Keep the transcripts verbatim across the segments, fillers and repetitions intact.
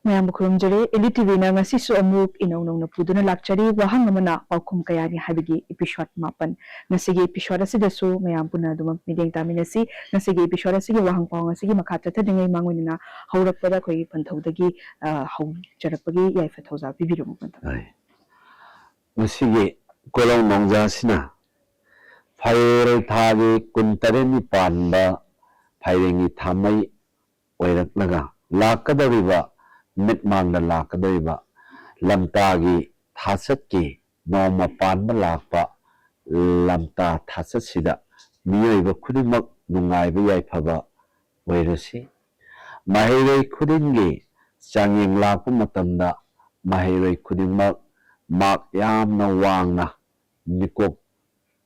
ꯃꯌꯥꯝꯕꯨ ꯈꯨꯔꯨꯝꯖꯔꯤ꯫ ꯑꯦꯂꯤ ꯇꯤꯚꯤꯅ ꯉꯁꯤꯁꯨ ꯑꯃꯨꯛ ꯏꯅꯧ ꯅꯧꯅ ꯄꯨꯗꯨꯅ ꯂꯥꯛꯆꯔꯤ꯫ ꯋꯥꯍꯪ ꯑꯃꯅ ꯄꯥꯎꯈꯨꯝ ꯀꯌꯥꯅꯤ ꯍꯥꯏꯕꯒꯤ episode ꯃꯥꯄꯟ꯫ ꯉꯁꯤꯒꯤ episode ꯑꯁꯤꯗꯁꯨ ꯃꯌꯥꯝ ꯄꯨꯟꯅ ꯑꯗꯨꯃꯛ ꯃꯤꯠꯌꯦꯡ ꯇꯥꯃꯤꯟꯅꯁꯤ꯫ ꯉꯁꯤꯒꯤ episode ꯑꯁꯤꯒꯤ ꯋꯥꯍꯪ ꯄꯥꯎꯍꯪ ꯑꯁꯤꯒꯤ ꯃꯈꯥ ꯆꯠꯊꯗ꯭ꯔꯤꯉꯩ ꯃꯥꯡ ꯑꯣꯏꯅꯅ ꯍꯧꯔꯛꯄꯗ ꯑꯩꯈꯣꯏꯒꯤ ꯄꯟꯊꯧꯗꯒꯤ, ꯑ, ꯍꯧꯖꯔꯛꯄꯒꯤ ꯌꯥꯏꯐ ꯊꯧꯖꯥꯜ ꯄꯤꯕꯤꯔꯝꯃꯨ, ꯄꯟꯊꯧ꯫ ꯍꯣꯏ꯫ ꯉꯁꯤꯒꯤ ꯀꯣꯂꯣꯝ ꯅꯣꯡꯖꯥ ꯑꯁꯤꯅ ꯐꯥꯏꯔꯦꯜ ꯊꯥꯒꯤ ꯀꯨꯟꯇꯔꯦꯠꯅꯤ ꯄꯥꯟꯕ ꯐꯥꯏꯔꯦꯟꯒꯤ ꯊꯥꯃꯩ ꯑꯣꯏꯔꯛꯂꯒ ꯂꯥꯛꯀꯗꯧꯔꯤꯕ, ꯃꯤꯠꯃꯥꯡꯗ ꯂꯥꯛꯀꯗꯧꯔꯤꯕ ꯂꯝꯇꯥꯒꯤ ꯊꯥꯆꯠꯀꯤ ꯅꯣꯡꯃ ꯄꯥꯟꯕ ꯂꯥꯛꯄ ꯂꯝꯇꯥ ꯊꯥꯆꯠꯁꯤꯗ ꯃꯤꯑꯣꯏꯕ ꯈꯨꯗꯤꯡꯃꯛ ꯅꯨꯡꯉꯥꯏꯕ ꯌꯥꯏꯐꯕ ꯑꯣꯏꯔꯁꯤ꯫ ꯃꯍꯩꯔꯣꯏ ꯈꯨꯗꯤꯡꯒꯤ ꯆꯥꯡꯌꯦꯡ ꯂꯥꯛꯄ ꯃꯇꯝꯗ ꯃꯍꯩꯔꯣꯏ ꯈꯨꯗꯤꯡꯃꯛ ꯃꯥꯔꯛ ꯌꯥꯝꯅ ꯋꯥꯡꯅ ꯃꯤꯀꯣꯛ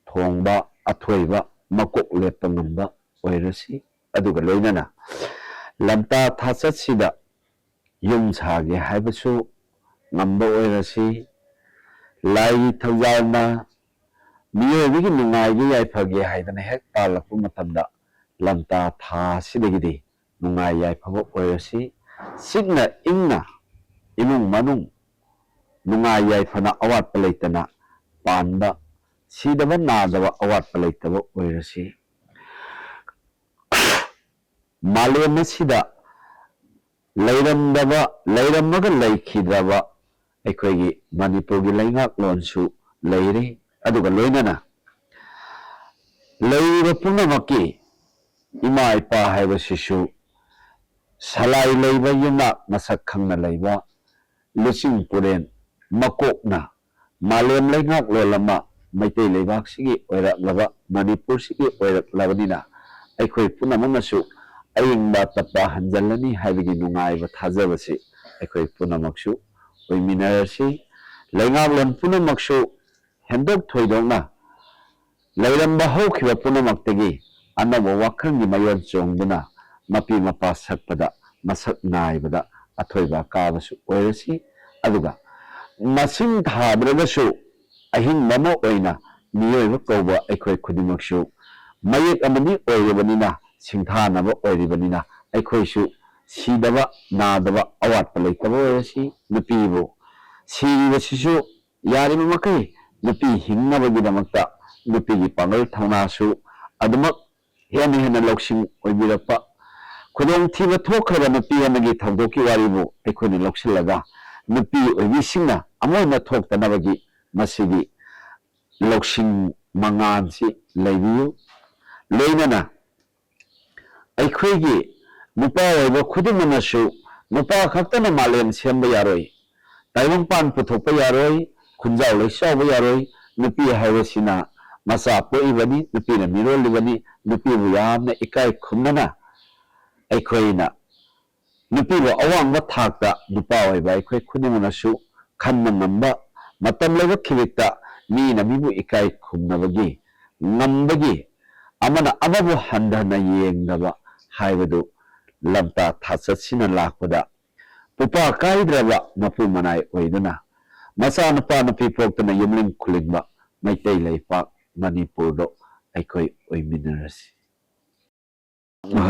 ꯊꯣꯡꯕ, ꯑꯊꯣꯏꯕ ꯃꯀꯣꯛ ꯂꯦꯞꯄ ꯉꯝꯕ ꯑꯣꯏꯔꯁꯤ꯫ ꯑꯗꯨꯒ ꯂꯣꯏꯅꯅ ꯂꯝꯇꯥ ꯊꯥꯆꯠꯁꯤꯗ ꯌꯨꯝ ꯁꯥꯒꯦ ꯍꯥꯏꯕꯁꯨ ꯉꯝꯕ ꯑꯣꯏꯔꯁꯤ꯫ ꯂꯥꯏꯒꯤ ꯊꯧꯖꯥꯜꯅ ꯃꯤꯑꯣꯏꯕꯒꯤ ꯅꯨꯡꯉꯥꯏꯒꯦ ꯌꯥꯏꯐꯒꯦ ꯍꯥꯏꯗꯅ ꯍꯦꯛ ꯄꯥꯜꯂꯛꯄ ꯃꯇꯝꯗ ꯂꯝꯇꯥ ꯊꯥ ꯑꯁꯤꯗꯒꯤꯗꯤ ꯅꯨꯡꯉꯥꯏ ꯌꯥꯏꯐꯕ ꯑꯣꯏꯔꯁꯤ꯫ ꯆꯤꯛꯅ ꯏꯪꯅ ꯏꯃꯨꯡ ꯃꯅꯨꯡ ꯅꯨꯡꯉꯥꯏ ꯌꯥꯏꯐꯅ ꯑꯋꯥꯠꯄ ꯂꯩꯇꯅ ꯄꯥꯟꯕ, ꯁꯤꯗꯕ ꯅꯥꯗꯕ ꯑꯋꯥꯠꯄ ꯂꯩꯇꯕ ꯑꯣꯏꯔꯁꯤ꯫ ꯃꯥꯂꯦꯝ ꯑꯁꯤꯗ ꯂꯩꯔꯝꯗꯕ, ꯂꯩꯔꯝꯃꯒ ꯂꯩꯈꯤꯗ꯭ꯔꯕ ꯑꯩꯈꯣꯏꯒꯤ ꯃꯅꯤꯄꯨꯔꯒꯤ ꯂꯩꯉꯥꯛꯂꯣꯟꯁꯨ ꯂꯩꯔꯤ꯫ ꯑꯗꯨꯒ ꯂꯣꯏꯅꯅ ꯂꯩꯔꯤꯕ ꯄꯨꯝꯅꯃꯛꯀꯤ ꯏꯃꯥ ꯏꯄꯥ ꯍꯥꯏꯕꯁꯤꯁꯨ ꯁꯂꯥꯏ ꯂꯩꯕ ꯌꯨꯝꯅꯥꯛ ꯃꯁꯛ ꯈꯪꯅ ꯂꯩꯕ ꯂꯨꯆꯤꯡ ꯄꯨꯔꯦꯟ ꯃꯀꯣꯛꯅ ꯃꯥꯂꯦꯝ ꯂꯩꯉꯥꯛꯂꯣꯟ ꯑꯃ ꯃꯩꯇꯩ ꯂꯩꯕꯥꯛꯁꯤꯒꯤ ꯑꯣꯏꯔꯛꯂꯕ, ꯃꯅꯤꯄꯨꯔꯁꯤꯒꯤ ꯑꯣꯏꯔꯛꯂꯕꯅꯤꯅ ꯑꯩꯈꯣꯏ ꯄꯨꯝꯅꯃꯛꯅꯁꯨ ꯑꯏꯪꯕ ꯇꯞꯄ ꯍꯟꯖꯤꯜꯂꯅꯤ ꯍꯥꯏꯕꯒꯤ ꯅꯨꯡꯉꯥꯏꯕ ꯊꯥꯖꯕꯁꯤ ꯑꯩꯈꯣꯏ ꯄꯨꯝꯅꯃꯛꯁꯨ ꯑꯣꯏꯃꯤꯟꯅꯔꯁꯤ꯫ ꯂꯩꯉꯥꯛꯂꯣꯟ ꯄꯨꯝꯅꯃꯛꯁꯨ ꯍꯦꯟꯗꯣꯛ ꯊꯣꯏꯗꯣꯛꯅ ꯂꯩꯔꯝꯕ ꯍꯧꯈꯤꯕ ꯄꯨꯝꯅꯃꯛꯇꯒꯤ ꯑꯅꯧꯕ ꯋꯥꯈꯜꯒꯤ ꯃꯌꯣꯟ ꯆꯣꯡꯗꯨꯅ ꯃꯄꯤ ꯃꯄꯥ ꯁꯛꯄꯗ ꯃꯁꯛ ꯅꯥꯏꯕꯗ ꯑꯊꯣꯏꯕ ꯑꯀꯥꯕꯁꯨ ꯑꯣꯏꯔꯁꯤ꯫ ꯑꯗꯨꯒ ꯃꯁꯤꯡ ꯊꯥꯗ꯭ꯔꯒꯁꯨ ꯑꯍꯤꯡꯕ ꯑꯃ ꯑꯣꯏꯅ ꯃꯤꯑꯣꯏꯕ ꯀꯧꯕ ꯑꯩꯈꯣꯏ ꯈꯨꯗꯤꯡꯃꯛꯁꯨ ꯃꯌꯦꯛ ꯑꯃꯅꯤ ꯑꯣꯏꯔꯤꯕꯅꯤꯅ, ꯁꯤꯡꯊꯥꯅꯕ ꯑꯣꯏꯔꯤꯕꯅꯤꯅ ꯑꯩꯈꯣꯏꯁꯨ ꯁꯤꯗꯕ ꯅꯥꯗꯕ ꯑꯋꯥꯠꯄ ꯂꯩꯇꯕ ꯑꯣꯏꯔꯁꯤ, ꯅꯨꯄꯤꯕꯨ ꯁꯤꯔꯤꯕꯁꯤꯁꯨ ꯌꯥꯔꯤꯕ ꯃꯈꯩ ꯅꯨꯄꯤ ꯍꯤꯡꯅꯕꯒꯤꯗꯃꯛꯇ ꯅꯨꯄꯤꯒꯤ ꯄꯥꯡꯒꯜ ꯊꯧꯅꯥꯁꯨ ꯑꯗꯨꯃꯛ ꯍꯦꯟꯅ ꯍꯦꯟꯅ ꯂꯧꯁꯤꯡ ꯑꯣꯏꯕꯤꯔꯛꯄ, ꯈꯨꯗꯣꯡꯊꯤꯕ ꯊꯣꯛꯈ꯭ꯔꯕ ꯅꯨꯄꯤ ꯑꯃꯒꯤ ꯊꯧꯗꯣꯛꯀꯤ ꯋꯥꯔꯤꯕꯨ ꯑꯩꯈꯣꯏꯅ ꯂꯧꯁꯤꯜꯂꯒ ꯅꯨꯄꯤ ꯑꯣꯏꯕꯤꯁꯤꯡꯅ ꯑꯃꯣꯏꯅ ꯊꯣꯛꯇꯅꯕꯒꯤ ꯃꯁꯤꯒꯤ ꯂꯧꯁꯤꯡ ꯃꯉꯥꯜꯁꯤ ꯂꯩꯕꯤꯌꯨ꯫ ꯂꯣꯏꯅꯅ ꯑꯩꯈꯣꯏꯒꯤ ꯅꯨꯄꯥ ꯑꯣꯏꯕ ꯈꯨꯗꯤꯡꯃꯛꯅꯁꯨ ꯅꯨꯄꯥ ꯈꯛꯇꯅ ꯃꯥꯂꯦꯝ ꯁꯦꯝꯕ ꯌꯥꯔꯣꯏ, ꯇꯥꯏꯕꯪꯄꯥꯟ ꯄꯨꯊꯣꯛꯄ ꯌꯥꯔꯣꯏ, ꯈꯨꯟꯖꯥꯎ ꯂꯩꯁꯥꯎꯕ ꯌꯥꯔꯣꯏ꯫ ꯅꯨꯄꯤ ꯍꯥꯏꯕꯁꯤꯅ ꯃꯆꯥ ꯄꯣꯛꯏꯕꯅꯤ, ꯅꯨꯄꯤꯅ ꯃꯤꯔꯣꯜꯂꯤꯕꯅꯤ꯫ ꯅꯨꯄꯤꯕꯨ ꯌꯥꯝꯅ ꯏꯀꯥꯏ ꯈꯨꯝꯅꯅ ꯑꯩꯈꯣꯏꯅ ꯅꯨꯄꯤꯕꯨ ꯑꯋꯥꯡꯕ ꯊꯥꯛꯇ ꯅꯨꯄꯥ ꯑꯣꯏꯕ ꯑꯩꯈꯣꯏ ꯈꯨꯗꯤꯡꯃꯛꯅꯁꯨ ꯈꯟꯕ ꯉꯝꯕ, ꯃꯇꯝ ꯂꯩꯕ ꯈꯤꯕꯤꯛꯇ ꯃꯤꯅ ꯃꯤꯕꯨ ꯏꯀꯥꯏ ꯈꯨꯝꯅꯕꯒꯤ, ꯉꯝꯕꯒꯤ, ꯑꯃꯅ ꯑꯃꯕꯨ ꯍꯟꯊꯅ ꯌꯦꯡꯗꯕ ꯍꯥꯏꯕꯗꯨ ꯂꯝꯇꯥ ꯊꯥꯆꯠꯁꯤꯅ ꯂꯥꯛꯄꯗ ꯄꯨꯄꯥ ꯀꯥꯏꯗ꯭ꯔꯕ ꯃꯄꯨ ꯃꯅꯥꯏ ꯑꯣꯏꯗꯨꯅ ꯃꯆꯥꯅꯨꯄꯥ ꯅꯨꯄꯤ ꯄꯣꯛꯇꯨꯅ ꯌꯨꯝꯂꯤꯡ ꯈꯨꯂꯤꯡꯕ ꯃꯩꯇꯩ ꯂꯩꯄꯥꯛ ꯃꯅꯤꯄꯨꯔꯗꯣ ꯑꯩꯈꯣꯏ ꯑꯣꯏꯃꯤꯟꯅꯔꯁꯤ꯫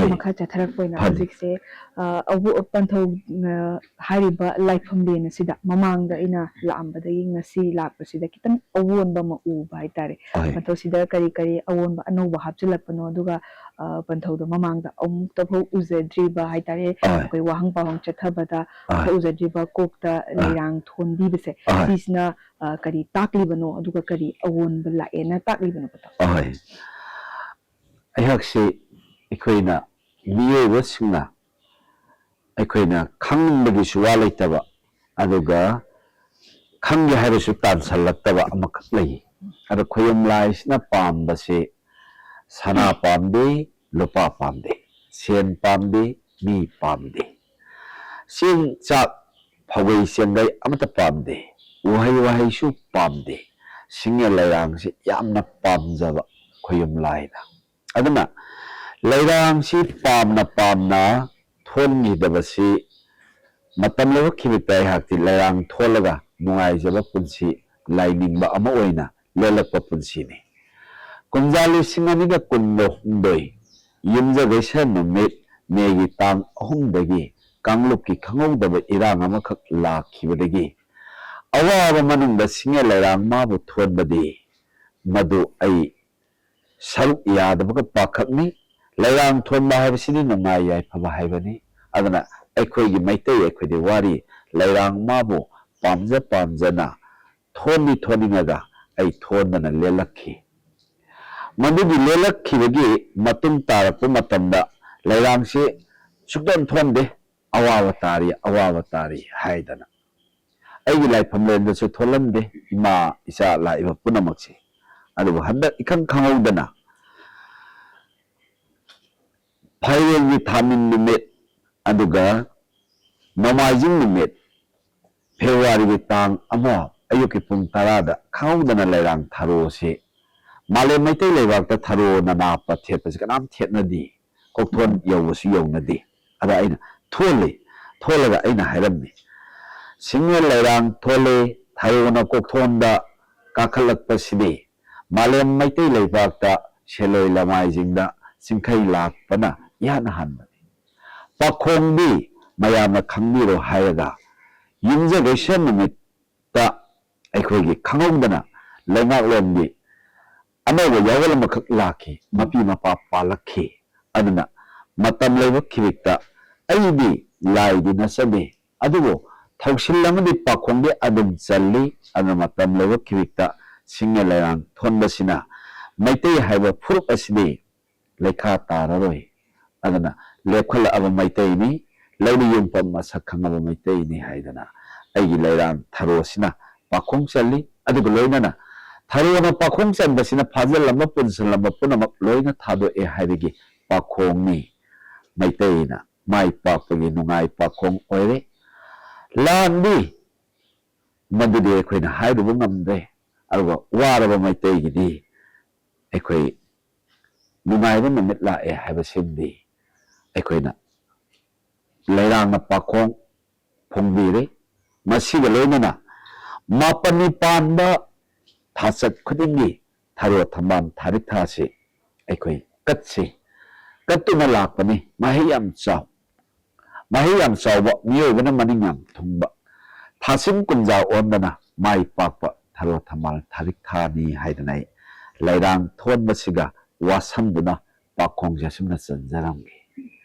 ꯃꯈꯥ ꯆꯠꯊꯔꯛꯄ ꯑꯣꯏꯅ ꯍꯧꯖꯤꯛꯁꯦ, ꯑ, ꯑꯋꯣ-, ꯄꯟꯊꯧ, ꯑ, ꯍꯥꯏꯔꯤꯕ ꯂꯥꯏꯐꯝꯂꯦꯟ ꯑꯁꯤꯗ ꯃꯃꯥꯡꯗ ꯑꯩꯅ ꯂꯥꯛꯑꯝꯕꯗꯒꯤ ꯉꯁꯤ ꯂꯥꯛꯄꯁꯤꯗ ꯈꯤꯇꯪ ꯑꯑꯣꯟꯕ ꯑꯃ ꯎꯕ ꯍꯥꯏꯇꯥꯔꯦ꯫ ꯄꯟꯊꯧꯁꯤꯗ ꯀꯔꯤ ꯀꯔꯤ ꯑꯑꯣꯟꯕ ꯑꯅꯧꯕ ꯍꯥꯞꯆꯤꯜꯂꯛꯄꯅꯣ, ꯑꯗꯨꯒ, ꯑ, ꯄꯟꯊꯧꯗꯣ ꯃꯃꯥꯡꯗ ꯑꯃꯨꯛꯇꯐꯥꯎ ꯎꯖꯗ꯭ꯔꯤꯕ ꯍꯥꯏꯇꯥꯔꯦ, ꯑꯩꯈꯣꯏ ꯋꯥꯍꯪ ꯄꯥꯎꯍꯪ ꯆꯠꯊꯕꯗ ꯑꯝꯇ ꯎꯖꯗ꯭ꯔꯤꯕ ꯀꯣꯛꯇ ꯂꯩꯔꯥꯡ ꯊꯣꯟꯕꯤꯕꯁꯦ, ꯁꯤꯁꯤꯅ, ꯑ, ꯀꯔꯤ ꯇꯥꯛꯂꯤꯕꯅꯣ, ꯑꯗꯨꯒ ꯀꯔꯤ ꯑꯑꯣꯟꯕ ꯂꯥꯛꯑꯦꯅ ꯇꯥꯛꯂꯤꯕꯅꯣ, ꯄꯟꯊꯧ? ꯑꯩꯍꯥꯛꯁꯤ ꯑꯩꯈꯣꯏꯅ ꯃꯤꯑꯣꯏꯕꯁꯤꯡꯅ ꯑꯩꯈꯣꯏꯅ ꯈꯪꯅꯤꯡꯕꯒꯤꯁꯨ ꯋꯥ ꯂꯩꯇꯕ, ꯑꯗꯨꯒ ꯈꯪꯒꯦ ꯍꯥꯏꯔꯁꯨ ꯇꯥꯟꯁꯤꯜꯂꯛꯇꯕ ꯑꯃꯈꯛ ꯂꯩ꯫ ꯑꯗꯣ ꯈꯣꯌꯨꯝ ꯂꯥꯏꯁꯤꯅ ꯄꯥꯝꯕꯁꯦ ꯁꯅꯥ ꯄꯥꯝꯗꯦ, ꯂꯨꯄꯥ ꯄꯥꯝꯗꯦ, ꯁꯦꯟ ꯄꯥꯝꯗꯦ, ꯃꯤ ꯄꯥꯝꯗꯦ꯫ ꯆꯦꯡ ꯆꯥꯛ ꯐꯧꯒꯩ ꯆꯦꯡꯒꯩ ꯑꯃꯠꯇ ꯄꯥꯝꯗꯦ, ꯎꯍꯩ ꯋꯥꯍꯩꯁꯨ ꯄꯥꯝꯗꯦ꯫ ꯁꯤꯡꯒ ꯂꯩꯔꯥꯡꯁꯤ ꯌꯥꯝꯅ ꯄꯥꯝꯖꯕ ꯈꯣꯌꯨꯝ ꯂꯥꯏꯅ꯫ ꯑꯗꯨꯅ ꯂꯩꯔꯥꯡꯁꯤ ꯄꯥꯝꯅ ꯄꯥꯝꯅ ꯊꯣꯟꯈꯤꯗꯕꯁꯤ ꯃꯇꯝ ꯂꯧꯔꯛꯈꯤꯕꯗ ꯑꯩꯍꯥꯛꯇꯤ ꯂꯩꯔꯥꯡ ꯊꯣꯜꯂꯒ ꯅꯨꯡꯉꯥꯏꯖꯕ ꯄꯨꯟꯁꯤ ꯂꯥꯏꯅꯤꯡꯕ ꯑꯃ ꯑꯣꯏꯅ ꯂꯦꯜꯂꯛꯄ ꯄꯨꯟꯁꯤꯅꯤ꯫ ꯀꯨꯝꯖꯥ ꯂꯤꯁꯤꯡ ꯑꯅꯤꯒ ꯀꯨꯟꯒ ꯍꯨꯝꯗꯣꯏ ꯌꯨꯝꯖꯀꯩꯁ ꯅꯨꯃꯤꯠ ꯃꯦꯒꯤ ꯇꯥꯡ ꯑꯍꯨꯝꯗꯒꯤ ꯀꯥꯡꯂꯨꯞꯀꯤ ꯈꯪꯍꯧꯗꯕ ꯏꯔꯥꯡ ꯑꯃꯈꯛ ꯂꯥꯛꯈꯤꯕꯗꯒꯤ ꯑꯋꯥꯕ ꯃꯅꯨꯡꯗ ꯁꯤꯡꯉꯦ ꯂꯩꯔꯥꯡ ꯃꯥꯕꯨ ꯊꯣꯟꯕꯗꯤ ꯃꯗꯨ ꯑꯩ ꯁꯔꯨꯛ ꯌꯥꯗꯕꯒ ꯄꯥꯈꯛꯅꯤ꯫ ꯂꯩꯔꯥꯡ ꯊꯣꯟꯕ ꯍꯥꯏꯕꯁꯤꯗꯤ ꯅꯨꯡꯉꯥꯏ ꯌꯥꯏꯐꯕ ꯍꯥꯏꯕꯅꯤ꯫ ꯑꯗꯨꯅ ꯑꯩꯈꯣꯏꯒꯤ ꯃꯩꯇꯩ ꯑꯩꯈꯣꯏꯗꯤ ꯋꯥꯔꯤ ꯂꯩꯔꯥꯡ ꯃꯥꯕꯨ ꯄꯥꯝꯖ ꯄꯥꯝꯖꯅ ꯊꯣꯟꯗꯤ ꯊꯣꯟꯅꯤꯡꯉꯒ ꯑꯩ ꯊꯣꯟꯗꯅ ꯂꯦꯜꯂꯛꯈꯤ꯫ ꯃꯗꯨꯒꯤ ꯂꯦꯜꯂꯛꯈꯤꯕꯒꯤ ꯃꯇꯨꯡ ꯇꯥꯔꯛꯄ ꯃꯇꯝꯗ ꯂꯩꯔꯥꯡꯁꯤ ꯁꯨꯛꯊꯣꯟ ꯊꯣꯟꯗꯦ꯫ ꯑꯋꯥꯕ ꯇꯥꯔꯤ, ꯑꯋꯥꯕ ꯇꯥꯔꯤ ꯍꯥꯏꯗꯅ ꯑꯩꯒꯤ ꯂꯥꯏꯐꯝꯂꯦꯟꯗꯁꯨ ꯊꯣꯜꯍꯟꯗꯦ ꯏꯃꯥ ꯏꯆꯥ ꯂꯥꯛꯏꯕ ꯄꯨꯝꯅꯃꯛꯁꯦ꯫ ꯑꯗꯨꯕꯨ ꯍꯟꯗꯛ ꯏꯈꯪ ꯈꯪꯍꯧꯗꯅ ꯐꯥꯏꯔꯦꯟꯒꯤ ꯊꯥꯅꯤꯟ ꯅꯨꯃꯤꯠ ꯑꯗꯨꯒ ꯅꯣꯡꯃꯥꯏꯖꯤꯡ ꯅꯨꯃꯤꯠ ꯐꯦꯕ꯭ꯔꯨꯋꯥꯔꯤꯒꯤ ꯇꯥꯡ ꯑꯃ ꯑꯌꯨꯛꯀꯤ ꯄꯨꯡ ꯇꯔꯥꯗ ꯈꯪꯍꯧꯗꯅ ꯂꯩꯔꯥꯡ ꯊꯔꯣꯁꯤ ꯃꯥꯂꯦꯝ ꯃꯩꯇꯩ ꯂꯩꯕꯥꯛꯇ ꯊꯔꯣꯅ ꯅꯥꯞꯄ ꯊꯦꯠꯄꯁꯤ ꯀꯅꯥꯝ ꯊꯦꯠꯅꯗꯦ꯫ ꯀꯣꯛꯊꯣꯟ ꯌꯧꯕꯁꯨ ꯌꯧꯅꯗꯦ꯫ ꯑꯗ ꯑꯩꯅ ꯊꯣꯜꯂꯤ꯫ ꯊꯣꯜꯂꯒ ꯑꯩꯅ ꯍꯥꯏꯔꯝꯃꯤ, "ꯁꯤꯡꯉꯦ ꯂꯩꯔꯥꯡ ꯊꯣꯜꯂꯤ, ꯊꯔꯣꯅ ꯀꯣꯛꯊꯣꯟꯗ ꯀꯥꯈꯠꯂꯛꯄꯁꯤꯗꯤ ꯃꯥꯂꯦꯝ ꯃꯩꯇꯩ ꯂꯩꯕꯥꯛꯇ ꯁꯦꯜꯂꯣꯏ ꯂꯃꯥꯏꯁꯤꯡꯗ ꯆꯤꯡꯈꯩ ꯂꯥꯛꯄꯅ ꯏꯍꯥꯟ ꯍꯥꯟꯕꯅꯤ꯫ ꯄꯥꯈꯣꯡꯗꯤ ꯃꯌꯥꯝꯅ ꯈꯪꯕꯤꯔꯣ ꯍꯥꯏꯔꯒ ꯌꯨꯝꯖꯀꯩꯁ ꯅꯨꯃꯤꯠꯇ ꯑꯩꯈꯣꯏꯒꯤ ꯈꯪꯍꯧꯗꯅ ꯂꯩꯉꯥꯛꯂꯣꯟꯒꯤ ꯑꯅꯧꯕ ꯌꯥꯑꯣꯟ ꯑꯃꯈꯛ ꯂꯥꯛꯈꯤ, ꯃꯄꯤ ꯃꯄꯥ ꯄꯥꯜꯂꯛꯈꯤ꯫ ꯑꯗꯨꯅ ꯃꯇꯝ ꯂꯩꯕ ꯈꯤꯕꯤꯛꯇ ꯑꯩꯗꯤ ꯂꯥꯏꯗꯤ ꯅꯠꯆꯗꯦ, ꯑꯗꯨꯕꯨ ꯊꯧꯁꯤꯜ ꯑꯃꯗꯤ ꯄꯥꯈꯣꯡꯗꯤ ꯑꯗꯨꯝ ꯆꯜꯂꯤ꯫ ꯑꯗꯨꯅ ꯃꯇꯝ ꯂꯩꯕ ꯈꯤꯕꯤꯛꯇ ꯁꯤꯡꯉꯦ ꯂꯩꯔꯥꯡ ꯊꯣꯟꯕꯁꯤꯅ ꯃꯩꯇꯩ ꯍꯥꯏꯕ ꯐꯨꯔꯨꯞ ꯑꯁꯤꯗꯤ ꯂꯩꯈꯥ ꯇꯥꯔꯔꯣꯏ꯫ ꯑꯗꯨꯅ ꯂꯦꯞꯈꯠꯂꯛꯑꯕ ꯃꯩꯇꯩꯅꯤ, ꯂꯧꯔꯤ ꯌꯨꯝꯐꯝ ꯃꯁꯛ ꯈꯪꯉꯕ ꯃꯩꯇꯩꯅꯤ" ꯍꯥꯏꯗꯅ ꯑꯩꯒꯤ ꯂꯩꯔꯥꯡ ꯊꯔꯣꯁꯤꯅ ꯄꯥꯈꯣꯡ ꯆꯜꯂꯤ꯫ ꯑꯗꯨꯒ ꯂꯣꯏꯅꯅ ꯊꯔꯣꯅ ꯄꯥꯈꯣꯡ ꯆꯟꯕꯁꯤꯅ ꯐꯥꯖꯤꯜꯂꯝꯕ ꯄꯨꯟꯁꯤꯜꯂꯝꯕ ꯄꯨꯝꯅꯃꯛ ꯂꯣꯏꯅ ꯊꯥꯗꯣꯛꯑꯦ ꯍꯥꯏꯕꯒꯤ ꯄꯥꯈꯣꯡꯅꯤ꯫ ꯃꯩꯇꯩꯅ ꯃꯥꯏ ꯄꯥꯛꯄꯒꯤ ꯅꯨꯡꯉꯥꯏ ꯄꯥꯈꯣꯡ ꯑꯣꯏꯔꯦ꯫ ꯂꯥꯟꯗꯤ ꯃꯗꯨꯗꯤ ꯑꯩꯈꯣꯏꯅ ꯍꯥꯏꯔꯨꯕ ꯉꯝꯗ꯭ꯔꯦ꯫ ꯑꯗꯨꯒ ꯋꯥꯔꯕ ꯃꯩꯇꯩꯒꯤꯗꯤ ꯑꯩꯈꯣꯏ ꯅꯨꯡꯉꯥꯏꯕ ꯅꯨꯃꯤꯠ ꯂꯥꯛꯑꯦ ꯍꯥꯏꯕꯁꯤꯃꯗꯤ ꯑꯩꯈꯣꯏꯅ ꯂꯩꯔꯥꯡꯅ ꯄꯥꯈꯣꯡ ꯐꯣꯡꯕꯤꯔꯦ꯫ ꯃꯁꯤꯒ ꯂꯣꯏꯅꯅ ꯃꯥꯄꯟꯅꯤ ꯄꯥꯟꯕ ꯊꯥꯆꯠ ꯈꯨꯗꯤꯡꯒꯤ ꯊꯔꯣ ꯊꯝꯕꯥꯜ ꯊꯥꯔꯤꯛ ꯊꯥꯁꯤ ꯑꯩꯈꯣꯏ ꯀꯠꯁꯤ꯫ ꯀꯠꯇꯨꯅ ꯂꯥꯛꯄꯅꯤ꯫ ꯃꯍꯩ ꯌꯥꯝ ꯆꯥꯎ, ꯃꯍꯩ ꯌꯥꯝ ꯆꯥꯎꯕ, ꯃꯤꯑꯣꯏꯕꯅ ꯃꯅꯤꯡ ꯌꯥꯝ ꯊꯨꯡꯕ, ꯊꯥꯁꯤꯡ ꯀꯨꯝꯖꯥ ꯑꯣꯟꯗꯅ ꯃꯥꯏ ꯄꯥꯛꯄ, ꯊꯔꯣ ꯊꯝꯕꯥꯜ ꯊꯥꯔꯤꯛ ꯊꯥꯅꯤ ꯍꯥꯏꯗꯅ ꯑꯩ ꯂꯩꯔꯥꯡ ꯊꯣꯟꯕꯁꯤꯒ ꯋꯥꯁꯝꯗꯨꯅ ꯄꯥꯈꯣꯡꯁꯦ ꯑꯁꯨꯝꯅ ꯆꯟꯖꯔꯝꯒꯦ꯫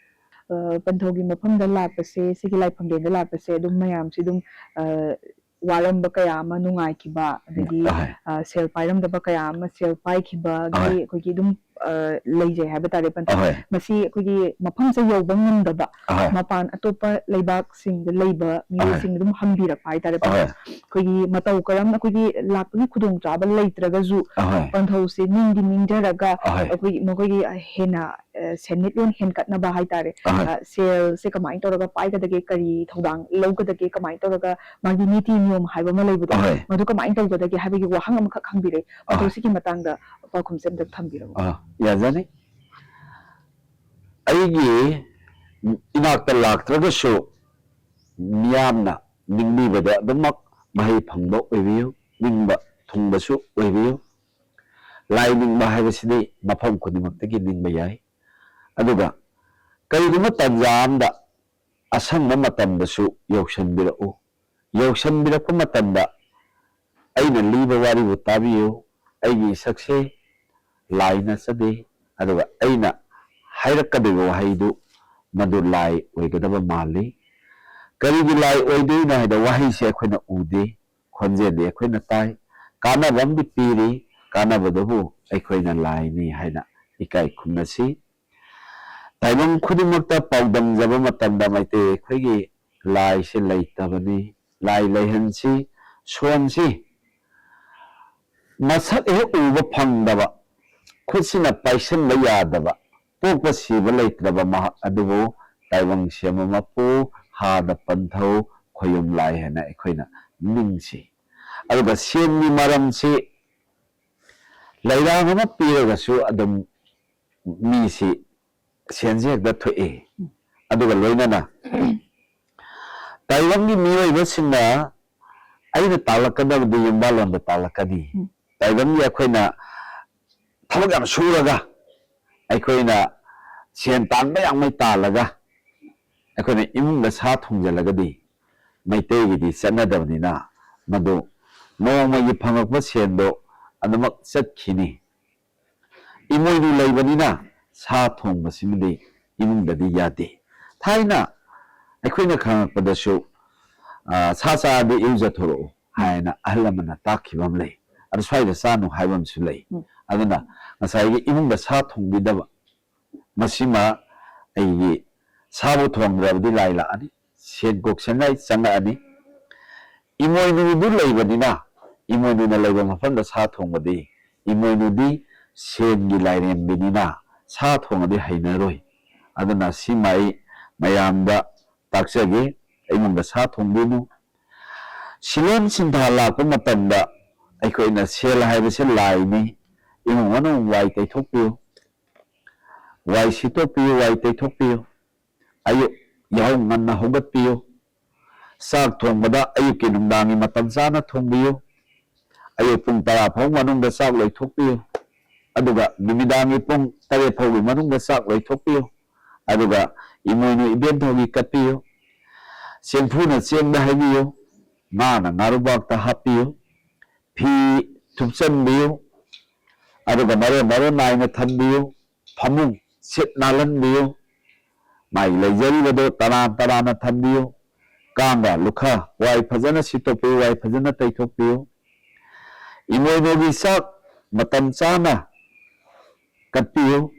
ꯑ, ꯄꯟꯊꯧꯒꯤ ꯃꯐꯝꯗ ꯂꯥꯛꯄꯁꯦ, ꯁꯤꯒꯤ ꯂꯥꯏꯐꯝꯂꯦꯟꯗ ꯂꯥꯛꯄꯁꯦ ꯑꯗꯨꯝ ꯃꯌꯥꯝꯁꯤ ꯑꯗꯨꯝ, ꯑ, ꯋꯥꯔꯝꯕ ꯀꯌꯥ ꯑꯃ ꯅꯨꯡꯉꯥꯏꯈꯤꯕ, ꯑꯗꯒꯤ, ꯑꯍꯣꯏ꯫ ꯑ, ꯁꯦꯜ ꯄꯥꯏꯔꯝꯗꯕ ꯀꯌꯥ ꯑꯃ ꯁꯦꯜ ꯄꯥꯏꯈꯤꯕꯒꯤ ꯑꯍꯣꯏ꯫ ꯑꯩꯈꯣꯏꯒꯤ ꯑꯗꯨꯝ, ꯑ, ꯂꯩꯖꯩ ꯍꯥꯏꯕ ꯇꯥꯔꯦ꯫ ꯄꯟꯊꯧ ꯑꯍꯣꯏ꯫ ꯃꯁꯤ ꯑꯩꯈꯣꯏꯒꯤ ꯃꯐꯝꯁꯦ ꯌꯧꯕ ꯉꯝꯗꯕ, ꯑꯍꯣꯏ꯫ ꯃꯄꯥꯟ ꯑꯇꯣꯞꯄ ꯂꯩꯕꯥꯛꯁꯤꯡꯗ ꯂꯩꯕ ꯃꯤꯑꯣꯏꯁꯤꯡꯅ ꯑꯗꯨꯝ ꯍꯪꯕꯤꯔꯛꯄ ꯍꯥꯏꯇꯥꯔꯦ꯫ ꯄꯟꯊꯧ ꯑꯍꯣꯏ꯫ ꯑꯩꯈꯣꯏꯒꯤ ꯃꯇꯧ ꯀꯔꯝꯅ ꯑꯩꯈꯣꯏꯒꯤ ꯂꯥꯛꯄꯒꯤ ꯈꯨꯗꯣꯡꯆꯥꯕ ꯂꯩꯇ꯭ꯔꯒꯁꯨ ꯑꯍꯣꯏ꯫ ꯄꯟꯊꯧꯁꯦ ꯅꯤꯡꯗꯤ ꯅꯤꯡꯖꯔꯒ ꯑꯍꯣꯏ꯫ ꯑꯩꯈꯣꯏꯒꯤ ꯃꯈꯣꯏꯒꯤ ꯍꯦꯟꯅ, ꯑ, ꯁꯦꯟꯃꯤꯠꯂꯣꯟ ꯍꯦꯟꯒꯠꯅꯕ ꯍꯥꯏꯇꯥꯔꯦ꯫ ꯑꯍꯣꯏ꯫ ꯑ, ꯁꯦꯜꯁꯦ ꯀꯃꯥꯏꯅ ꯇꯧꯔꯒ ꯄꯥꯏꯒꯗꯒꯦ, ꯀꯔꯤ ꯊꯧꯗꯥꯡ ꯂꯧꯒꯗꯒꯦ, ꯀꯃꯥꯏꯅ ꯇꯧꯔꯒ ꯃꯥꯒꯤ ꯅꯤꯇꯤ ꯅꯤꯌꯣꯝ ꯍꯥꯏꯕ ꯑꯃ ꯂꯩꯕꯗꯣ, ꯑꯍꯣꯏ꯫ ꯃꯗꯨ ꯀꯃꯥꯏꯅ ꯇꯧꯒꯗꯒꯦ ꯍꯥꯏꯕꯒꯤ ꯋꯥꯍꯪ ꯑꯃꯈꯛ ꯍꯪꯕꯤꯔꯦ꯫ ꯑꯗꯣ ꯑꯍꯣꯏ꯫ ꯁꯤꯒꯤ ꯃꯇꯥꯡꯗ ꯄꯥꯎꯈꯨꯝꯁꯦ ꯑꯝꯇ ꯊꯝꯕꯤꯔꯝꯃꯨ꯫ ꯑ, ꯌꯥꯖꯅꯤ꯫ ꯑꯩꯒꯤ ꯏꯅꯥꯛꯇ ꯂꯥꯛꯇ꯭ꯔꯒꯁꯨ ꯃꯤꯌꯥꯝꯅ ꯅꯤꯡꯕꯤꯕꯗ ꯑꯗꯨꯃꯛ ꯃꯍꯩ ꯐꯪꯕ ꯑꯣꯏꯕꯤꯌꯨ, ꯅꯤꯡꯕ ꯊꯨꯡꯕꯁꯨ ꯑꯣꯏꯕꯤꯌꯨ꯫ ꯂꯥꯏ ꯅꯤꯡꯕ ꯍꯥꯏꯕꯁꯤꯗꯤ ꯃꯐꯝ ꯈꯨꯗꯤꯡꯃꯛꯇꯒꯤ ꯅꯤꯡꯕ ꯌꯥꯏ꯫ ꯑꯗꯨꯒ ꯀꯔꯤꯒꯨꯝꯕ ꯇꯥꯟꯖꯥ ꯑꯃꯗ ꯑꯁꯪꯕ ꯃꯇꯝꯗꯁꯨ ꯌꯧꯁꯤꯟꯕꯤꯔꯛꯎ꯫ ꯌꯧꯁꯤꯟꯕꯤꯔꯛꯄ ꯃꯇꯝꯗ ꯑꯩꯅ ꯂꯤꯕ ꯋꯥꯔꯤꯕꯨ ꯇꯥꯕꯤꯌꯨ꯫ ꯑꯩꯒꯤ ꯏꯁꯛꯁꯦ ꯂꯥꯏ ꯅꯠꯆꯗꯦ, ꯑꯗꯨꯒ ꯑꯩꯅ ꯍꯥꯏꯔꯛꯀꯗꯣꯏꯕ ꯋꯥꯍꯩꯗꯨ ꯃꯗꯨ ꯂꯥꯏ ꯑꯣꯏꯒꯗꯕ ꯃꯥꯜꯂꯤ꯫ ꯀꯔꯤꯒꯤ ꯂꯥꯏ ꯑꯣꯏꯗꯣꯏꯅꯣ ꯍꯥꯏꯗ ꯋꯥꯍꯩꯁꯦ ꯑꯩꯈꯣꯏꯅ ꯎꯗꯦ, ꯈꯣꯟꯖꯦꯜꯗꯤ ꯑꯩꯈꯣꯏꯅ ꯇꯥꯏ, ꯀꯥꯟꯅꯕ ꯑꯃꯗꯤ ꯄꯤꯔꯤ, ꯀꯥꯟꯅꯕꯗꯨꯕꯨ ꯑꯩꯈꯣꯏꯅ ꯂꯥꯏꯅꯤ ꯍꯥꯏꯅ ꯏꯀꯥꯏ ꯈꯨꯝꯅꯁꯤ꯫ ꯇꯥꯏꯕꯪ ꯈꯨꯗꯤꯡꯃꯛꯇ ꯄꯥꯎꯗꯝꯖꯕ ꯃꯇꯝꯗ ꯃꯩꯇꯩ ꯑꯩꯈꯣꯏꯒꯤ ꯂꯥꯏꯁꯤ ꯂꯩꯇꯕꯅꯤ꯫ ꯂꯥꯏ ꯂꯩꯍꯟꯁꯤ, ꯁꯣꯟꯁꯤ꯫ ꯃꯁꯛ ꯍꯦꯛ ꯎꯕ ꯐꯪꯗꯕ, ꯈꯨꯠꯁꯤꯅ ꯄꯥꯏꯁꯟꯕ ꯌꯥꯗꯕ, ꯄꯣꯛꯄ ꯁꯤꯕ ꯂꯩꯇ꯭ꯔꯕ ꯃꯍꯥꯛ ꯑꯗꯨꯕꯨ ꯇꯥꯏꯕꯪ ꯁꯦꯝꯕ ꯃꯄꯨ ꯍꯥꯗ ꯄꯟꯊꯧ ꯈꯣꯌꯨꯝ ꯂꯥꯏ ꯍꯥꯏꯅ ꯑꯩꯈꯣꯏꯅ ꯅꯤꯡꯁꯤ꯫ ꯑꯗꯨꯒ ꯁꯦꯟꯒꯤ ꯃꯔꯝꯁꯤ ꯂꯩꯔꯥꯡ ꯑꯃ ꯄꯤꯔꯒꯁꯨ ꯑꯗꯨꯝ ꯃꯤꯁꯤ ꯁꯦꯟꯁꯦ ꯍꯦꯛꯇ ꯊꯣꯛꯏ꯫ ꯑꯗꯨꯒ ꯂꯣꯏꯅꯅ ꯇꯥꯏꯕꯪꯒꯤ ꯃꯤꯑꯣꯏꯕꯁꯤꯡꯅ ꯑꯩꯅ ꯇꯥꯛꯂꯛꯀꯗꯕꯗꯤ ꯌꯨꯝꯕꯥꯜꯂꯣꯟꯗ ꯇꯥꯛꯂꯛꯀꯅꯤ꯫ ꯎꯝ꯫ ꯇꯥꯏꯕꯪꯒꯤ ꯑꯩꯈꯣꯏꯅ ꯊꯕꯛ ꯌꯥꯝ ꯁꯨꯔꯒ ꯑꯩꯈꯣꯏꯅ ꯁꯦꯟ ꯇꯥꯟꯕ ꯌꯥꯝꯃꯩ ꯇꯥꯜꯂꯒ ꯑꯩꯈꯣꯏꯅ ꯏꯃꯨꯡꯗ ꯁꯥ ꯊꯣꯡꯖꯤꯜꯂꯒꯗꯤ ꯃꯩꯇꯩꯒꯤꯗꯤ ꯆꯠꯅꯗꯕꯅꯤꯅ ꯃꯗꯨ ꯅꯣꯡꯃꯒꯤ ꯐꯪꯉꯛꯄ ꯁꯦꯟꯗꯣ ꯑꯗꯨꯃꯛ ꯆꯠꯈꯤꯅꯤ꯫ ꯏꯃꯣꯏꯅꯨ ꯂꯩꯕꯅꯤꯅ ꯁꯥ ꯊꯣꯡꯕꯁꯤꯃꯗꯤ ꯏꯃꯨꯡꯗꯗꯤ ꯌꯥꯗꯦ꯫ ꯊꯥꯏꯅ ꯑꯩꯈꯣꯏꯅ ꯈꯪꯉꯛꯄꯗꯁꯨ, ꯑ, "ꯁꯥ ꯆꯥꯔꯗꯤ ꯏꯔꯨꯖꯊꯣꯔꯛꯎ" ꯍꯥꯏꯅ ꯑꯍꯜ ꯑꯃꯅ ꯇꯥꯛꯈꯤꯕ ꯑꯃ ꯂꯩ꯫ ꯑꯗꯨ ꯁ꯭ꯋꯥꯏꯗ ꯆꯥꯅꯨ ꯍꯥꯏꯕ ꯑꯃꯁꯨ ꯂꯩ꯫ ꯎꯝ꯫ ꯑꯗꯨꯅ ꯉꯁꯥꯏꯒꯤ ꯏꯃꯨꯡꯗ ꯁꯥ ꯊꯣꯡꯕꯤꯗꯕ, ꯃꯁꯤꯃ ꯑꯩꯒꯤ ꯁꯥꯕꯨ ꯊꯣꯡꯗ꯭ꯔꯕꯗꯤ ꯂꯥꯏ ꯂꯥꯛꯑꯅꯤ, ꯁꯦꯟ ꯀꯣꯛ ꯁꯦꯟꯒꯥꯏ ꯆꯪꯉꯛꯑꯅꯤ꯫ ꯏꯃꯣꯏꯅꯨꯗꯨ ꯂꯩꯕꯅꯤꯅ, ꯏꯃꯣꯏꯅꯨꯅ ꯂꯩꯕ ꯃꯐꯝꯗ ꯁꯥ ꯊꯣꯡꯕꯗꯤ, ꯏꯃꯣꯏꯅꯨꯗꯤ ꯁꯦꯟꯒꯤ ꯂꯥꯏꯔꯦꯝꯕꯤꯅꯤꯅ ꯁꯥ ꯊꯣꯡꯉꯗꯤ ꯍꯩꯅꯔꯣꯏ꯫ ꯑꯗꯨꯅ ꯁꯤꯃ ꯑꯩ ꯃꯌꯥꯝꯗ ꯇꯥꯛꯆꯒꯦ, ꯏꯃꯨꯡꯗ ꯁꯥ ꯊꯣꯡꯕꯤꯅꯨ꯫ ꯁꯤꯂꯦꯟ ꯁꯤꯟꯊꯥ ꯂꯥꯛꯄ ꯃꯇꯝꯗ ꯑꯩꯈꯣꯏꯅ ꯁꯦꯜ ꯍꯥꯏꯕꯁꯦ ꯂꯥꯏꯅꯤ꯫ ꯏꯃꯨꯡ ꯃꯅꯨꯡ ꯋꯥꯏ ꯇꯩꯊꯣꯛꯄꯤꯌꯨ, ꯋꯥꯏ ꯁꯤꯠꯇꯣꯛꯄꯤꯌꯨ, ꯋꯥꯏ ꯇꯩꯊꯣꯛꯄꯤꯌꯨ꯫ ꯑꯌꯨꯛ ꯌꯥꯍꯧ ꯉꯟꯅ ꯍꯧꯒꯠꯄꯤꯌꯨ꯫ ꯆꯥꯛ ꯊꯣꯡꯕꯗ ꯑꯌꯨꯛꯀꯤ ꯅꯨꯡꯗꯥꯡꯒꯤ ꯃꯇꯝ ꯆꯥꯅ ꯊꯣꯡꯕꯤꯌꯨ꯫ ꯑꯌꯨꯛ ꯄꯨꯡ ꯇꯔꯥ ꯐꯥꯎ ꯃꯅꯨꯡꯗ ꯆꯥꯛ ꯂꯣꯏꯊꯣꯛꯄꯤꯌꯨ꯫ ꯑꯗꯨꯒ ꯅꯨꯃꯤꯗꯥꯡꯒꯤ ꯄꯨꯡ ꯇꯔꯦꯠ ꯐꯥꯎꯒꯤ ꯃꯅꯨꯡꯗ ꯆꯥꯛ ꯂꯣꯏꯊꯣꯛꯄꯤꯌꯨ꯫ ꯑꯗꯨꯒ ꯏꯃꯣꯏꯅꯨ ꯏꯕꯦꯟꯊꯧꯒꯤ ꯀꯠꯄꯤꯌꯨ꯫ ꯆꯦꯡꯐꯨꯅ ꯆꯦꯡꯗ ꯍꯩꯕꯤꯌꯨ꯫ ꯉꯥꯅ ꯉꯥꯔꯨꯕꯥꯛꯇ ꯍꯥꯞꯄꯤꯌꯨ꯫ ꯐꯤ ꯊꯨꯞꯆꯟꯕꯤꯌꯨ꯫ ꯑꯗꯨꯒ ꯃꯔꯣꯟ ꯃꯔꯣꯟ ꯅꯥꯏꯅ ꯊꯝꯕꯤꯌꯨ꯫ ꯐꯃꯨꯡ ꯁꯤꯠ ꯅꯥꯜꯍꯟꯕꯤꯌꯨ꯫ ꯃꯥꯒꯤ ꯂꯩꯖꯔꯤꯕꯗꯨ ꯇꯔꯥꯝ ꯇꯔꯥꯝꯅ ꯊꯝꯕꯤꯌꯨ꯫ ꯀꯥꯡꯒ ꯂꯨꯈꯥ ꯋꯥꯏ ꯐꯖꯅ ꯁꯤꯠꯇꯣꯛꯄꯤꯌꯨ, ꯋꯥꯏ ꯐꯖꯅ ꯇꯩꯊꯣꯛꯄꯤꯌꯨ꯫ ꯏꯃꯣꯏꯅꯨꯒꯤ ꯆꯥꯛ ꯃꯇꯝ ꯆꯥꯅ ꯀꯠꯄꯤꯌꯨ꯫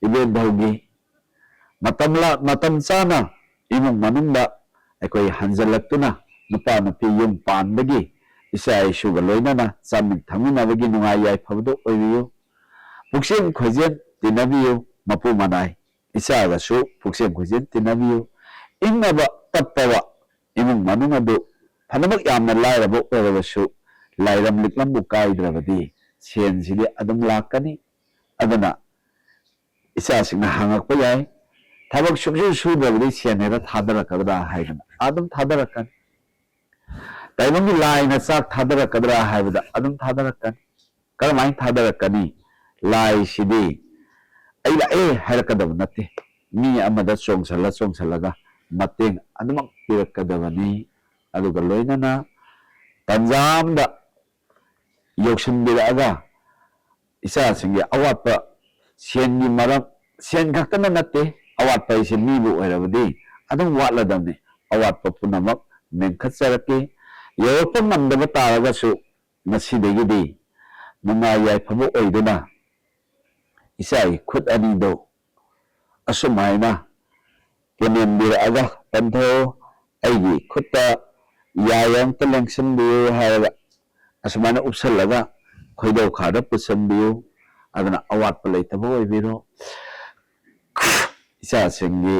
ꯏꯕꯦꯟꯙꯧꯒꯤ ꯃꯇꯝ ꯂꯥ-, ꯃꯇꯝ ꯆꯥꯅ ꯏꯃꯨꯡ ꯃꯅꯨꯡꯗ ꯑꯩꯈꯣꯏ ꯍꯟꯖꯤꯜꯂꯛꯇꯨꯅ ꯅꯨꯄꯥ ꯅꯨꯄꯤ ꯌꯨꯝ ꯄꯥꯟꯕꯒꯤ ꯏꯆꯥ ꯏꯁꯨꯒ ꯂꯣꯏꯅꯅ ꯆꯥꯃꯤꯟ ꯊꯛꯃꯤꯟꯅꯕꯒꯤ ꯅꯨꯡꯉꯥꯏ ꯌꯥꯏꯐꯕꯗꯨ ꯑꯣꯏꯕꯤꯌꯨ꯫ ꯄꯨꯛꯆꯦꯟ ꯈꯣꯏꯖꯦꯟ ꯇꯤꯟꯅꯕꯤꯌꯨ꯫ ꯃꯄꯨ ꯃꯅꯥꯏ ꯏꯆꯥꯒꯁꯨ ꯄꯨꯛꯆꯦꯟ ꯈꯣꯏꯖꯦꯟ ꯇꯤꯟꯅꯕꯤꯌꯨ꯫ ꯏꯪꯅꯕ ꯇꯞꯄꯕ ꯏꯃꯨꯡ ꯃꯅꯨꯡ ꯑꯗꯨ ꯐꯅꯃꯛ ꯌꯥꯝꯅ ꯂꯥꯏꯔꯕ ꯑꯣꯏꯔꯕꯁꯨ ꯂꯥꯏꯔꯝ ꯂꯤꯛꯂꯝꯕꯨ ꯀꯥꯏꯗ꯭ꯔꯕꯗꯤ ꯁꯦꯟꯁꯤꯗꯤ ꯑꯗꯨꯝ ꯂꯥꯛꯀꯅꯤ꯫ ꯑꯗꯨꯅ ꯏꯆꯥꯁꯤꯡꯅ ꯍꯪꯉꯛꯄ ꯌꯥꯏ, "ꯊꯕꯛ ꯁꯨꯡꯁꯨ ꯁꯨꯗ꯭ꯔꯕꯗꯤ ꯁꯦꯟ ꯍꯦꯛꯇ ꯊꯥꯗꯔꯛꯀꯗ꯭ꯔꯥ?" ꯍꯥꯏꯗꯅ꯫ ꯑꯗꯨꯝ ꯊꯥꯗꯔꯛꯀꯅꯤ꯫ ꯇꯥꯏꯕꯪꯒꯤ ꯂꯥꯏꯅ ꯆꯥꯛ ꯊꯥꯗꯔꯛꯀꯗ꯭ꯔꯥ ꯍꯥꯏꯕꯗ ꯑꯗꯨꯝ ꯊꯥꯗꯔꯛꯀꯅꯤ꯫ ꯀꯔꯝꯍꯥꯏꯅ ꯊꯥꯗꯔꯛꯀꯅꯤ? ꯂꯥꯏꯁꯤꯗꯤ ꯑꯩ ꯂꯥꯛꯑꯦ ꯍꯥꯏꯔꯛꯀꯗꯕ ꯅꯠꯇꯦ꯫ ꯃꯤ ꯑꯃꯗ ꯆꯣꯡꯁꯜꯂ ꯆꯣꯡꯁꯜꯂꯒ ꯃꯇꯦꯡ ꯑꯗꯨꯃꯛ ꯄꯤꯔꯛꯀꯗꯕꯅꯤ꯫ ꯑꯗꯨꯒ ꯂꯣꯏꯅꯅ ꯇꯟꯖꯥ ꯑꯃꯗ ꯌꯧꯁꯤꯟꯕꯤꯔꯛꯑꯒ ꯏꯆꯥꯁꯤꯡꯒꯤ ꯑꯋꯥꯠꯄ, ꯁꯦꯟꯒꯤ ꯃꯔꯝ, ꯁꯦꯟ ꯈꯛꯇꯅ ꯅꯠꯇꯦ, ꯑꯋꯥꯠꯄ ꯍꯥꯏꯁꯦ ꯃꯤꯕꯨ ꯑꯣꯏꯔꯕꯗꯤ ꯑꯗꯨꯝ ꯋꯥꯠꯂꯗꯕꯅꯤ꯫ ꯑꯋꯥꯠꯄ ꯄꯨꯝꯅꯃꯛ ꯃꯦꯟꯈꯠꯆꯔꯛꯀꯦ꯫ ꯌꯧꯔꯛꯄ ꯉꯝꯗꯕ ꯇꯥꯔꯒꯁꯨ ꯉꯁꯤꯗꯒꯤꯗꯤ ꯅꯨꯡꯉꯥꯏ ꯌꯥꯏꯐꯕ ꯑꯣꯏꯗꯨꯅ ꯏꯆꯥꯒꯤ ꯈꯨꯠ ꯑꯅꯤꯗꯣ ꯑꯁꯨꯝ ꯍꯥꯏꯅ ꯄꯨꯅꯦꯝꯕꯤꯔꯛꯑꯒ, "ꯄꯟꯊꯧ, ꯑꯩꯒꯤ ꯈꯨꯠꯇ ꯌꯥꯏ ꯑꯝꯇ ꯂꯦꯡꯁꯤꯟꯕꯤꯌꯨ" ꯍꯥꯏꯔꯒ ꯑꯁꯨꯃꯥꯏꯅ ꯎꯞꯁꯜꯂꯒ ꯈꯣꯏꯗꯧ ꯈꯥꯗ ꯄꯨꯁꯟꯕꯤꯌꯨ꯫ ꯑꯗꯨꯅ ꯑꯋꯥꯠꯄ ꯂꯩꯇꯕ ꯑꯣꯏꯕꯤꯔꯣ꯫ ꯏꯆꯥꯁꯤꯡꯒꯤ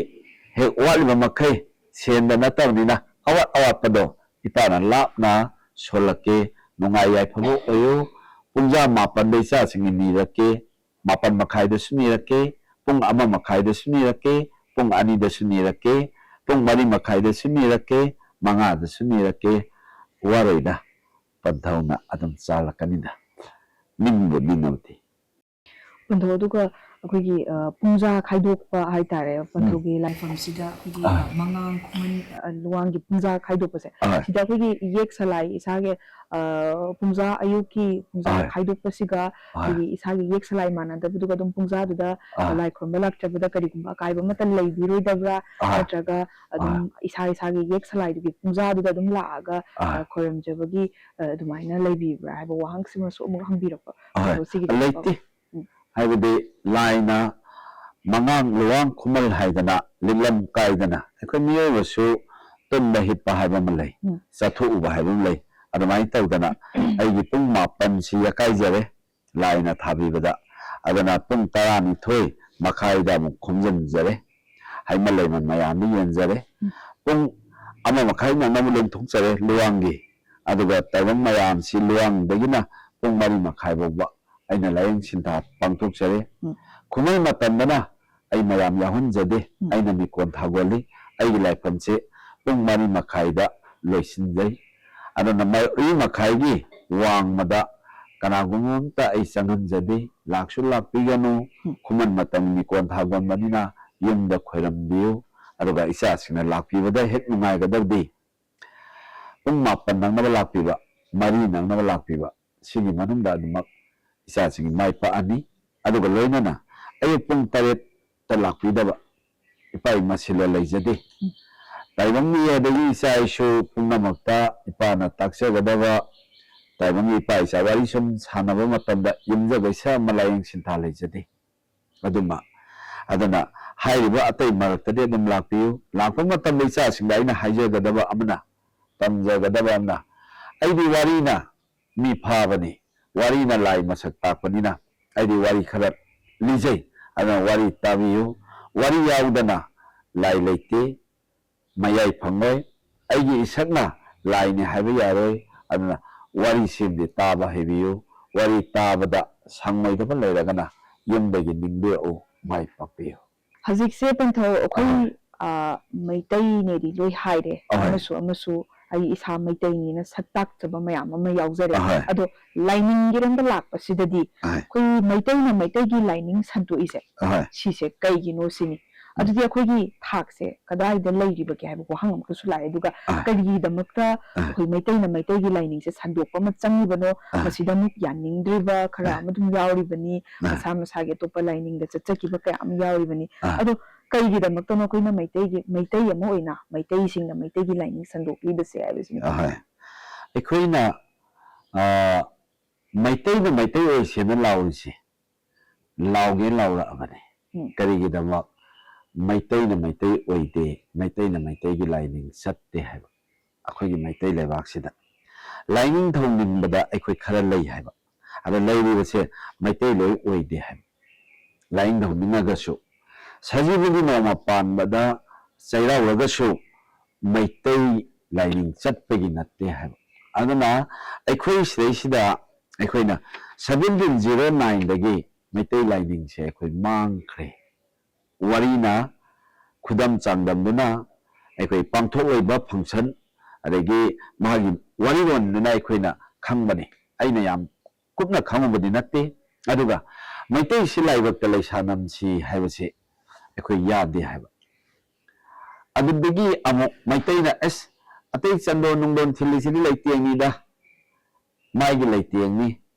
ꯍꯦꯛ ꯋꯥꯠꯂꯤꯕ ꯃꯈꯩ, ꯁꯦꯟꯗ ꯅꯠꯇꯕꯅꯤꯅ, ꯑꯋꯥꯠ ꯑꯋꯥꯠꯄꯗꯣ ꯏꯄꯥꯅ ꯂꯥꯞꯅ ꯁꯣꯜꯂꯛꯀꯦ꯫ ꯅꯨꯡꯉꯥꯏ ꯌꯥꯏꯐꯕ ꯑꯣꯏꯌꯨ꯫ ꯄꯨꯡꯖꯥ ꯃꯥꯄꯟꯗ ꯏꯆꯥꯁꯤꯡꯒꯤ ꯅꯤꯔꯛꯀꯦ, ꯃꯥꯄꯟ ꯃꯈꯥꯏꯗꯁꯨ ꯅꯤꯔꯛꯀꯦ, ꯄꯨꯡ ꯑꯃ ꯃꯈꯥꯏꯗꯁꯨ ꯅꯤꯔꯛꯀꯦ, ꯄꯨꯡ ꯑꯅꯤꯗꯁꯨ ꯅꯤꯔꯛꯀꯦ, ꯄꯨꯡ ꯃꯔꯤ ꯃꯈꯥꯏꯗꯁꯨ ꯅꯤꯔꯛꯀꯦ, ꯃꯉꯥꯗꯁꯨ ꯅꯤꯔꯛꯀꯦ꯫ ꯋꯥꯔꯣꯏꯗ, ꯄꯟꯊꯧꯅ ꯑꯗꯨꯝ ꯆꯥꯜꯂꯛꯀꯅꯤꯗ꯫ ꯅꯤꯡꯕꯨ ꯅꯤꯡꯉꯕꯗꯤ꯫ ꯄꯟꯊꯧ, ꯑꯗꯨꯒ ꯑꯩꯈꯣꯏꯒꯤ, ꯑ, ꯄꯨꯡꯖꯥ ꯈꯥꯏꯗꯣꯛꯄ ꯍꯥꯏꯇꯥꯔꯦ, ꯄꯟꯊꯧꯒꯤ ꯂꯥꯏꯐꯝꯁꯤꯗ ꯑꯩꯈꯣꯏꯒꯤ, ꯑ, ꯃꯉꯥꯡ ꯈꯨꯃꯟ, ꯑ, ꯂꯨꯋꯥꯡꯒꯤ ꯄꯨꯡꯖꯥ ꯈꯥꯏꯗꯣꯛꯄꯁꯦ, ꯑ, ꯁꯤꯗ ꯑꯩꯈꯣꯏꯒꯤ ꯌꯦꯛ ꯁꯂꯥꯏ, ꯏꯁꯥꯒꯤ, ꯑ, ꯄꯨꯡꯖꯥ, ꯑꯌꯨꯛꯀꯤ ꯄꯨꯡꯖꯥ ꯑ, ꯈꯥꯏꯗꯣꯛꯄꯁꯤꯒ ꯑ, ꯑꯩꯈꯣꯏꯒꯤ ꯏꯁꯥꯒꯤ ꯌꯦꯛ ꯁꯂꯥꯏ ꯃꯥꯟꯅꯗꯕꯗꯨꯒ ꯑꯗꯨꯝ ꯄꯨꯡꯖꯥꯗꯨꯗ, ꯑ, ꯑ, ꯂꯥꯏ ꯈꯨꯔꯨꯝꯕ ꯂꯥꯛꯆꯕꯗ ꯀꯔꯤꯒꯨꯝꯕ ꯑꯀꯥꯏꯕ ꯑꯃꯠꯇ ꯂꯩꯕꯤꯔꯣꯏꯗꯕ꯭ꯔꯥ? ꯑ, ꯅꯠꯇ꯭ꯔꯒ ꯑꯗꯨꯝ ꯑ, ꯏꯁꯥ ꯏꯁꯥꯒꯤ ꯌꯦꯛ ꯁꯂꯥꯏꯗꯨꯒꯤ ꯄꯨꯡꯖꯥꯗꯨꯗ ꯑꯗꯨꯝ ꯂꯥꯛꯑꯒ, ꯑ, ꯑ, ꯈꯣꯏꯔꯝꯖꯕꯒꯤ, ꯑ, ꯑꯗꯨꯃꯥꯏꯅ ꯂꯩꯕꯤꯕ꯭ꯔꯥ ꯍꯥꯏꯕ ꯋꯥꯍꯪꯁꯤꯃꯁꯨ ꯑꯃꯨꯛ ꯍꯪꯕꯤꯔꯛꯄ꯫ ꯑꯍꯣꯏ, ꯑꯗꯣ ꯁꯤꯒꯤꯗꯤ ꯂꯩꯇꯦ꯫ ꯍꯥꯏꯕꯗꯤ ꯂꯥꯏꯅ ꯃꯉꯥꯡ ꯂꯨꯋꯥꯡ ꯈꯨꯃꯜ ꯍꯥꯏꯗꯅ ꯂꯤꯛꯂꯝ ꯀꯥꯏꯗꯅ ꯑꯩꯈꯣꯏ ꯃꯤꯑꯣꯏꯕꯁꯨ ꯇꯨꯝꯕ ꯍꯤꯞꯄ ꯍꯥꯏꯕ ꯑꯃ ꯂꯩ, ꯎꯝ꯫ ꯆꯠꯊꯣꯛꯎꯕ ꯍꯥꯏꯕ ꯑꯃ ꯂꯩ꯫ ꯑꯗꯨꯃꯥꯏꯅ ꯇꯧꯗꯅ ꯑꯩꯒꯤ ꯄꯨꯡ ꯃꯥꯄꯟꯁꯤ ꯌꯥꯀꯥꯏꯖꯔꯦ ꯂꯥꯏꯅ ꯊꯥꯕꯤꯕꯗ꯫ ꯑꯗꯨꯅ ꯄꯨꯡ ꯇꯔꯥꯅꯤꯊꯣꯏ ꯃꯈꯥꯏꯗ ꯑꯃꯨꯛ ꯈꯣꯝꯖꯤꯟꯖꯔꯦ꯫ ꯍꯩꯃ ꯂꯩꯃ ꯃꯌꯥꯝꯗ ꯌꯦꯟꯖꯔꯦ꯫ ꯎꯝ꯫ ꯄꯨꯡ ꯑꯃ ꯃꯈꯥꯏ ꯅꯪꯅꯕ ꯂꯦꯡꯊꯣꯛꯆꯔꯦ ꯂꯨꯋꯥꯡꯒꯤ꯫ ꯑꯗꯨꯒ ꯇꯥꯏꯕꯪ ꯃꯌꯥꯝꯁꯤ ꯂꯨꯋꯥꯡꯗꯒꯤꯅ ꯄꯨꯡ ꯃꯔꯤ ꯃꯈꯥꯏ ꯐꯥꯎꯕ ꯑꯩꯅ ꯂꯥꯏꯌꯦꯡ ꯁꯤꯟꯊꯥ ꯄꯥꯡꯊꯣꯛꯆꯔꯦ꯫ ꯎꯝ꯫ ꯈꯨꯃꯟ ꯃꯇꯝꯗꯅ ꯑꯩ ꯃꯌꯥꯝ ꯌꯥꯎꯍꯟꯖꯗꯦ, ꯎꯝ꯫ ꯑꯩꯅ ꯃꯤꯀꯣꯟ ꯊꯥꯒꯣꯜꯂꯤ꯫ ꯑꯩꯒꯤ ꯂꯥꯏꯐꯝꯁꯦ ꯄꯨꯡ ꯃꯔꯤ ꯃꯈꯥꯏꯗ ꯂꯣꯏꯁꯤꯟꯖꯩ꯫ ꯑꯗꯨꯅ ꯃꯔꯤ ꯃꯈꯥꯏꯒꯤ ꯋꯥꯡꯃꯗ ꯀꯅꯥꯒꯨꯝꯕ ꯑꯝꯇ ꯑꯩ ꯆꯪꯍꯟꯖꯗꯦ, ꯂꯥꯛꯁꯨ ꯂꯥꯛꯄꯤꯒꯅꯨ, ꯎꯝ꯫ ꯈꯨꯃꯟ ꯃꯇꯝꯒꯤ ꯀꯣꯟꯊꯥꯒꯣꯟꯕꯅꯤꯅ ꯌꯨꯝꯗ ꯈꯣꯏꯔꯝꯕꯤꯌꯨ, ꯑꯗꯨꯒ ꯏꯆꯥꯁꯤꯡꯅ ꯂꯥꯛꯄꯤꯕꯗ ꯍꯦꯛ ꯅꯨꯡꯉꯥꯏꯒꯗꯕꯗꯤ ꯄꯨꯡ ꯃꯥꯄꯟ ꯅꯪꯅꯕ ꯂꯥꯛꯄꯤꯕ, ꯃꯔꯤ ꯅꯪꯅꯕ ꯂꯥꯛꯄꯤꯕ, ꯁꯤꯒꯤ ꯃꯅꯨꯡꯗ ꯑꯗꯨꯃꯛ ꯏꯆꯥꯁꯤꯡꯒꯤ ꯃꯥꯏ ꯄꯥꯛꯑꯅꯤ꯫ ꯑꯗꯨꯒ ꯂꯣꯏꯅꯅ ꯑꯌꯨꯛ ꯄꯨꯡ ꯇꯔꯦꯠꯇ ꯂꯥꯛꯄꯤꯗꯕ ꯏꯄꯥ ꯏꯃꯥ ꯁꯤꯜꯂ ꯂꯩꯖꯗꯦ꯫ ꯇꯥꯏꯕꯪꯒꯤ ꯑꯗꯒꯤ ꯏꯆꯥ ꯏꯁꯨ ꯄꯨꯝꯅꯃꯛꯇ ꯏꯄꯥꯅ ꯇꯥꯛꯆꯒꯗꯕ, ꯇꯥꯏꯕꯪꯒꯤ ꯏꯄꯥ ꯏꯆꯥ ꯋꯥꯔꯤ ꯁꯨꯝ ꯁꯥꯟꯅꯕ ꯃꯇꯝꯗ ꯌꯨꯝꯖꯕꯩꯁꯥ ꯑꯃ ꯂꯥꯏꯌꯦꯡ ꯁꯤꯟꯊꯥ ꯂꯩꯖꯗꯦ꯫ ꯑꯗꯨꯃ, ꯑꯗꯨꯅ ꯍꯥꯏꯔꯤꯕ ꯑꯇꯩ ꯃꯔꯛꯇꯗꯤ ꯑꯗꯨꯝ ꯂꯥꯛꯄꯤꯌꯨ꯫ ꯂꯥꯛꯄ ꯃꯇꯝꯗ ꯏꯆꯥꯁꯤꯡꯗ ꯑꯩꯅ ꯍꯥꯏꯖꯒꯗꯕ ꯑꯃꯅ, ꯇꯝꯖꯒꯗꯕ ꯑꯃꯅ, ꯑꯩꯗꯤ ꯋꯥꯔꯤꯅ ꯃꯤ ꯐꯥꯕꯅꯤ, ꯋꯥꯔꯤꯅ ꯂꯥꯏ ꯃꯁꯛ ꯇꯥꯛꯄꯅꯤꯅ ꯑꯩꯗꯤ ꯋꯥꯔꯤ ꯈꯔ ꯂꯤꯖꯩ꯫ ꯑꯗꯨꯅ ꯋꯥꯔꯤ ꯇꯥꯕꯤꯌꯨ꯫ ꯋꯥꯔꯤ ꯌꯥꯎꯗꯅ ꯂꯥꯏ ꯂꯩꯇꯦ, ꯃꯌꯥꯏ ꯐꯪꯂꯣꯏ꯫ ꯑꯩꯒꯤ ꯏꯁꯛꯅ ꯂꯥꯏꯅꯤ ꯍꯥꯏꯕ ꯌꯥꯔꯣꯏ꯫ ꯑꯗꯨꯅ ꯋꯥꯔꯤꯁꯤꯃꯗꯤ ꯇꯥꯕ ꯍꯩꯕꯤꯌꯨ꯫ ꯋꯥꯔꯤ ꯇꯥꯕꯗ ꯁꯪꯉꯣꯏꯗꯕ ꯂꯩꯔꯒꯅ ꯌꯨꯝꯗꯒꯤ ꯅꯤꯡꯕꯤꯔꯛꯎ꯫ ꯃꯥꯏ ꯄꯥꯛꯄꯤꯌꯨ꯫ ꯍꯧꯖꯤꯛꯁꯦ ꯄꯟꯊꯧ ꯑꯩꯈꯣꯏ, ꯑꯍꯣꯏ꯫ ꯑ, ꯃꯩꯇꯩꯅꯦꯗꯤ ꯂꯣꯏ ꯍꯥꯏꯔꯦ, ꯑꯍꯣꯏ꯫ ꯑꯃꯁꯨ ꯑꯃꯁꯨ ꯑꯩ ꯏꯁꯥ ꯃꯩꯇꯩꯅꯤꯅ ꯁꯛ ꯇꯥꯛꯆꯕ ꯃꯌꯥꯝ ꯑꯃ ꯌꯥꯎꯖꯔꯦ꯫ ꯑꯍꯣꯏ꯫ ꯑꯗꯣ ꯂꯥꯏꯅꯤꯡꯒꯤꯔꯣꯝꯗ ꯂꯥꯛꯄꯁꯤꯗꯗꯤ ꯑꯍꯣꯏ꯫ ꯑꯩꯈꯣꯏ ꯃꯩꯇꯩꯅ ꯃꯩꯇꯩꯒꯤ ꯂꯥꯏꯅꯤꯡ ꯁꯟꯗꯣꯛꯏꯁꯦ, ꯑꯍꯣꯏ꯫ ꯁꯤꯁꯦ ꯀꯩꯒꯤꯅꯣ ꯁꯤꯅꯤ꯫ ꯎꯝ꯫ ꯑꯗꯨꯗꯤ ꯑꯩꯈꯣꯏꯒꯤ ꯊꯥꯛꯁꯦ ꯀꯗꯥꯏꯗ ꯂꯩꯔꯤꯕꯒꯦ ꯍꯥꯏꯕ ꯋꯥꯍꯪ ꯑꯃꯈꯛꯁꯨ ꯂꯥꯛꯑꯦ꯫ ꯑꯗꯨꯒ ꯑꯍꯣꯏ꯫ ꯀꯔꯤꯒꯤꯗꯃꯛꯇ ꯑꯍꯣꯏ꯫ ꯑꯩꯈꯣꯏ ꯃꯩꯇꯩꯅ ꯃꯩꯇꯩꯒꯤ ꯂꯥꯏꯅꯤꯡꯁꯦ ꯁꯟꯗꯣꯛꯄ ꯑꯃ ꯆꯪꯉꯤꯕꯅꯣ? ꯑꯍꯣꯏ꯫ ꯃꯁꯤꯗ ꯑꯃꯨꯛ ꯌꯥꯅꯤꯡꯗ꯭ꯔꯤꯕ ꯈꯔ ꯑꯍꯣꯏ꯫ ꯑꯃ ꯑꯗꯨꯝ ꯌꯥꯎꯔꯤꯕꯅꯤ꯫ ꯑꯍꯣꯏ꯫ ꯃꯁꯥ ꯃꯁꯥꯒꯤ ꯑꯇꯣꯞꯄ ꯂꯥꯏꯅꯤꯡꯗ ꯆꯠꯆꯈꯤꯕ ꯀꯌꯥ ꯑꯃ ꯌꯥꯎꯔꯤꯕꯅꯤ꯫ ꯑꯍꯣꯏ꯫ ꯑꯗꯣ ꯀꯩꯒꯤꯗꯃꯛꯇꯅꯣ ꯑꯩꯈꯣꯏꯅ ꯃꯩꯇꯩꯒꯤ, ꯃꯩꯇꯩ ꯑꯃ ꯑꯣꯏꯅ ꯃꯩꯇꯩꯁꯤꯡꯅ ꯃꯩꯇꯩꯒꯤ ꯂꯥꯏꯅꯤꯡ ꯁꯟꯗꯣꯛꯂꯤꯕꯁꯦ ꯍꯥꯏꯕꯁꯤꯅꯤ? ꯑꯍꯣꯏ꯫ ꯑꯩꯈꯣꯏꯅ, ꯑ, ꯃꯩꯇꯩꯅ ꯃꯩꯇꯩ ꯑꯣꯏꯁꯦꯅ ꯂꯥꯎꯔꯤꯁꯦ, ꯂꯥꯎꯒꯦ ꯂꯥꯎꯔꯛꯑꯕꯅꯤ꯫ ꯎꯝ꯫ ꯀꯔꯤꯒꯤꯗꯃꯛ? ꯃꯩꯇꯩꯅ ꯃꯩꯇꯩ ꯑꯣꯏꯗꯦ, ꯃꯩꯇꯩꯅ ꯃꯩꯇꯩꯒꯤ ꯂꯥꯏꯅꯤꯡ ꯆꯠꯇꯦ ꯍꯥꯏꯕ꯫ ꯑꯩꯈꯣꯏꯒꯤ ꯃꯩꯇꯩ ꯂꯩꯕꯥꯛꯁꯤꯗ ꯂꯥꯏꯅꯤꯡꯊꯧ ꯅꯤꯡꯕꯗ ꯑꯩꯈꯣꯏ ꯈꯔ ꯂꯩ ꯍꯥꯏꯕ꯫ ꯑꯗ ꯂꯩꯔꯤꯕꯁꯦ ꯃꯩꯇꯩ ꯂꯣꯏ ꯑꯣꯏꯗꯦ ꯍꯥꯏꯕ꯫ ꯂꯥꯏꯅꯤꯡꯊꯧ ꯅꯤꯡꯉꯒꯁꯨ, ꯁꯖꯤꯕꯨꯒꯤ ꯅꯣꯡꯃ ꯄꯥꯟꯕꯗ ꯆꯩꯔꯥꯎꯔꯒꯁꯨ ꯃꯩꯇꯩ ꯂꯥꯏꯅꯤꯡ ꯆꯠꯄꯒꯤ ꯅꯠꯇꯦ ꯍꯥꯏꯕ꯫ ꯑꯗꯨꯅ ꯑꯩꯈꯣꯏ ꯁꯤꯗꯩꯁꯤꯗ ꯑꯩꯈꯣꯏꯅ seventeen zero nineꯗꯒꯤ ꯃꯩꯇꯩ ꯂꯥꯏꯅꯤꯡꯁꯦ ꯑꯩꯈꯣꯏ ꯃꯥꯡꯈ꯭ꯔꯦ꯫ ꯋꯥꯔꯤꯅ ꯈꯨꯗꯝ ꯆꯥꯡꯗꯝꯗꯨꯅ ꯑꯩꯈꯣꯏ ꯄꯥꯡꯊꯣꯛꯂꯤꯕ function, ꯑꯗꯒꯤ ꯃꯥꯒꯤ ꯋꯥꯔꯤꯔꯣꯟꯗꯨꯅ ꯑꯩꯈꯣꯏꯅ ꯈꯪꯕꯅꯤ꯫ ꯑꯩꯅ ꯌꯥꯝ ꯀꯨꯞꯅ ꯈꯪꯉꯨꯕꯗꯤ ꯅꯠꯇꯦ꯫ ꯑꯗꯨꯒ ꯃꯩꯇꯩꯁꯤ ꯂꯥꯏꯕꯛꯇ ꯂꯩꯁꯥ ꯅꯝꯁꯤ ꯍꯥꯏꯕꯁꯤ ꯑꯩꯈꯣꯏ ꯌꯥꯗꯦ ꯍꯥꯏꯕ꯫ ꯑꯗꯨꯗꯒꯤ ꯑꯃꯨꯛ ꯃꯩꯇꯩꯅ, "ꯑꯁ, ꯑꯇꯩ ꯆꯟꯗꯣꯟ ꯅꯨꯡꯗꯣꯟ ꯊꯤꯜꯂꯤꯁꯤꯗꯤ ꯂꯩꯇꯦꯡꯅꯤꯗ, ꯃꯥꯒꯤ ꯂꯩꯇꯦꯡꯅꯤ"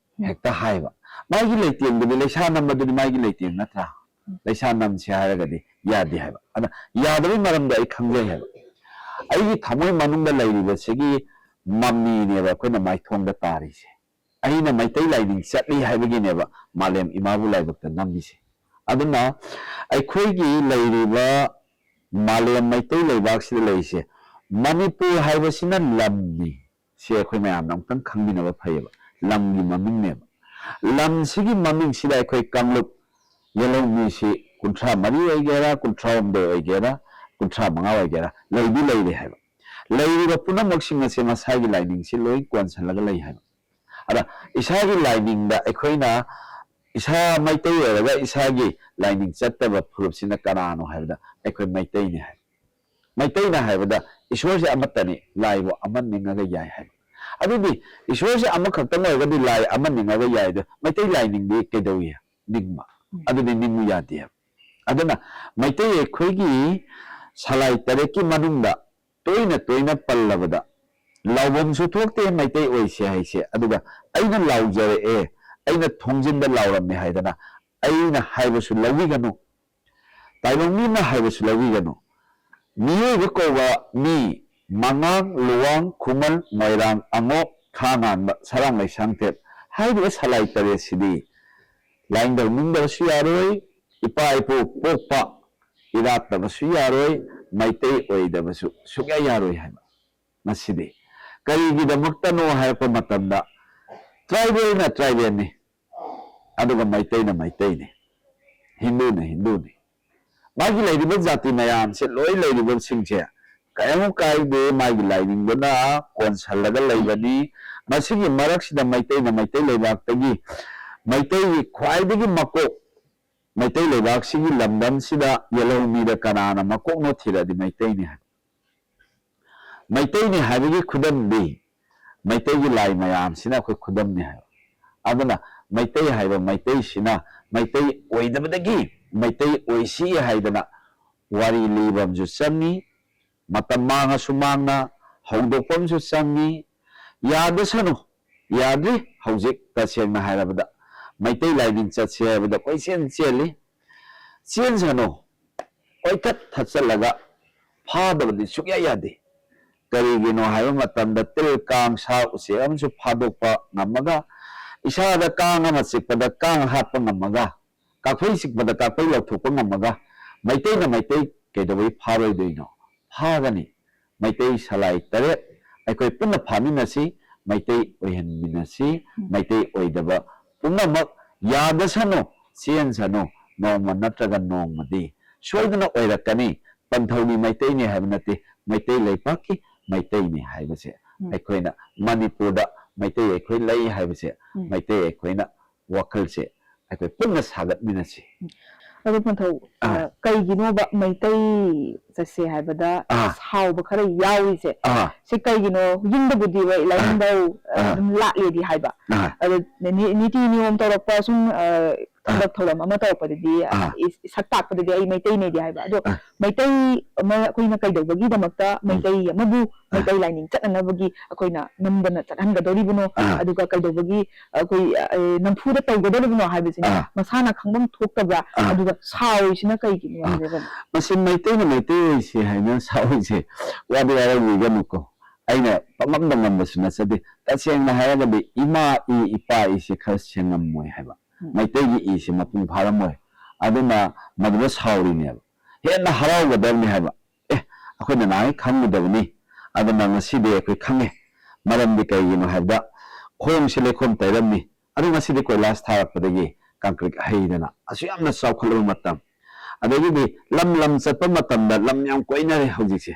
ꯍꯦꯛꯇ ꯍꯥꯏꯕ꯫ ꯃꯥꯒꯤ ꯂꯩꯇꯦꯡꯗꯨꯗꯤ ꯂꯩꯁꯥ ꯅꯝꯕꯗꯨꯗꯤ ꯃꯥꯒꯤ ꯂꯩꯇꯦꯡ ꯅꯠꯇ꯭ꯔꯥ? ꯂꯩꯁꯥ ꯅꯝꯁꯦ ꯍꯥꯏꯔꯒꯗꯤ ꯌꯥꯗꯦ ꯍꯥꯏꯕ꯫ ꯑꯗ ꯌꯥꯗꯕꯒꯤ ꯃꯔꯝꯗꯣ ꯑꯩ ꯈꯪꯖꯩ ꯍꯥꯏꯕ꯫ ꯑꯩꯒꯤ ꯊꯃꯣꯏ ꯃꯅꯨꯡꯗ ꯂꯩꯔꯤꯕꯁꯤꯒꯤ ꯃꯃꯤꯅꯦꯕ ꯑꯩꯈꯣꯏꯅ ꯃꯥꯏꯊꯣꯡꯗ ꯇꯥꯔꯤꯁꯦ꯫ ꯑꯩꯅ ꯃꯩꯇꯩ ꯂꯥꯏꯅꯤꯡ ꯆꯠꯂꯤ ꯍꯥꯏꯕꯒꯤꯅꯦꯕ ꯃꯥꯂꯦꯝ ꯏꯃꯥꯕꯨ ꯂꯥꯏꯕꯛꯇ ꯅꯝꯃꯤꯁꯦ꯫ ꯑꯗꯨꯅ ꯑꯩꯈꯣꯏꯒꯤ ꯂꯩꯔꯤꯕ ꯃꯥꯂꯦꯝ ꯃꯩꯇꯩ ꯂꯩꯕꯥꯛꯁꯤꯗ ꯂꯩꯔꯤꯁꯦ, ꯃꯅꯤꯄꯨꯔ ꯍꯥꯏꯕꯁꯤꯅ ꯂꯝꯅꯤ꯫ ꯁꯤ ꯑꯩꯈꯣꯏ ꯃꯌꯥꯝꯅ ꯑꯃꯨꯛꯇꯪ ꯈꯪꯃꯤꯟꯅꯕ ꯐꯩꯌꯦꯕ꯫ ꯂꯝꯒꯤ ꯃꯃꯤꯡꯅꯦꯕ꯫ ꯂꯝꯁꯤꯒꯤ ꯃꯃꯤꯡꯁꯤꯗ ꯑꯩꯈꯣꯏ ꯀꯥꯡꯂꯨꯞ ꯌꯦꯜꯍꯧꯃꯤꯁꯤ ꯀꯨꯟꯊ꯭ꯔꯥ ꯃꯔꯤ ꯑꯣꯏꯒꯦꯔꯥ, ꯀꯨꯟꯊ꯭ꯔꯥ ꯍꯨꯝꯗꯣꯏ ꯑꯣꯏꯒꯦꯔꯥ, ꯀꯨꯟꯊ꯭ꯔꯥ ꯃꯉꯥ ꯑꯣꯏꯒꯦꯔꯥ, ꯂꯩꯗꯤ ꯂꯩꯔꯦ ꯍꯥꯏꯕ꯫ ꯂꯩꯔꯤꯕ ꯄꯨꯝꯅꯃꯛꯁꯤꯡ ꯑꯁꯦ ꯃꯁꯥꯒꯤ ꯂꯥꯏꯅꯤꯡꯁꯤ ꯂꯣꯏ ꯀꯣꯟꯁꯤꯜꯂꯒ ꯂꯩ ꯍꯥꯏꯕ꯫ ꯑꯗ ꯏꯁꯥꯒꯤ ꯂꯥꯏꯅꯤꯡꯗ ꯑꯩꯈꯣꯏꯅ ꯏꯁꯥ ꯃꯩꯇꯩ ꯑꯣꯏꯔꯒ ꯏꯁꯥꯒꯤ ꯂꯥꯏꯅꯤꯡ ꯆꯠꯇꯕ ꯐꯨꯔꯨꯞꯁꯤꯅ ꯀꯅꯥꯅꯣ ꯍꯥꯏꯕꯗ ꯑꯩꯈꯣꯏ ꯃꯩꯇꯩꯅꯤ ꯍꯥꯏ꯫ ꯃꯩꯇꯩꯅ ꯍꯥꯏꯕꯗ ꯏꯁꯣꯔꯁꯦ ꯑꯃꯠꯇꯅꯤ, ꯂꯥꯏꯕꯨ ꯑꯃ ꯅꯤꯡꯉꯒ ꯌꯥꯏ ꯍꯥꯏꯕ꯫ ꯑꯗꯨꯗꯤ ꯏꯁꯣꯔꯁꯦ ꯑꯃꯈꯛꯇꯪ ꯑꯣꯏꯔꯒꯗꯤ ꯂꯥꯏ ꯑꯃ ꯅꯤꯡꯉꯒ ꯌꯥꯏꯗꯣ ꯃꯩꯇꯩ ꯂꯥꯏꯅꯤꯡꯗꯤ ꯀꯩꯗꯧꯏ? ꯅꯤꯡꯕ꯫ ꯎꯝ꯫ ꯑꯗꯨꯗꯤ ꯅꯤꯡꯕ ꯌꯥꯗꯦ ꯍꯥꯏꯕ꯫ ꯑꯗꯨꯅ ꯃꯩꯇꯩ ꯑꯩꯈꯣꯏꯒꯤ ꯁꯂꯥꯏ ꯇꯔꯦꯠꯀꯤ ꯃꯅꯨꯡꯗ ꯇꯣꯏꯅ ꯇꯣꯏꯅ ꯄꯜꯂꯕꯗ ꯂꯥꯎꯐꯝꯁꯨ ꯊꯣꯛꯇꯦ ꯃꯩꯇꯩ ꯑꯣꯏꯁꯦ ꯍꯥꯏꯁꯦ꯫ ꯑꯗꯨꯒ ꯑꯩꯅ ꯂꯥꯎꯖꯔꯛꯑꯦ, ꯑꯩꯅ ꯊꯣꯡꯖꯤꯟꯗ ꯂꯥꯎꯔꯝꯃꯦ ꯍꯥꯏꯗꯅ ꯑꯩꯅ ꯍꯥꯏꯕꯁꯨ ꯂꯧꯕꯤꯒꯅꯨ, ꯇꯥꯏꯕꯪ ꯃꯤꯅ ꯍꯥꯏꯕꯁꯨ ꯂꯧꯕꯤꯒꯅꯨ꯫ ꯃꯤꯑꯣꯏꯕ ꯀꯧꯕ ꯃꯤ ꯃꯉꯥꯡ, ꯂꯨꯋꯥꯡ, ꯈꯨꯃꯟ, ꯃꯣꯏꯔꯥꯡ, ꯑꯉꯣꯛ, ꯈꯥ ꯉꯥꯟꯕ, ꯁꯔꯥꯡ, ꯂꯩꯁꯥꯡꯊꯦꯝ ꯍꯥꯏꯔꯤꯕ ꯁꯂꯥꯏ ꯇꯔꯦꯠꯁꯤꯗꯤ ꯂꯥꯏꯅꯤꯡꯗꯧ ꯅꯤꯡꯗꯕꯁꯨ ꯌꯥꯔꯣꯏ, ꯏꯄꯥ ꯏꯄꯨ ꯄꯣꯛꯄ ꯏꯔꯥꯠꯇꯕꯁꯨ ꯌꯥꯔꯣꯏ, ꯃꯩꯇꯩ ꯑꯣꯏꯗꯕꯁꯨ ꯁꯨꯛꯌꯥ ꯌꯥꯔꯣꯏ ꯍꯥꯏꯕ꯫ ꯃꯁꯤꯗꯤ ꯀꯔꯤꯒꯤꯗꯃꯛꯇꯅꯣ ꯍꯥꯏꯔꯛꯄ ꯃꯇꯝꯗ, ꯇ꯭ꯔꯥꯏꯕꯦꯜꯅ ꯇ꯭ꯔꯥꯏꯕꯦꯜꯅꯤ, ꯑꯗꯨꯒ ꯃꯩꯇꯩꯅ ꯃꯩꯇꯩꯅꯤ, ꯍꯤꯟꯗꯨꯅ ꯍꯤꯟꯗꯨꯅꯤ꯫ ꯃꯥꯒꯤ ꯂꯩꯔꯤꯕ ꯖꯥꯇꯤ ꯃꯌꯥꯝꯁꯦ, ꯂꯣꯏ ꯂꯩꯔꯤꯕꯁꯤꯡꯁꯦ ꯀꯔꯤꯝ ꯀꯥꯏꯗꯦ, ꯃꯥꯒꯤ ꯂꯥꯏꯅꯤꯡꯗꯨꯅ ꯀꯣꯟꯁꯜꯂꯒ ꯂꯩꯕꯅꯤ꯫ ꯃꯁꯤꯒꯤ ꯃꯔꯛꯁꯤꯗ ꯃꯩꯇꯩꯅ ꯃꯩꯇꯩ ꯂꯩꯕꯥꯛꯇꯒꯤ, ꯃꯩꯇꯩꯒꯤ ꯈ꯭ꯋꯥꯏꯗꯒꯤ ꯃꯀꯣꯛ, ꯃꯩꯇꯩ ꯂꯩꯕꯥꯛꯁꯤꯒꯤ ꯂꯝꯗꯝꯁꯤꯗ ꯌꯦꯜꯍꯧꯃꯤꯗ ꯀꯅꯥꯅ ꯃꯀꯣꯛꯅꯣ ꯊꯤꯔꯗꯤ ꯃꯩꯇꯩꯅꯤ ꯍꯥꯏ꯫ ꯃꯩꯇꯩꯅꯤ ꯍꯥꯏꯕꯒꯤ ꯈꯨꯗꯝꯗꯤ ꯃꯩꯇꯩꯒꯤ ꯂꯥꯏ ꯃꯌꯥꯝꯁꯤꯅ ꯑꯩꯈꯣꯏ ꯈꯨꯗꯝꯅꯤ ꯍꯥꯏꯕ꯫ ꯑꯗꯨꯅ ꯃꯩꯇꯩ ꯍꯥꯏꯕ ꯃꯩꯇꯩꯁꯤꯅ ꯃꯩꯇꯩ ꯑꯣꯏꯗꯕꯗꯒꯤ ꯃꯩꯇꯩ ꯑꯣꯏꯁꯤ ꯍꯥꯏꯗꯅ ꯋꯥꯔꯤ ꯂꯤꯕ ꯑꯃꯁꯨ ꯆꯪꯉꯤ꯫ ꯃꯇꯝ ꯃꯥꯡꯉꯁꯨ ꯃꯥꯡꯅ ꯍꯧꯗꯣꯛꯄ ꯑꯃꯁꯨ ꯆꯪꯉꯤ꯫ ꯌꯥꯗꯁꯅꯨ, ꯌꯥꯗ꯭ꯔꯤ꯫ ꯍꯧꯖꯤꯛ ꯇꯁꯦꯡꯅ ꯍꯥꯏꯔꯕꯗ ꯃꯩꯇꯩ ꯂꯥꯏꯅꯤꯡ ꯆꯠꯁꯦ ꯍꯥꯏꯕꯗ ꯀꯣꯏꯆꯦꯟ ꯆꯦꯜꯂꯤ꯫ ꯆꯦꯟꯁꯅꯨ, ꯀꯣꯏꯊꯠ ꯊꯠꯆꯜꯂꯒ ꯐꯥꯗꯕꯗꯤ ꯁꯨꯛꯌꯥ ꯌꯥꯗꯦ꯫ ꯀꯔꯤꯒꯤꯅꯣ ꯍꯥꯏꯕ ꯃꯇꯝꯗ ꯇꯤꯜ ꯀꯥꯡ ꯁꯥ ꯎꯆꯦꯛ ꯑꯃꯁꯨ ꯐꯥꯗꯣꯛꯄ ꯉꯝꯃꯒ, ꯏꯁꯥꯗ ꯀꯥꯡ ꯑꯃ ꯆꯤꯛꯄꯗ ꯀꯥꯡ ꯍꯥꯠꯄ ꯉꯝꯃꯒ, ꯀꯥꯐꯩ ꯆꯤꯛꯄꯗ ꯀꯥꯐꯩ ꯂꯧꯊꯣꯛꯄ ꯉꯝꯃꯒ, ꯃꯩꯇꯩꯅ ꯃꯩꯇꯩ ꯀꯩꯗꯧꯕꯩ ꯐꯥꯔꯣꯏꯗꯣꯏꯅꯣ? ꯐꯥꯒꯅꯤ꯫ ꯃꯩꯇꯩ ꯁꯂꯥꯏ ꯇꯔꯦꯠ ꯑꯩꯈꯣꯏ ꯄꯨꯟꯅ ꯐꯥꯃꯤꯟꯅꯁꯤ, ꯃꯩꯇꯩ ꯑꯣꯏꯍꯟꯃꯤꯟꯅꯁꯤ꯫ ꯎꯝ꯫ ꯃꯩꯇꯩ ꯑꯣꯏꯗꯕ ꯄꯨꯝꯅꯃꯛ ꯌꯥꯗꯁꯅꯨ, ꯆꯦꯟꯁꯅꯨ, ꯅꯣꯡꯃ ꯅꯠꯇ꯭ꯔꯒ ꯅꯣꯡꯃꯗꯤ ꯁꯣꯏꯗꯅ ꯑꯣꯏꯔꯛꯀꯅꯤ꯫ ꯄꯟꯊꯧꯒꯤ ꯃꯩꯇꯩꯅꯤ ꯍꯥꯏꯕ ꯅꯠꯇꯦ, ꯃꯩꯇꯩ ꯂꯩꯄꯥꯛꯀꯤ ꯃꯩꯇꯩꯅꯤ ꯍꯥꯏꯕꯁꯦ ꯎꯝ꯫ ꯑꯩꯈꯣꯏꯅ ꯃꯅꯤꯄꯨꯔꯗ ꯃꯩꯇꯩ ꯑꯩꯈꯣꯏ ꯂꯩ ꯍꯥꯏꯕꯁꯦ ꯎꯝ꯫ ꯃꯩꯇꯩ ꯑꯩꯈꯣꯏꯅ ꯋꯥꯈꯜꯁꯦ ꯑꯩꯈꯣꯏ ꯄꯨꯟꯅ ꯁꯥꯒꯠꯃꯤꯟꯅꯁꯤ꯫ ꯑꯗꯣ ꯄꯟꯊꯧ, ꯑꯥ꯫ ꯑ, ꯀꯩꯒꯤꯅꯣꯕ ꯃꯩꯇꯩ ꯆꯠꯁꯦ ꯍꯥꯏꯕꯗ ꯑꯥ꯫ ꯁꯥꯎꯕ ꯈꯔ ꯌꯥꯎꯔꯤꯁꯦ? ꯑꯥ꯫ ꯁꯤ ꯀꯩꯒꯤꯅꯣ? ꯌꯨꯝꯗꯕꯨꯗꯤ ꯍꯣꯏ, ꯑꯥ꯫ ꯂꯥꯏꯅꯤꯡꯊꯧ, ꯑ, ꯑꯥ꯫ ꯑꯗꯨꯝ ꯂꯥꯠꯂꯦꯗꯤ ꯍꯥꯏꯕ꯫ ꯑꯥ꯫ ꯑꯗꯣ ꯅꯤ-, ꯅꯤꯇꯤ ꯅꯤꯌꯣꯝ ꯇꯧꯔꯛꯄ ꯁꯨꯝ, ꯑ, ꯑꯥ꯫ ꯊꯕꯛ ꯊꯧꯔꯝ ꯑꯃ ꯇꯧꯔꯛꯄꯗꯗꯤ, ꯑꯥ꯫ ꯏꯁ-, ꯏꯁꯛ ꯇꯥꯛꯄꯗꯗꯤ ꯑꯩ ꯃꯩꯇꯩꯅꯦꯗꯤ ꯍꯥꯏꯕ꯫ ꯑꯗꯣ ꯑꯥ꯫ ꯃꯩꯇꯩ ꯑꯃ ꯑꯩꯈꯣꯏꯅ ꯀꯩꯗꯧꯕꯒꯤꯗꯃꯛꯇ ꯎꯝ꯫ ꯃꯩꯇꯩ ꯑꯃꯕꯨ ꯑꯥ꯫ ꯃꯩꯇꯩ ꯂꯥꯏꯅꯤꯡ ꯆꯠꯅꯅꯕꯒꯤ ꯑꯩꯈꯣꯏꯅ ꯅꯝꯗꯅ ꯆꯠꯍꯟꯒꯗꯧꯔꯤꯕꯅꯣ? ꯑꯥ꯫ ꯑꯗꯨꯒ ꯀꯩꯗꯧꯕꯒꯤ ꯑꯩꯈꯣꯏ, ꯑ, ꯅꯝꯐꯨꯗ ꯇꯧꯒꯗꯧꯔꯤꯕꯅꯣ ꯍꯥꯏꯕꯁꯤꯅ ꯑꯥ꯫ ꯃꯁꯥꯅ ꯈꯪꯐꯝ ꯊꯣꯛꯇꯕ꯭ꯔꯥ? ꯑꯥ꯫ ꯑꯗꯨꯒ ꯁꯥꯎꯔꯤꯁꯤꯅ ꯀꯩꯒꯤꯅꯣ ꯑꯥ꯫ ꯍꯥꯏꯕ? ꯃꯁꯤ ꯃꯩꯇꯩꯅ ꯃꯩꯇꯩ ꯑꯣꯏꯁꯤ ꯍꯥꯏꯅ ꯁꯥꯎꯔꯤꯁꯦ ꯋꯥꯗꯤ ꯋꯥꯔꯧꯕꯤꯒꯅꯨꯀꯣ꯫ ꯑꯩꯅ ꯄꯪꯉꯝꯗ ꯉꯝꯕꯁꯨ ꯅꯠꯆꯗꯦ꯫ ꯇꯁꯦꯡꯅ ꯍꯥꯏꯔꯒꯗꯤ ꯏꯃꯥ ꯏ, ꯏꯄꯥ ꯏꯁꯦ ꯈꯔ ꯁꯦꯡꯉꯝꯃꯣꯏ ꯍꯥꯏꯕ꯫ ꯎꯝ꯫ ꯃꯩꯇꯩꯒꯤ ꯏꯁꯦ ꯃꯄꯨꯡ ꯐꯥꯔꯝꯃꯣꯏ꯫ ꯑꯗꯨꯅ ꯃꯗꯨꯗ ꯁꯥꯎꯔꯤꯅꯦꯕ꯫ ꯍꯦꯟꯅ ꯍꯔꯥꯎꯒꯗꯕꯅꯤ ꯍꯥꯏꯕ꯫ ꯑꯦ, ꯑꯩꯈꯣꯏꯅ ꯅꯍꯥꯟꯒꯩ ꯈꯪꯉꯨꯗꯕꯅꯤ꯫ ꯑꯗꯨꯅ ꯉꯁꯤꯗꯤ ꯑꯩꯈꯣꯏ ꯈꯪꯉꯦ꯫ ꯃꯔꯝꯗꯤ ꯀꯩꯒꯤꯅꯣ ꯍꯥꯏꯕꯗ ꯈꯣꯡꯁꯦ ꯂꯩꯈꯣꯝ ꯇꯩꯔꯝꯃꯤ꯫ ꯑꯗꯣ ꯉꯁꯤꯗꯤ ꯀꯣꯏꯂꯥꯁ ꯊꯥꯔꯛꯄꯗꯒꯤ concrete ꯍꯩꯗꯅ ꯑꯁꯨꯛ ꯌꯥꯝꯅ ꯆꯥꯎꯈꯠꯂꯕ ꯃꯇꯝ꯫ ꯑꯗꯒꯤꯗꯤ ꯂꯝ ꯂꯝ ꯆꯠꯄ ꯃꯇꯝꯗ ꯂꯝ ꯌꯥꯝ ꯀꯣꯏꯅꯔꯦ ꯍꯧꯖꯤꯛꯁꯦ꯫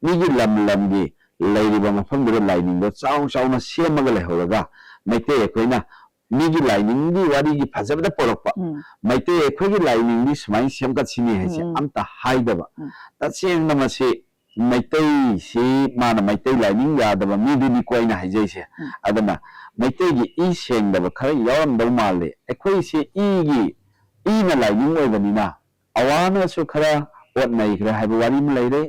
ꯃꯤꯒꯤ ꯂꯝ ꯂꯝꯒꯤ ꯂꯩꯔꯤꯕ ꯃꯐꯝꯗꯨꯗ ꯂꯥꯏꯅꯤꯡꯗꯣ ꯆꯥꯎ ꯆꯥꯎꯅ ꯁꯦꯝꯃꯒ ꯂꯩꯍꯧꯔꯒ ꯃꯩꯇꯩ ꯑꯩꯈꯣꯏꯅ ꯃꯤꯒꯤ ꯂꯥꯏꯅꯤꯡꯒꯤ ꯋꯥꯔꯤꯒꯤ ꯐꯖꯕꯗ ꯄꯣꯔꯛꯄ꯫ ꯎꯝ꯫ ꯃꯩꯇꯩ ꯑꯩꯈꯣꯏꯒꯤ ꯂꯥꯏꯅꯤꯡꯗꯤ ꯁꯨꯃꯥꯏꯅ ꯁꯦꯝꯒꯠꯁꯤꯅꯤ ꯍꯥꯏꯁꯦ ꯎꯝ꯫ ꯑꯝꯇ ꯍꯥꯏꯗꯕ꯫ ꯎꯝ꯫ ꯇꯁꯦꯡꯅ ꯃꯁꯤ ꯃꯩꯇꯩꯁꯤ ꯃꯥꯅ ꯃꯩꯇꯩ ꯂꯥꯏꯅꯤꯡ ꯌꯥꯗꯕ ꯃꯤꯗꯨꯅꯤꯀꯣ ꯑꯩꯅ ꯍꯥꯏꯖꯩꯁꯦ꯫ ꯎꯝ꯫ ꯑꯗꯨꯅ ꯃꯩꯇꯩꯒꯤ ꯏ ꯁꯦꯡꯗꯕ ꯈꯔ ꯌꯥꯎꯔꯝꯗꯧ ꯃꯥꯜꯂꯤ꯫ ꯑꯩꯈꯣꯏꯁꯦ ꯏꯒꯤ, ꯏꯅ ꯂꯥꯏꯅꯤꯡ ꯑꯣꯏꯕꯅꯤꯅ ꯑꯋꯥꯅꯁꯨ ꯈꯔ ꯑꯣꯠ ꯅꯩꯈ꯭ꯔꯦ ꯍꯥꯏꯕ ꯋꯥꯔꯤ ꯑꯃ ꯂꯩꯔꯦ꯫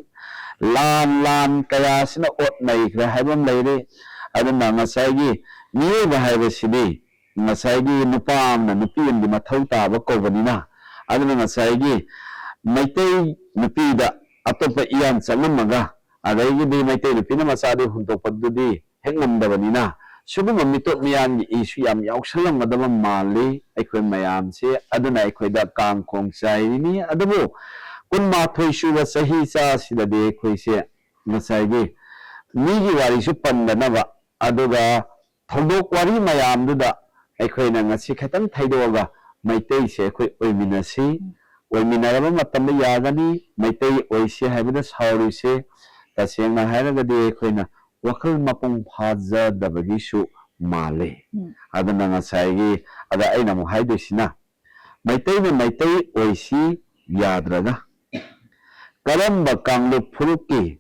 ꯂꯥꯟ ꯂꯥꯟ ꯀꯌꯥꯁꯤꯅ ꯑꯣꯠ ꯅꯩꯈ꯭ꯔꯦ ꯍꯥꯏꯕ ꯑꯃ ꯂꯩꯔꯦ꯫ ꯑꯗꯨꯅ ꯉꯁꯥꯏꯒꯤ ꯃꯤꯑꯣꯏꯕ ꯍꯥꯏꯕꯁꯤꯗꯤ ꯉꯁꯥꯏꯒꯤ ꯅꯨꯄꯥ ꯑꯃꯅ ꯅꯨꯄꯤ ꯑꯃꯒꯤ ꯃꯊꯧ ꯇꯥꯕ ꯀꯧꯕꯅꯤꯅ, ꯑꯗꯨꯅ ꯉꯁꯥꯏꯒꯤ ꯃꯩꯇꯩ ꯅꯨꯄꯤꯗ ꯑꯇꯣꯞꯄ ꯏꯌꯥꯟ ꯆꯪꯉꯝꯃꯒ, ꯑꯗꯒꯤꯗꯤ ꯃꯩꯇꯩ ꯅꯨꯄꯤꯅ ꯃꯆꯥꯗꯤ ꯍꯨꯟꯗꯣꯛꯄꯗꯨꯗꯤ ꯍꯦꯛ ꯉꯝꯗꯕꯅꯤꯅ, ꯁꯤꯒꯨꯝꯕ ꯃꯤꯇꯣꯞ ꯃꯤꯌꯥꯟꯒꯤ ꯏꯁꯨ ꯌꯥꯝ ꯌꯥꯎꯁꯜꯂꯝꯒꯗꯕ ꯃꯥꯜꯂꯤ ꯑꯩꯈꯣꯏ ꯃꯌꯥꯝꯁꯦ꯫ ꯑꯗꯨꯅ ꯑꯩꯈꯣꯏꯗ ꯀꯥꯡꯈꯣꯡ ꯆꯥꯏꯔꯤꯅꯤ꯫ ꯑꯗꯨꯕꯨ ꯀꯨꯟꯃꯥꯊꯣꯏ ꯁꯨꯕ ꯆꯍꯤ ꯆꯥꯁꯤꯗꯗꯤ ꯑꯩꯈꯣꯏꯁꯦ ꯉꯁꯥꯏꯒꯤ ꯃꯤꯒꯤ ꯋꯥꯔꯤꯁꯨ ꯄꯟꯗꯅꯕ, ꯑꯗꯨꯒ ꯊꯧꯗꯣꯛ ꯋꯥꯔꯤ ꯃꯌꯥꯝꯗꯨꯗ ꯑꯩꯈꯣꯏꯅ ꯉꯁꯤ ꯈꯤꯇꯪ ꯊꯩꯗꯣꯛꯑꯒ ꯃꯩꯇꯩꯁꯦ ꯑꯩꯈꯣꯏ ꯑꯣꯏꯃꯤꯟꯅꯁꯤ꯫ ꯑꯣꯏꯃꯤꯟꯅꯔꯕ ꯃꯇꯝꯗ ꯌꯥꯒꯅꯤ꯫ ꯃꯩꯇꯩ ꯑꯣꯏꯁꯤ ꯍꯥꯏꯕꯗ ꯁꯥꯎꯔꯤꯁꯦ ꯇꯁꯦꯡꯅ ꯍꯥꯏꯔꯒꯗꯤ ꯑꯩꯈꯣꯏꯅ ꯋꯥꯈꯜ ꯃꯄꯨꯡ ꯐꯥꯖꯗꯕꯒꯤꯁꯨ ꯃꯥꯜꯂꯤ꯫ ꯎꯝ꯫ ꯑꯗꯨꯅ ꯉꯁꯥꯏꯒꯤ, ꯑꯗ ꯑꯩꯅ ꯑꯃꯨꯛ ꯍꯥꯏꯗꯣꯏꯁꯤꯅ, ꯃꯩꯇꯩꯅ ꯃꯩꯇꯩ ꯑꯣꯏꯁꯤ ꯌꯥꯗ꯭ꯔꯒ ꯀꯔꯝꯕ ꯀꯥꯡꯂꯨꯞ ꯐꯨꯔꯨꯞꯀꯤ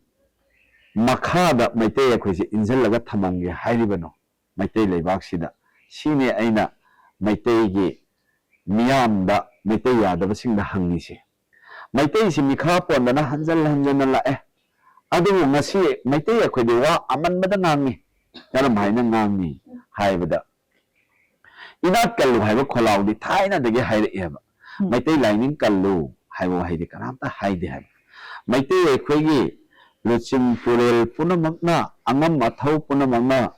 ꯃꯈꯥꯗ ꯃꯩꯇꯩ ꯑꯩꯈꯣꯏꯁꯦ ꯏꯟꯁꯤꯜꯂꯒ ꯊꯝꯃꯝꯒꯦ ꯍꯥꯏꯔꯤꯕꯅꯣ ꯃꯩꯇꯩ ꯂꯩꯕꯥꯛꯁꯤꯗ? ꯁꯤꯅꯤ ꯑꯩꯅ ꯃꯩꯇꯩꯒꯤ ꯃꯤꯌꯥꯝꯗ, ꯃꯩꯇꯩ ꯌꯥꯗꯕꯁꯤꯡꯗ ꯍꯪꯉꯤꯁꯦ꯫ ꯃꯩꯇꯩꯁꯤ ꯃꯤꯈꯥ ꯄꯣꯟꯗꯅ ꯍꯟꯖꯟ ꯍꯟꯖꯟꯅ ꯂꯥꯛꯑꯦ꯫ ꯑꯗꯨꯕꯨ ꯉꯁꯤ ꯃꯩꯇꯩ ꯑꯩꯈꯣꯏꯗꯤ ꯋꯥ ꯑꯃꯟꯕꯗ ꯉꯥꯡꯉꯤ꯫ ꯀꯔꯝ ꯍꯥꯏꯅ ꯉꯥꯡꯉꯤ ꯍꯥꯏꯕꯗ, "ꯏꯅꯥꯠ ꯀꯜꯂꯨ" ꯍꯥꯏꯕ ꯈꯣꯜꯂꯥꯎꯗꯤ ꯊꯥꯏꯅꯗꯒꯤ ꯍꯥꯏꯔꯛꯑꯦꯕ꯫ ꯎꯝ꯫ "ꯃꯩꯇꯩ ꯂꯥꯏꯅꯤꯡ ꯀꯜꯂꯨ" ꯍꯥꯏꯕ ꯋꯥꯍꯩꯗꯤ ꯀꯅꯥꯝꯇ ꯍꯥꯏꯗꯦ ꯍꯥꯏꯕ꯫ ꯃꯩꯇꯩ ꯑꯩꯈꯣꯏꯒꯤ ꯂꯨꯆꯤꯡ ꯄꯨꯔꯦꯜ ꯄꯨꯝꯅꯃꯛꯅ, ꯑꯉꯝ ꯑꯊꯧ ꯄꯨꯝꯅꯃꯛꯅ,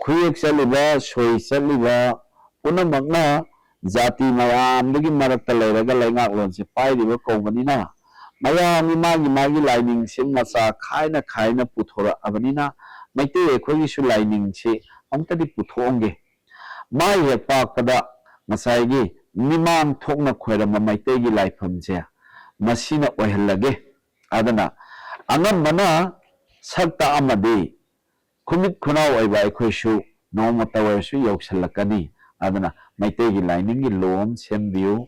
ꯈꯨꯌꯦꯛ ꯆꯠꯂꯤꯕ, ꯁꯣꯏ ꯆꯠꯂꯤꯕ ꯄꯨꯝꯅꯃꯛꯅ ꯖꯥꯇꯤ ꯃꯌꯥꯝꯗꯨꯒꯤ ꯃꯔꯛꯇ ꯂꯩꯔꯒ ꯂꯩꯉꯥꯛꯂꯣꯟꯁꯦ ꯄꯥꯏꯔꯤꯕ ꯀꯧꯕꯅꯤꯅ, ꯃꯌꯥꯝꯒꯤ ꯃꯥꯒꯤ ꯃꯥꯒꯤ ꯂꯥꯏꯅꯤꯡꯁꯦ ꯃꯆꯥ ꯈꯥꯏꯅ ꯈꯥꯏꯅ ꯄꯨꯊꯣꯔꯛꯑꯕꯅꯤꯅ, ꯃꯩꯇꯩ ꯑꯩꯈꯣꯏꯒꯤꯁꯨ ꯂꯥꯏꯅꯤꯡꯁꯤ ꯑꯃꯨꯛꯇꯗꯤ ꯄꯨꯊꯣꯛꯑꯝꯒꯦ꯫ ꯃꯥꯏ ꯍꯦꯛ ꯄꯥꯛꯄꯗ ꯉꯁꯥꯏꯒꯤ ꯃꯤꯃꯥꯡ ꯊꯣꯛꯅ ꯈꯣꯏꯔꯝꯕ ꯃꯩꯇꯩꯒꯤ ꯂꯥꯏꯐꯝꯁꯦ ꯃꯁꯤꯅ ꯑꯣꯏꯍꯜꯂꯒꯦ꯫ ꯑꯗꯨꯅ ꯑꯉꯝꯕꯅ ꯁꯛ ꯇꯥꯛꯑꯝꯃꯗꯤ ꯈꯨꯃꯤꯠ ꯈꯨꯅꯥꯎ ꯑꯣꯏꯕ ꯑꯩꯈꯣꯏꯁꯨ ꯅꯣꯡꯃꯇ ꯑꯣꯏꯔꯁꯨ ꯌꯧꯁꯤꯜꯂꯛꯀꯅꯤ꯫ ꯑꯗꯨꯅ ꯃꯩꯇꯩꯒꯤ ꯂꯥꯏꯅꯤꯡꯒꯤ ꯂꯣ ꯑꯃ ꯁꯦꯝꯕꯤꯌꯨ꯫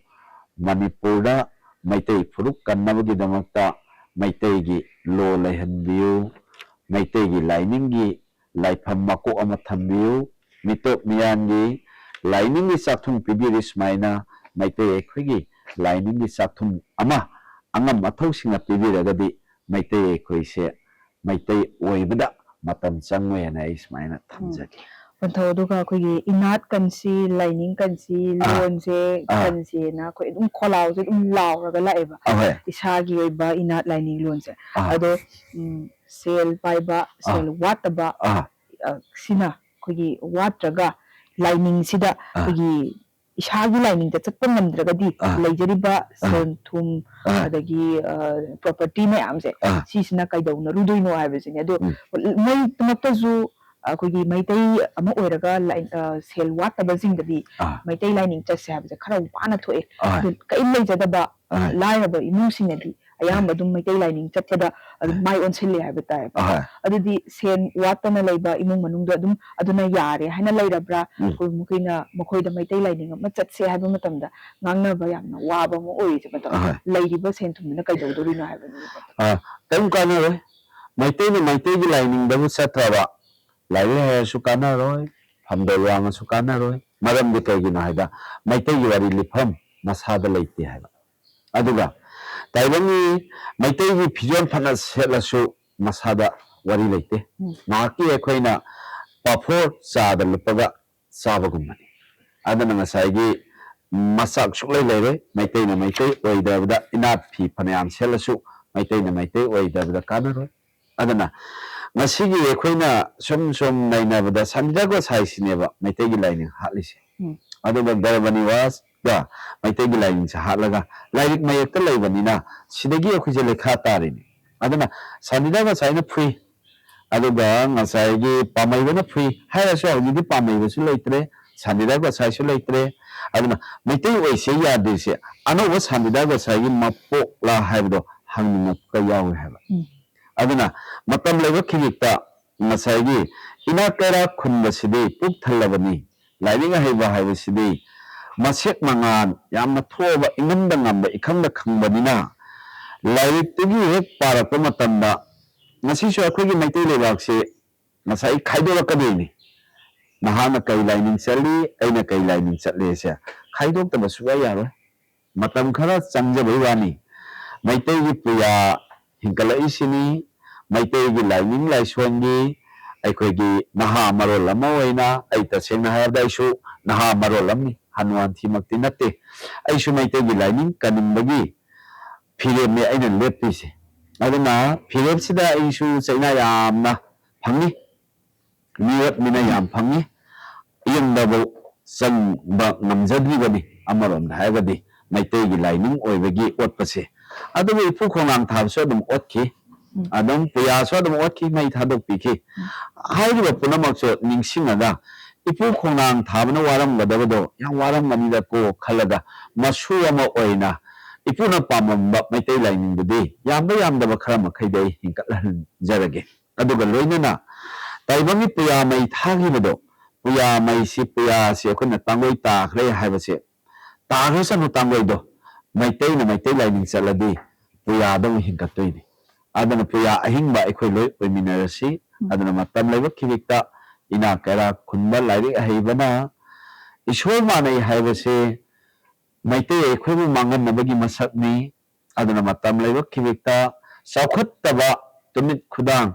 ꯃꯅꯤꯄꯨꯔꯗ ꯃꯩꯇꯩ ꯐꯨꯔꯨꯞ ꯀꯟꯅꯕꯒꯤꯗꯃꯛꯇ ꯃꯩꯇꯩꯒꯤ ꯂꯣ ꯂꯩꯍꯟꯕꯤꯌꯨ꯫ ꯃꯩꯇꯩꯒꯤ ꯂꯥꯏꯅꯤꯡꯒꯤ ꯂꯥꯏꯐꯝ ꯃꯀꯣꯛ ꯑꯃ ꯊꯝꯕꯤꯌꯨ꯫ ꯃꯤꯇꯣꯞ ꯃꯤꯌꯥꯟꯒꯤ ꯂꯥꯏꯅꯤꯡꯒꯤ ꯆꯥꯛꯊꯨꯝ ꯄꯤꯕꯤꯔꯤ꯫ ꯁꯨꯃꯥꯏꯅ ꯃꯩꯇꯩ ꯑꯩꯈꯣꯏꯒꯤ ꯂꯥꯏꯅꯤꯡꯒꯤ ꯆꯥꯛꯊꯨꯝ ꯑꯃ ꯑꯉꯝ ꯑꯊꯧꯁꯤꯡꯅ ꯄꯤꯕꯤꯔꯒꯗꯤ ꯃꯩꯇꯩ ꯑꯩꯈꯣꯏꯁꯦ ꯃꯩꯇꯩ ꯑꯣꯏꯕꯗ ꯃꯇꯝ ꯆꯪꯉꯣꯏ ꯍꯥꯏꯅ ꯑꯩ ꯁꯨꯃꯥꯏꯅ ꯊꯝꯖꯒꯦ꯫ ꯄꯟꯊꯧ꯫ ꯑꯗꯨꯒ ꯑꯩꯈꯣꯏꯒꯤ ꯏꯅꯥꯠ ꯀꯟꯁꯤ, ꯂꯥꯏꯅꯤꯡ ꯀꯟꯁꯤ, ꯑꯥ, ꯂꯣꯟꯁꯦ ꯑꯥ꯫ ꯀꯟꯁꯤꯅ ꯑꯩꯈꯣꯏ ꯑꯗꯨꯝ ꯈꯣꯜꯂꯥꯎꯁꯦ ꯑꯗꯨꯝ ꯂꯥꯎꯔꯒ ꯂꯥꯛꯑꯦꯕ꯫ ꯑꯍꯣꯏ꯫ ꯏꯁꯥꯒꯤ ꯑꯣꯏꯕ ꯏꯅꯥꯠ ꯂꯥꯏꯅꯤꯡ ꯂꯣꯟꯁꯦ꯫ ꯑꯥ꯫ ꯑꯗꯣ ꯎꯝ, ꯁꯦꯜ ꯄꯥꯏꯕ, ꯁꯦꯜ ꯋꯥꯠꯇꯕ, ꯑꯥ꯫ ꯑ, ꯁꯤꯅ ꯑꯩꯈꯣꯏꯒꯤ ꯋꯥꯠꯇ꯭ꯔꯒ ꯂꯥꯏꯅꯤꯡꯁꯤꯗ ꯑꯩꯈꯣꯏꯒꯤ ꯏꯁꯥꯒꯤ ꯂꯥꯏꯅꯤꯡꯗ ꯆꯠꯄ ꯉꯝꯗ꯭ꯔꯒꯗꯤ ꯑꯥ꯫ ꯂꯩꯖꯔꯤꯕ ꯑꯥ꯫ ꯁꯦꯟ ꯊꯨꯝ ꯑꯥ꯫ ꯑꯗꯒꯤ ꯄ꯭ꯔꯣꯄꯔꯇꯤ ꯃꯌꯥꯝꯁꯦ ꯑꯥ꯫ ꯁꯤꯁꯤꯅ ꯀꯩꯗꯧꯅꯔꯨꯗꯣꯏꯅꯣ ꯍꯥꯏꯕꯁꯤꯅꯦ꯫ ꯑꯗꯣ ꯎꯝ꯫ ꯃꯣꯏꯗꯃꯛꯇꯁꯨ ꯑꯩꯈꯣꯏꯒꯤ ꯃꯩꯇꯩ ꯑꯃ ꯑꯣꯏꯔꯒ ꯂꯥꯏ-, ꯑ, ꯁꯦꯜ ꯋꯥꯠꯇꯕꯁꯤꯡꯗꯗꯤ ꯑꯥ꯫ ꯃꯩꯇꯩ ꯂꯥꯏꯅꯤꯡ ꯆꯠꯁꯦ ꯍꯥꯏꯕꯁꯦ ꯈꯔ ꯋꯥꯅ ꯊꯣꯛꯑꯦ꯫ ꯑꯥ꯫ ꯑꯗꯨ ꯀꯔꯤꯝ ꯂꯩꯖꯗꯕ ꯑꯥ꯫ ꯂꯥꯏꯔꯕ ꯏꯃꯨꯡꯁꯤꯡꯅꯗꯤ ꯑꯌꯥꯝꯕ ꯑꯗꯨꯝ ꯃꯩꯇꯩ ꯂꯥꯏꯅꯤꯡ ꯆꯠꯄꯗ ꯑꯗꯨꯝ ꯃꯥꯏ ꯑꯣꯟꯁꯤꯜꯂꯦ ꯍꯥꯏꯕ ꯇꯥꯏꯌꯦꯕ꯫ ꯑꯥ꯫ ꯑꯗꯨꯗꯤ ꯁꯦꯟ ꯋꯥꯠꯇꯅ ꯂꯩꯕ ꯏꯃꯨꯡ ꯃꯅꯨꯡꯗ ꯑꯗꯨꯝ ꯑꯗꯨꯅ ꯌꯥꯔꯦ ꯍꯥꯏꯅ ꯂꯩꯔꯕ꯭ꯔꯥ? ꯎꯝ꯫ ꯑꯩꯈꯣꯏ ꯃꯈꯣꯏꯅ ꯃꯈꯣꯏꯗ ꯃꯩꯇꯩ ꯂꯥꯏꯅꯤꯡ ꯑꯃ ꯆꯠꯁꯦ ꯍꯥꯏꯕ ꯃꯇꯝꯗ ꯉꯥꯡꯅꯕ ꯌꯥꯝꯅ ꯋꯥꯕ ꯑꯃ ꯑꯣꯏꯔꯤꯁꯦ ꯃꯇꯝ꯫ ꯑꯍꯣꯏ꯫ ꯂꯩꯔꯤꯕ ꯁꯦꯟ ꯊꯨꯝꯗꯨꯅ ꯀꯩꯗꯧꯗꯣꯔꯤꯅꯣ ꯍꯥꯏꯕꯅꯤ꯫ ꯑꯥ, ꯀꯔꯤꯝ ꯀꯥꯟꯅꯔꯣꯏ꯫ ꯃꯩꯇꯩꯅ ꯃꯩꯇꯩꯒꯤ ꯂꯥꯏꯅꯤꯡꯗꯕꯨ ꯆꯠꯇ꯭ꯔꯕ, ꯂꯥꯏꯔꯤꯛ ꯍꯩꯔꯁꯨ ꯀꯥꯟꯅꯔꯣꯏ, ꯐꯝꯗꯣꯏ ꯋꯥꯡꯉꯁꯨ ꯀꯥꯟꯅꯔꯣꯏ꯫ ꯃꯔꯝꯗꯤ ꯀꯩꯒꯤꯅꯣ ꯍꯥꯏꯗ, ꯃꯩꯇꯩꯒꯤ ꯋꯥꯔꯤ ꯂꯤꯐꯝ ꯃꯁꯥꯗ ꯂꯩꯇꯦ ꯍꯥꯏꯕ꯫ ꯑꯗꯨꯒ ꯇꯥꯏꯕꯪꯒꯤ ꯃꯩꯇꯩꯒꯤ ꯐꯤꯖꯣꯜ ꯐꯅ ꯁꯦꯠꯂꯁꯨ ꯃꯁꯥꯗ ꯋꯥꯔꯤ ꯂꯩꯇꯦ꯫ ꯎꯝ꯫ ꯉꯥꯏꯍꯥꯛꯀꯤ ꯑꯩꯈꯣꯏꯅ ꯄꯥꯐꯣꯔ ꯆꯥꯗ ꯂꯨꯞꯄꯒ ꯆꯥꯕꯒꯨꯝꯕꯅꯤ꯫ ꯑꯗꯨꯅ ꯉꯁꯥꯏꯒꯤ ꯃꯆꯥꯛ ꯁꯨꯛꯂꯩ ꯂꯩꯔꯣꯏ꯫ ꯃꯩꯇꯩꯅ ꯃꯩꯇꯩ ꯑꯣꯏꯗꯕꯗ ꯏꯅꯥꯠ ꯐꯤ ꯐꯅꯌꯥꯝ ꯁꯦꯠꯂꯁꯨ ꯃꯩꯇꯩꯅ ꯃꯩꯇꯩ ꯑꯣꯏꯗꯕꯗ ꯀꯥꯟꯅꯔꯣꯏ꯫ ꯑꯗꯨꯅ ꯉꯁꯤꯒꯤ ꯑꯩꯈꯣꯏꯅ ꯁꯨꯝ ꯁꯨꯝ ꯅꯩꯅꯕꯗ ꯁꯥꯟꯇꯤꯗꯥꯁ ꯒꯣꯁꯥꯏꯁꯤꯅꯦꯕ ꯃꯩꯇꯩꯒꯤ ꯂꯥꯏꯅꯤꯡ ꯍꯥꯠꯂꯤꯁꯦ꯫ ꯎꯝ꯫ ꯑꯗꯨꯒ ꯒꯔꯚꯅꯤꯋꯥꯁꯀ ꯃꯩꯇꯩꯒꯤ ꯂꯥꯏꯅꯤꯡꯁꯦ ꯍꯥꯠꯂꯒ ꯂꯥꯏꯔꯤꯛ ꯃꯌꯦꯛꯇ ꯂꯩꯕꯅꯤꯅ ꯁꯤꯗꯒꯤ ꯑꯩꯈꯣꯏꯁꯦ ꯂꯩꯈꯥ ꯇꯥꯔꯤꯅꯤ꯫ ꯑꯗꯨꯅ ꯁꯥꯟꯇꯤꯗꯥꯁ ꯒꯣꯁꯥꯏꯅ ꯐꯨꯏ, ꯑꯗꯨꯒ ꯉꯁꯥꯏꯒꯤ ꯄꯥꯝꯃꯩꯕꯅ ꯐꯨꯏ ꯍꯥꯏꯔꯁꯨ ꯍꯧꯖꯤꯛꯇꯤ ꯄꯥꯝꯃꯩꯕꯁꯨ ꯂꯩꯇ꯭ꯔꯦ, ꯁꯥꯟꯇꯤꯗꯥꯁ ꯒꯣꯁꯥꯏꯁꯨ ꯂꯩꯇ꯭ꯔꯦ꯫ ꯑꯗꯨꯅ ꯃꯩꯇꯩ ꯑꯣꯏꯁꯦ ꯌꯥꯗ꯭ꯔꯤꯁꯦ ꯑꯅꯧꯕ ꯁꯥꯟꯇꯤꯗꯥꯁ ꯒꯣꯁꯥꯏꯒꯤ ꯃꯄꯣꯛꯂꯥ ꯍꯥꯏꯕꯗꯣ ꯍꯪꯅꯤꯡꯉꯛꯄ ꯌꯥꯎꯋꯦ ꯍꯥꯏꯕ꯫ ꯎꯝ꯫ ꯑꯗꯨꯅ ꯃꯇꯝ ꯂꯩꯕ ꯈꯤꯖꯤꯛꯇ ꯉꯁꯥꯏꯒꯤ ꯏꯅꯥꯛ ꯀꯩꯔꯥꯛ ꯈꯨꯟꯕꯁꯤꯗꯤ ꯄꯨꯛ ꯊꯜꯂꯕꯅꯤ, ꯂꯥꯏꯔꯤꯛ ꯍꯩꯕ ꯍꯥꯏꯕꯁꯤꯗꯤ ꯃꯁꯦꯛ ꯃꯉꯥꯜ ꯌꯥꯝꯅ ꯊꯣꯛꯑꯕ, ꯏꯉꯝꯗ ꯉꯝꯕ, ꯏꯈꯪꯗ ꯈꯪꯕꯅꯤꯅ ꯂꯥꯏꯔꯤꯛꯇꯨꯒꯤ ꯍꯦꯛ ꯄꯥꯔꯛꯄ ꯃꯇꯝꯗ ꯉꯁꯤꯁꯨ ꯑꯩꯈꯣꯏꯒꯤ ꯃꯩꯇꯩ ꯂꯩꯕꯥꯛꯁꯦ ꯉꯁꯥꯏ ꯈꯥꯏꯗꯣꯔꯛꯀꯗꯣꯏꯅꯤ꯫ ꯅꯍꯥꯛꯅ ꯀꯩ ꯂꯥꯏꯅꯤꯡ ꯆꯠꯂꯤ, ꯑꯩꯅ ꯀꯩ ꯂꯥꯏꯅꯤꯡ ꯆꯠꯂꯤꯁꯦ ꯈꯥꯏꯗꯣꯛꯇꯕ ꯁꯨꯡꯌꯥ ꯌꯥꯔꯣꯏ꯫ ꯃꯇꯝ ꯈꯔ ꯆꯪꯖꯕꯩ ꯋꯥꯅꯤ꯫ ꯃꯩꯇꯩꯒꯤ ꯄꯨꯌꯥ ꯍꯤꯡꯒꯠꯂꯛꯏꯁꯤꯅꯤ꯫ ꯃꯩꯇꯩꯒꯤ ꯂꯥꯏꯅꯤꯡ ꯂꯥꯏꯁꯣꯟꯒꯤ ꯑꯩꯈꯣꯏꯒꯤ ꯅꯍꯥ ꯃꯔꯣꯜ ꯑꯃ ꯑꯣꯏꯅ, ꯑꯩ ꯇꯁꯦꯡꯅ ꯍꯥꯏꯔꯕꯗ ꯑꯩꯁꯨ ꯅꯍꯥ ꯃꯔꯣꯜ ꯑꯃꯅꯤ, ꯍꯅꯨ ꯍꯟꯊꯤꯃꯛꯇꯤ ꯅꯠꯇꯦ꯫ ꯑꯩꯁꯨ ꯃꯩꯇꯩꯒꯤ ꯂꯥꯏꯅꯤꯡ ꯀꯟꯅꯤꯡꯕꯒꯤ ꯐꯤꯔꯦꯞꯅꯦ ꯑꯩꯅ ꯂꯦꯞꯄꯤꯁꯦ꯫ ꯑꯗꯨꯅ ꯐꯤꯔꯦꯞꯁꯤꯗ ꯑꯩꯁꯨ ꯆꯩꯅꯥ ꯌꯥꯝꯅ ꯐꯪꯉꯤ꯫ ꯃꯤꯑꯣꯠ ꯃꯤꯅ ꯌꯥꯝ ꯐꯪꯉꯤ꯫ ꯌꯨꯝꯗꯕꯨ ꯆꯪꯕ ꯉꯝꯖꯗ꯭ꯔꯤꯕꯅꯤ꯫ ꯑꯃꯔꯣꯝꯗ ꯍꯥꯏꯔꯒꯗꯤ ꯃꯩꯇꯩꯒꯤ ꯂꯥꯏꯅꯤꯡ ꯑꯣꯏꯕꯒꯤ ꯑꯣꯠꯄꯁꯦ꯫ ꯑꯗꯨꯕꯨ ꯏꯄꯨ ꯈꯣꯡꯅꯥꯡ ꯊꯥꯕꯁꯨ ꯑꯗꯨꯝ ꯑꯣꯠꯈꯤ, ꯑꯗꯨꯝ ꯄꯨꯌꯥꯁꯨ ꯑꯗꯨꯝ ꯑꯣꯠꯈꯤ, ꯃꯩ ꯊꯥꯗꯣꯛꯄꯤꯈꯤ꯫ ꯍꯥꯏꯔꯤꯕ ꯄꯨꯝꯅꯃꯛꯁꯨ ꯅꯤꯡꯁꯤꯡꯉꯒ ꯏꯄꯨ ꯈꯣꯡꯅꯥꯡ ꯊꯥꯕꯅ ꯋꯥꯔꯝꯒꯗꯕꯗꯣ ꯌꯥꯝ ꯋꯥꯔꯝꯒꯅꯤꯗꯀꯣ ꯈꯜꯂꯒ ꯃꯁꯨ ꯑꯃ ꯑꯣꯏꯅ ꯏꯄꯨꯅ ꯄꯥꯝꯂꯝꯕ ꯃꯩꯇꯩ ꯂꯥꯏꯅꯤꯡꯗꯨꯗꯤ ꯌꯥꯝꯕ ꯌꯥꯝꯗꯕ ꯈꯔ ꯃꯈꯩꯗꯤ ꯑꯩ ꯍꯤꯡꯒꯠꯍꯟꯖꯔꯒꯦ꯫ ꯑꯗꯨꯒ ꯂꯣꯏꯅꯅ ꯇꯥꯏꯕꯪꯒꯤ ꯄꯨꯌꯥ ꯃꯩ ꯊꯥꯈꯤꯕꯗꯣ, ꯄꯨꯌꯥ ꯃꯩꯁꯤ, ꯄꯨꯌꯥꯁꯤ ꯑꯩꯈꯣꯏꯅ ꯇꯥꯡꯒꯣꯏ ꯇꯥꯈ꯭ꯔꯦ ꯍꯥꯏꯕꯁꯦ, ꯇꯥꯈ꯭ꯔꯁꯅꯨ ꯇꯥꯡꯒꯣꯏꯗꯣ, ꯃꯩꯇꯩꯅ ꯃꯩꯇꯩ ꯂꯥꯏꯅꯤꯡ ꯆꯠꯂꯗꯤ ꯄꯨꯌꯥꯗ ꯑꯃꯨꯛ ꯍꯤꯡꯒꯠꯇꯣꯏꯅꯤ꯫ ꯑꯗꯨꯅ ꯄꯨꯌꯥ ꯑꯍꯤꯡꯕ ꯑꯩꯈꯣꯏ ꯂꯣꯏ ꯑꯣꯏꯃꯤꯟꯅꯔꯁꯤ꯫ ꯑꯗꯨꯅ ꯃꯇꯝ ꯂꯩꯕ ꯈꯤꯕꯤꯛꯇ ꯏꯅꯥꯛ ꯀꯩꯔꯥꯛ ꯈꯨꯟꯕ ꯂꯥꯏꯔꯤꯛ ꯑꯍꯩꯕꯅ ꯏꯁꯣꯔ ꯃꯥꯟꯅꯩ ꯍꯥꯏꯕꯁꯦ ꯃꯩꯇꯩ ꯑꯩꯈꯣꯏꯕꯨ ꯃꯥꯡꯍꯟꯅꯕꯒꯤ ꯃꯁꯛꯅꯤ꯫ ꯑꯗꯨꯅ ꯃꯇꯝ ꯂꯩꯕ ꯈꯤꯕꯤꯛꯇ ꯆꯥꯎꯈꯠꯇꯕ ꯇꯨꯃꯤꯠ ꯈꯨꯗꯥꯡ,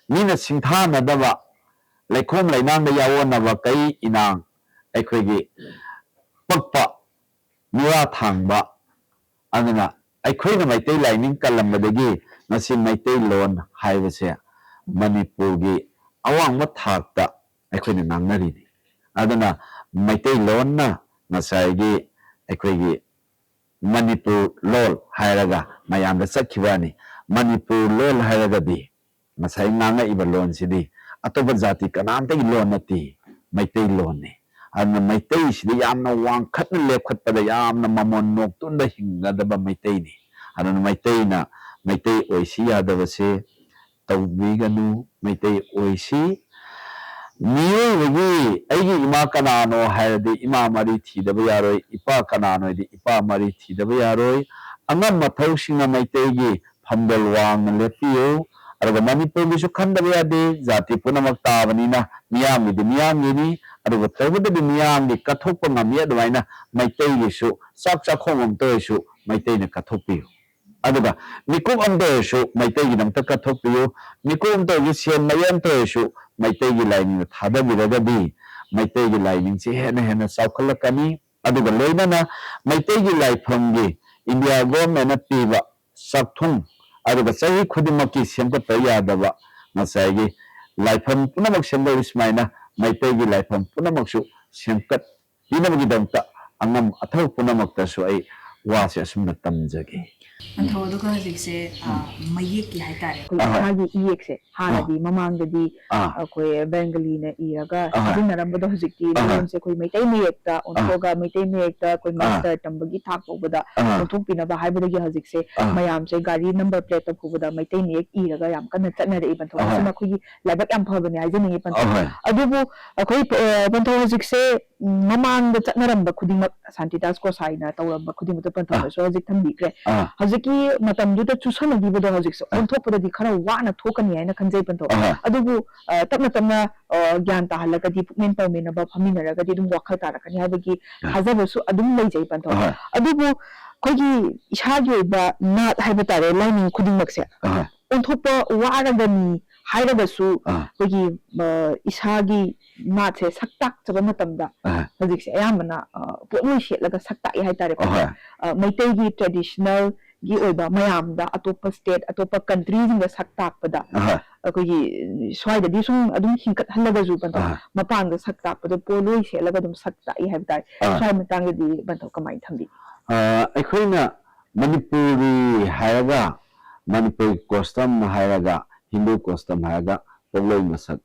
ꯃꯤꯅ ꯁꯤꯡꯊꯥꯅꯗꯕ, ꯂꯩꯈꯣꯝ ꯂꯩꯅꯥꯡꯗ ꯌꯥꯑꯣꯟꯅꯕ ꯀꯩ ꯏꯅꯥꯡ, ꯑꯩꯈꯣꯏꯒꯤ ꯄꯛꯄ, ꯃꯤꯋꯥ ꯊꯥꯡꯕ, ꯑꯗꯨꯅ ꯑꯩꯈꯣꯏꯅ ꯃꯩꯇꯩ ꯂꯥꯏꯅꯤꯡ ꯀꯜꯂꯝꯕꯗꯒꯤ ꯉꯁꯤ ꯃꯩꯇꯩꯂꯣꯟ ꯍꯥꯏꯕꯁꯦ ꯃꯅꯤꯄꯨꯔꯒꯤ ꯑꯋꯥꯡꯕ ꯊꯥꯛꯇ ꯑꯩꯈꯣꯏꯅ ꯉꯥꯡꯅꯔꯤꯅꯤ꯫ ꯑꯗꯨꯅ ꯃꯩꯇꯩꯂꯣꯟꯅ ꯉꯁꯥꯏꯒꯤ ꯑꯩꯈꯣꯏꯒꯤ ꯃꯅꯤꯄꯨꯔ ꯂꯣꯜ ꯍꯥꯏꯔꯒ ꯃꯌꯥꯝꯗ ꯆꯠꯈꯤꯕꯅꯤ꯫ ꯃꯅꯤꯄꯨꯔ ꯂꯣꯜ ꯍꯥꯏꯔꯒꯗꯤ ꯉꯁꯥꯏ ꯉꯥꯡꯉꯛꯏꯕ ꯂꯣꯟꯁꯤꯗꯤ ꯑꯇꯣꯞꯄ ꯖꯥꯇꯤ ꯀꯅꯥꯝꯇꯒꯤ ꯂꯣꯟ ꯅꯠꯇꯦ, ꯃꯩꯇꯩꯂꯣꯟꯅꯤ꯫ ꯑꯗꯨꯅ ꯃꯩꯇꯩꯁꯤꯗꯤ ꯌꯥꯝꯅ ꯋꯥꯡꯈꯠꯅ ꯂꯦꯞꯈꯠꯄꯗ ꯌꯥꯝꯅ ꯃꯃꯣꯟ ꯅꯣꯛꯇꯨꯅ ꯍꯤꯡꯒꯗꯕ ꯃꯩꯇꯩꯅꯤ꯫ ꯑꯗꯨꯅ ꯃꯩꯇꯩꯅ ꯃꯩꯇꯩ ꯑꯣꯏꯁꯤ ꯌꯥꯗꯕꯁꯦ ꯇꯧꯕꯤꯒꯅꯨ, ꯃꯩꯇꯩ ꯑꯣꯏꯁꯤ꯫ ꯃꯤꯑꯣꯏꯕꯒꯤ ꯑꯩꯒꯤ ꯏꯃꯥ ꯀꯅꯥꯅꯣ ꯍꯥꯏꯔꯗꯤ ꯏꯃꯥ ꯃꯔꯤ ꯊꯤꯗꯕ ꯌꯥꯔꯣꯏ, ꯏꯄꯥ ꯀꯅꯥꯅꯣ ꯍꯥꯏꯗꯤ ꯏꯄꯥ ꯃꯔꯤ ꯊꯤꯗꯕ ꯌꯥꯔꯣꯏ꯫ ꯑꯉꯝ ꯑꯊꯧꯁꯤꯡꯅ ꯃꯩꯇꯩꯒꯤ ꯐꯝꯕꯥꯜ ꯋꯥꯡꯅ ꯂꯦꯞꯄꯤꯌꯨ꯫ ꯑꯗꯨꯒ ꯃꯅꯤꯄꯨꯔꯒꯤꯁꯨ ꯈꯟꯗꯕ ꯌꯥꯗꯦ, ꯖꯥꯇꯤ ꯄꯨꯝꯅꯃꯛ ꯇꯥꯕꯅꯤꯅ ꯃꯤꯌꯥꯝꯒꯤꯗꯤ ꯃꯤꯌꯥꯝꯒꯤꯅꯤ꯫ ꯑꯗꯨꯒ ꯇꯧꯕꯇꯗꯤ ꯃꯤꯌꯥꯝꯒꯤ ꯀꯠꯊꯣꯛꯄ ꯉꯝꯃꯤ꯫ ꯑꯗꯨꯃꯥꯏꯅ ꯃꯩꯇꯩꯒꯤꯁꯨ ꯆꯥꯛ ꯆꯥꯛꯈꯣꯡ ꯑꯃꯇ ꯑꯣꯏꯔꯁꯨ ꯃꯩꯇꯩꯅ ꯀꯠꯊꯣꯛꯄꯤꯌꯨ꯫ ꯑꯗꯨꯒ ꯃꯤꯀꯨꯞ ꯑꯃꯇ ꯑꯣꯏꯔꯁꯨ ꯃꯩꯇꯩꯒꯤꯗꯃꯛꯇ ꯀꯠꯊꯣꯛꯄꯤꯌꯨ꯫ ꯃꯤꯀꯨꯞ ꯑꯃꯇ ꯑꯣꯏꯔꯁꯨ ꯁꯦꯟ ꯃꯌꯦꯛ ꯑꯃꯇ ꯑꯣꯏꯔꯁꯨ ꯃꯩꯇꯩꯒꯤ ꯂꯥꯏꯅꯤꯡꯗ ꯊꯥꯗꯕꯤꯔꯒꯗꯤ ꯃꯩꯇꯩꯒꯤ ꯂꯥꯏꯅꯤꯡꯁꯤ ꯍꯦꯟꯅ ꯍꯦꯟꯅ ꯆꯥꯎꯈꯠꯂꯛꯀꯅꯤ꯫ ꯑꯗꯨꯒ ꯂꯣꯏꯅꯅ ꯃꯩꯇꯩꯒꯤ ꯂꯥꯏꯐꯝꯒꯤ ꯏꯟꯗꯤꯌꯥ ꯒꯣꯚꯔꯟꯃꯦꯟꯠꯅ ꯄꯤꯕ ꯆꯥꯛꯊꯨꯡ, ꯑꯗꯨꯒ ꯆꯍꯤ ꯈꯨꯗꯤꯡꯃꯛꯀꯤ ꯁꯦꯝꯒꯠꯇ ꯌꯥꯗꯕ ꯉꯁꯥꯏꯒꯤ ꯂꯥꯏꯐꯝ ꯄꯨꯝꯅꯃꯛ ꯁꯦꯝꯒꯠꯂꯤ ꯁꯨꯃꯥꯏꯅ ꯃꯩꯇꯩꯒꯤ ꯂꯥꯏꯐꯝ ꯄꯨꯝꯅꯃꯛꯁꯨ ꯁꯦꯝꯒꯠꯄꯤꯅꯕꯒꯤꯗꯃꯛꯇ ꯑꯉꯝ ꯑꯊꯧ ꯄꯨꯝꯅꯃꯛꯇꯁꯨ ꯑꯩ ꯋꯥꯁꯦ ꯑꯁꯨꯝꯅ ꯇꯝꯖꯒꯦ꯫ ꯄꯟꯊꯧ, ꯑꯗꯨꯒ ꯍꯧꯖꯤꯛꯁꯦ ꯑ, ꯃꯌꯦꯛꯀꯤ ꯍꯥꯏꯇꯥꯔꯦ, ꯑꯩꯈꯣꯏ ꯑꯍꯣꯏ꯫ ꯏꯁꯥꯒꯤ ꯏꯌꯦꯛꯁꯦ ꯍꯥꯟꯅꯗꯤ ꯃꯃꯥꯡꯗꯗꯤ ꯑꯥ꯫ ꯑꯩꯈꯣꯏ ꯕꯦꯡꯒꯂꯤꯅ ꯏꯔꯒ ꯑꯍꯣꯏ꯫ ꯁꯤꯖꯤꯟꯅꯔꯝꯕꯗꯣ ꯍꯧꯖꯤꯛꯇꯤ ꯑꯍꯣꯏ꯫ ꯂꯣꯟꯁꯦ ꯑꯩꯈꯣꯏ ꯃꯩꯇꯩ ꯃꯌꯦꯛꯇ ꯑꯣꯟꯊꯣꯛꯑꯒ ꯃꯩꯇꯩ ꯃꯌꯦꯛꯇ ꯑꯩꯈꯣꯏ ꯑꯥ꯫ ꯃꯥꯁꯇꯔ ꯇꯝꯕꯒꯤ ꯊꯥꯛ ꯐꯥꯎꯕꯗ ꯑꯥ꯫ ꯑꯣꯟꯊꯣꯛꯄꯤꯅꯕ ꯍꯥꯏꯕꯗꯒꯤ ꯍꯧꯖꯤꯛꯁꯦ ꯑꯥ꯫ ꯃꯌꯥꯝꯁꯦ ꯒꯥꯔꯤ ꯅꯝꯕꯔ ꯄ꯭ꯂꯦꯠꯇ ꯐꯥꯎꯕꯗ ꯃꯩꯇꯩ ꯃꯌꯦꯛ ꯏꯔꯒ ꯌꯥꯝ ꯀꯟꯅ ꯆꯠꯅꯔꯛꯏ ꯄꯟꯊꯧ꯫ ꯑꯍꯣꯏ꯫ ꯃꯁꯤꯃ ꯑꯩꯈꯣꯏꯒꯤ ꯂꯥꯏꯕꯛ ꯌꯥꯝ ꯐꯕꯅꯦ ꯍꯥꯏꯖꯅꯤꯡꯉꯤ ꯄꯟꯊꯧ꯫ ꯑꯍꯣꯏ꯫ ꯑꯗꯨꯕꯨ ꯑꯩꯈꯣꯏ ꯑ, ꯄꯟꯊꯧ ꯍꯧꯖꯤꯛꯁꯦ ꯎꯝ, ꯃꯃꯥꯡꯗ ꯆꯠꯅꯔꯝꯕ ꯈꯨꯗꯤꯡꯃꯛ ꯁꯥꯟꯇꯤꯗꯥꯁ ꯒꯣꯁꯥꯏꯅ ꯇꯧꯔꯝꯕ ꯈꯨꯗꯤꯡꯃꯛꯇ ꯄꯟꯊꯧꯅꯁꯨ ꯍꯧꯖꯤꯛ ꯊꯝꯕꯤꯈ꯭ꯔꯦ꯫ ꯑꯥ꯫ ꯍꯧꯖꯤꯛꯀꯤ ꯃꯇꯝꯗꯨꯗ ꯆꯨꯁꯟꯅꯈꯤꯕꯗꯣ ꯍꯧꯖꯤꯛꯁꯦ ꯑꯣꯟꯊꯣꯛꯄꯗꯗꯤ ꯈꯔ ꯋꯥꯅ ꯊꯣꯛꯀꯅꯤ ꯍꯥꯏꯅ ꯈꯟꯖꯩ ꯄꯟꯊꯧ꯫ ꯑꯍꯣꯏ꯫ ꯑꯗꯨꯕꯨ ꯑ, ꯇꯞꯅ ꯇꯞꯅ ꯑ, ꯒ꯭ꯌꯥꯟ ꯇꯥꯍꯜꯂꯒꯗꯤ ꯄꯨꯛꯃꯦꯟ ꯄꯥꯎꯃꯤꯟꯅꯕ ꯐꯝꯃꯤꯟꯅꯔꯒꯗꯤ ꯑꯗꯨꯝ ꯋꯥꯈꯜ ꯇꯥꯔꯛꯀꯅꯤ ꯍꯥꯏꯕꯒꯤ ꯑꯥ꯫ ꯊꯥꯖꯕꯁꯨ ꯑꯗꯨꯝ ꯂꯩꯖꯩ ꯄꯟꯊꯧ꯫ ꯑꯍꯣꯏ꯫ ꯑꯗꯨꯕꯨ ꯑꯩꯈꯣꯏꯒꯤ ꯏꯁꯥꯒꯤ ꯑꯣꯏꯕ ꯅꯥꯠ ꯍꯥꯏꯕ ꯇꯥꯔꯦ, ꯂꯥꯏꯅꯤꯡ ꯈꯨꯗꯤꯡꯃꯛꯁꯦ ꯑꯍꯣꯏ꯫ ꯑꯣꯟꯊꯣꯛꯄ ꯋꯥꯔꯒꯅꯤ ꯍꯥꯏꯔꯒꯁꯨ ꯑꯥ꯫ ꯑꯩꯈꯣꯏꯒꯤ ꯑ, ꯏꯁꯥꯒꯤ ꯅꯥꯠꯁꯦ ꯁꯛ ꯇꯥꯛꯆꯕ ꯃꯇꯝꯗ ꯑꯍꯣꯏ꯫ ꯍꯧꯖꯤꯛꯁꯦ ꯑꯌꯥꯝꯕꯅ ꯑ, ꯄꯣꯠꯂꯣꯏ ꯁꯦꯠꯂꯒ ꯁꯛ ꯇꯥꯛꯑꯦ ꯍꯥꯏꯇꯥꯔꯦꯀꯣ꯫ ꯑꯍꯣꯏ꯫ ꯑ, ꯃꯩꯇꯩꯒꯤ ꯇ꯭ꯔꯦꯗꯤꯁꯅꯦꯜꯒꯤ ꯑꯣꯏꯕ ꯃꯌꯥꯝꯗ ꯑꯇꯣꯞꯄ ꯁ꯭ꯇꯦꯠ ꯑꯇꯣꯞꯄ ꯀꯟꯇ꯭ꯔꯤꯁꯤꯡꯗ ꯁꯛ ꯇꯥꯛꯄꯗ ꯑꯍꯣꯏ꯫ ꯑꯩꯈꯣꯏꯒꯤ ꯁ꯭ꯋꯥꯏꯗꯗꯤ ꯁꯨꯝ ꯑꯗꯨꯝ ꯍꯤꯡꯀꯠꯍꯜꯂꯒꯁꯨ ꯄꯟꯊꯧ ꯑꯍꯣꯏ꯫ ꯃꯄꯥꯟꯗ ꯁꯛ ꯇꯥꯛꯄꯗꯣ ꯄꯣꯠꯂꯣꯏ ꯁꯦꯠꯂꯒ ꯑꯗꯨꯝ ꯁꯛ ꯇꯥꯛꯏ ꯍꯥꯏꯕ ꯇꯥꯔꯦ꯫ ꯑꯥ꯫ ꯁ꯭ꯋꯥꯏ ꯃꯇꯥꯡꯗꯗꯤ ꯄꯟꯊꯧ ꯀꯃꯥꯏꯅ ꯊꯝꯕꯤ? ꯑ, ꯑꯩꯈꯣꯏꯅ ꯃꯅꯤꯄꯨꯔꯤ ꯍꯥꯏꯔꯒ ꯃꯅꯤꯄꯨꯔꯒꯤ ꯀꯣꯁꯇꯝ ꯍꯥꯏꯔꯒ ꯍꯤꯟꯗꯨ ꯀꯣꯁꯇꯝ ꯍꯥꯏꯔꯒ ꯄꯣꯠꯂꯣꯏ ꯃꯁꯛ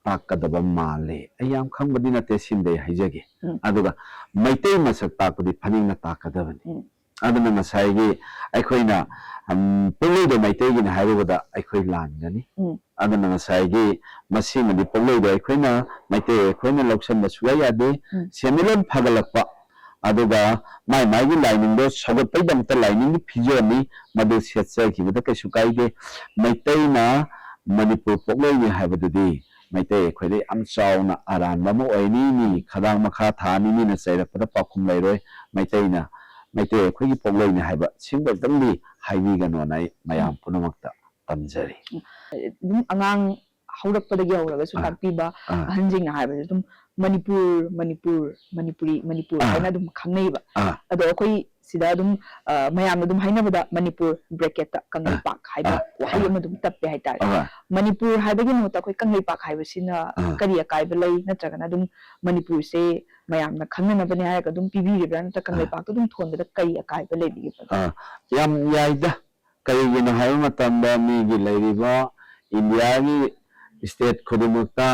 ꯇꯥꯛꯀꯗꯕ ꯃꯥꯜꯂꯦ꯫ ꯑꯩ ꯌꯥꯝ ꯈꯪꯕꯗꯤ ꯅꯠꯇꯦ, ꯁꯤꯃꯗꯤ ꯑꯩ ꯍꯥꯏꯖꯒꯦ꯫ ꯎꯝ꯫ ꯑꯗꯨꯒ ꯃꯩꯇꯩ ꯃꯁꯛ ꯇꯥꯛꯄꯗꯤ ꯐꯅꯦꯛꯅ ꯇꯥꯛꯀꯗꯕꯅꯤ꯫ ꯎꯝ꯫ ꯑꯗꯨꯅ ꯉꯁꯥꯏꯒꯤ ꯑꯩꯈꯣꯏꯅ, ꯎꯝ, ꯄꯣꯠꯂꯣꯏꯗꯣ ꯃꯩꯇꯩꯒꯤꯅꯤ ꯍꯥꯏꯔꯨꯕꯗ ꯑꯩꯈꯣꯏ ꯂꯥꯟꯒꯅꯤ꯫ ꯎꯝ꯫ ꯑꯗꯨꯅ ꯉꯁꯥꯏꯒꯤ ꯃꯁꯤꯃꯗꯤ ꯄꯣꯠꯂꯣꯏꯗꯣ ꯑꯩꯈꯣꯏꯅ, ꯃꯩꯇꯩ ꯑꯩꯈꯣꯏꯅ ꯂꯧꯁꯟꯕ ꯁꯨꯡꯌꯥ ꯌꯥꯗꯦ꯫ ꯎꯝ꯫ ꯁꯦꯟꯃꯤꯠꯂꯣꯟ ꯐꯒꯠꯂꯛꯄ, ꯑꯗꯨꯒ ꯃꯥꯏ ꯃꯥꯏꯒꯤ ꯂꯥꯏꯅꯤꯡꯗꯣ ꯁꯧꯒꯠꯄꯒꯤꯗꯃꯛꯇ ꯂꯥꯏꯅꯤꯡꯒꯤ ꯐꯤꯖꯣꯜꯅꯤ, ꯃꯗꯨ ꯁꯦꯠꯆꯈꯤꯕꯗ ꯀꯩꯁꯨ ꯀꯥꯏꯗꯦ꯫ ꯃꯩꯇꯩꯅ ꯃꯅꯤꯄꯨꯔ ꯄꯣꯛꯂꯣꯏꯅꯤ ꯍꯥꯏꯕꯗꯨꯗꯤ ꯃꯩꯇꯩ ꯑꯩꯈꯣꯏꯗ ꯌꯥꯝ ꯆꯥꯎꯅ ꯑꯔꯥꯟꯕ ꯑꯃ ꯑꯣꯏꯅꯤ꯫ ꯃꯤ ꯈꯗꯥꯡ ꯃꯈꯥ ꯊꯥꯅꯤ, ꯃꯤꯅ ꯆꯩꯔꯛꯄꯗ ꯄꯥꯎꯈꯨꯝ ꯂꯩꯔꯣꯏ꯫ ꯃꯩꯇꯩꯅ, ꯃꯩꯇꯩ ꯑꯩꯈꯣꯏꯒꯤ ꯄꯣꯛꯂꯣꯏꯅꯤ ꯍꯥꯏꯕ ꯁꯤꯃꯇꯪꯗꯤ ꯍꯥꯏꯕꯤꯒꯅꯣꯅ ꯑꯩ ꯃꯌꯥꯝ ꯄꯨꯝꯅꯃꯛꯇ ꯇꯝꯖꯔꯤ꯫ ꯑꯗꯨꯝ ꯑꯉꯥꯡ ꯍꯧꯔꯛꯄꯗꯒꯤ ꯍꯧꯔꯒꯁꯨ ꯑꯥ, ꯇꯥꯛꯄꯤꯕ ꯑꯥ꯫ ꯑꯍꯟꯁꯤꯡꯅ ꯍꯥꯏꯕꯁꯦ ꯑꯗꯨꯝ ꯃꯅꯤꯄꯨꯔ, ꯃꯅꯤꯄꯨꯔ, ꯃꯅꯤꯄꯨꯔꯤ, ꯃꯅꯤꯄꯨꯔ ꯑꯥ꯫ ꯍꯥꯏꯅ ꯑꯗꯨꯝ ꯈꯪꯅꯩꯕ꯫ ꯑꯥ꯫ ꯑꯗꯣ ꯑꯩꯈꯣꯏ ꯁꯤꯗ ꯑꯗꯨꯝ, ꯑ, ꯃꯌꯥꯝꯅ ꯑꯗꯨꯝ ꯍꯥꯏꯅꯕꯗ ꯃꯅꯤꯄꯨꯔ bracket ꯇ ꯀꯪꯂꯩꯄꯥꯛ ꯍꯥꯏꯕ ꯑꯥ, ꯋꯥꯍꯩ ꯑꯥ꯫ ꯑꯃ ꯑꯗꯨꯝ ꯇꯞꯄꯦ ꯍꯥꯏꯇꯥꯔꯦ꯫ ꯑꯥ꯫ ꯃꯅꯤꯄꯨꯔ ꯍꯥꯏꯕꯒꯤ ꯃꯍꯨꯠꯇ ꯑꯩꯈꯣꯏ ꯀꯪꯂꯩꯄꯥꯛ ꯍꯥꯏꯕꯁꯤꯅ ꯑꯥ꯫ ꯀꯔꯤ ꯑꯀꯥꯏꯕ ꯂꯩ? ꯅꯠꯇ꯭ꯔꯒꯅ ꯑꯗꯨꯝ ꯃꯅꯤꯄꯨꯔꯁꯦ ꯃꯌꯥꯝꯅ ꯈꯪꯅꯅꯕꯅꯦ ꯍꯥꯏꯔꯒ ꯑꯗꯨꯝ ꯄꯤꯕꯤꯔꯤꯕ꯭ꯔꯥ? ꯅꯠꯇ꯭ꯔꯒ ꯑꯥ꯫ ꯀꯪꯂꯩꯄꯥꯛꯇ ꯑꯗꯨꯝ ꯊꯣꯟꯕꯗ ꯀꯔꯤ ꯑꯀꯥꯏꯕ ꯂꯩꯕꯤꯒꯦ? ꯑꯥ, ꯌꯥꯝ ꯌꯥꯏꯗ꯫ ꯀꯔꯤꯒꯤꯅꯣ ꯍꯥꯏꯕ ꯃꯇꯝꯗ ꯃꯤꯒꯤ ꯂꯩꯔꯤꯕ ꯏꯟꯗꯤꯌꯥꯒꯤ state ꯈꯨꯗꯤꯡꯃꯛꯇ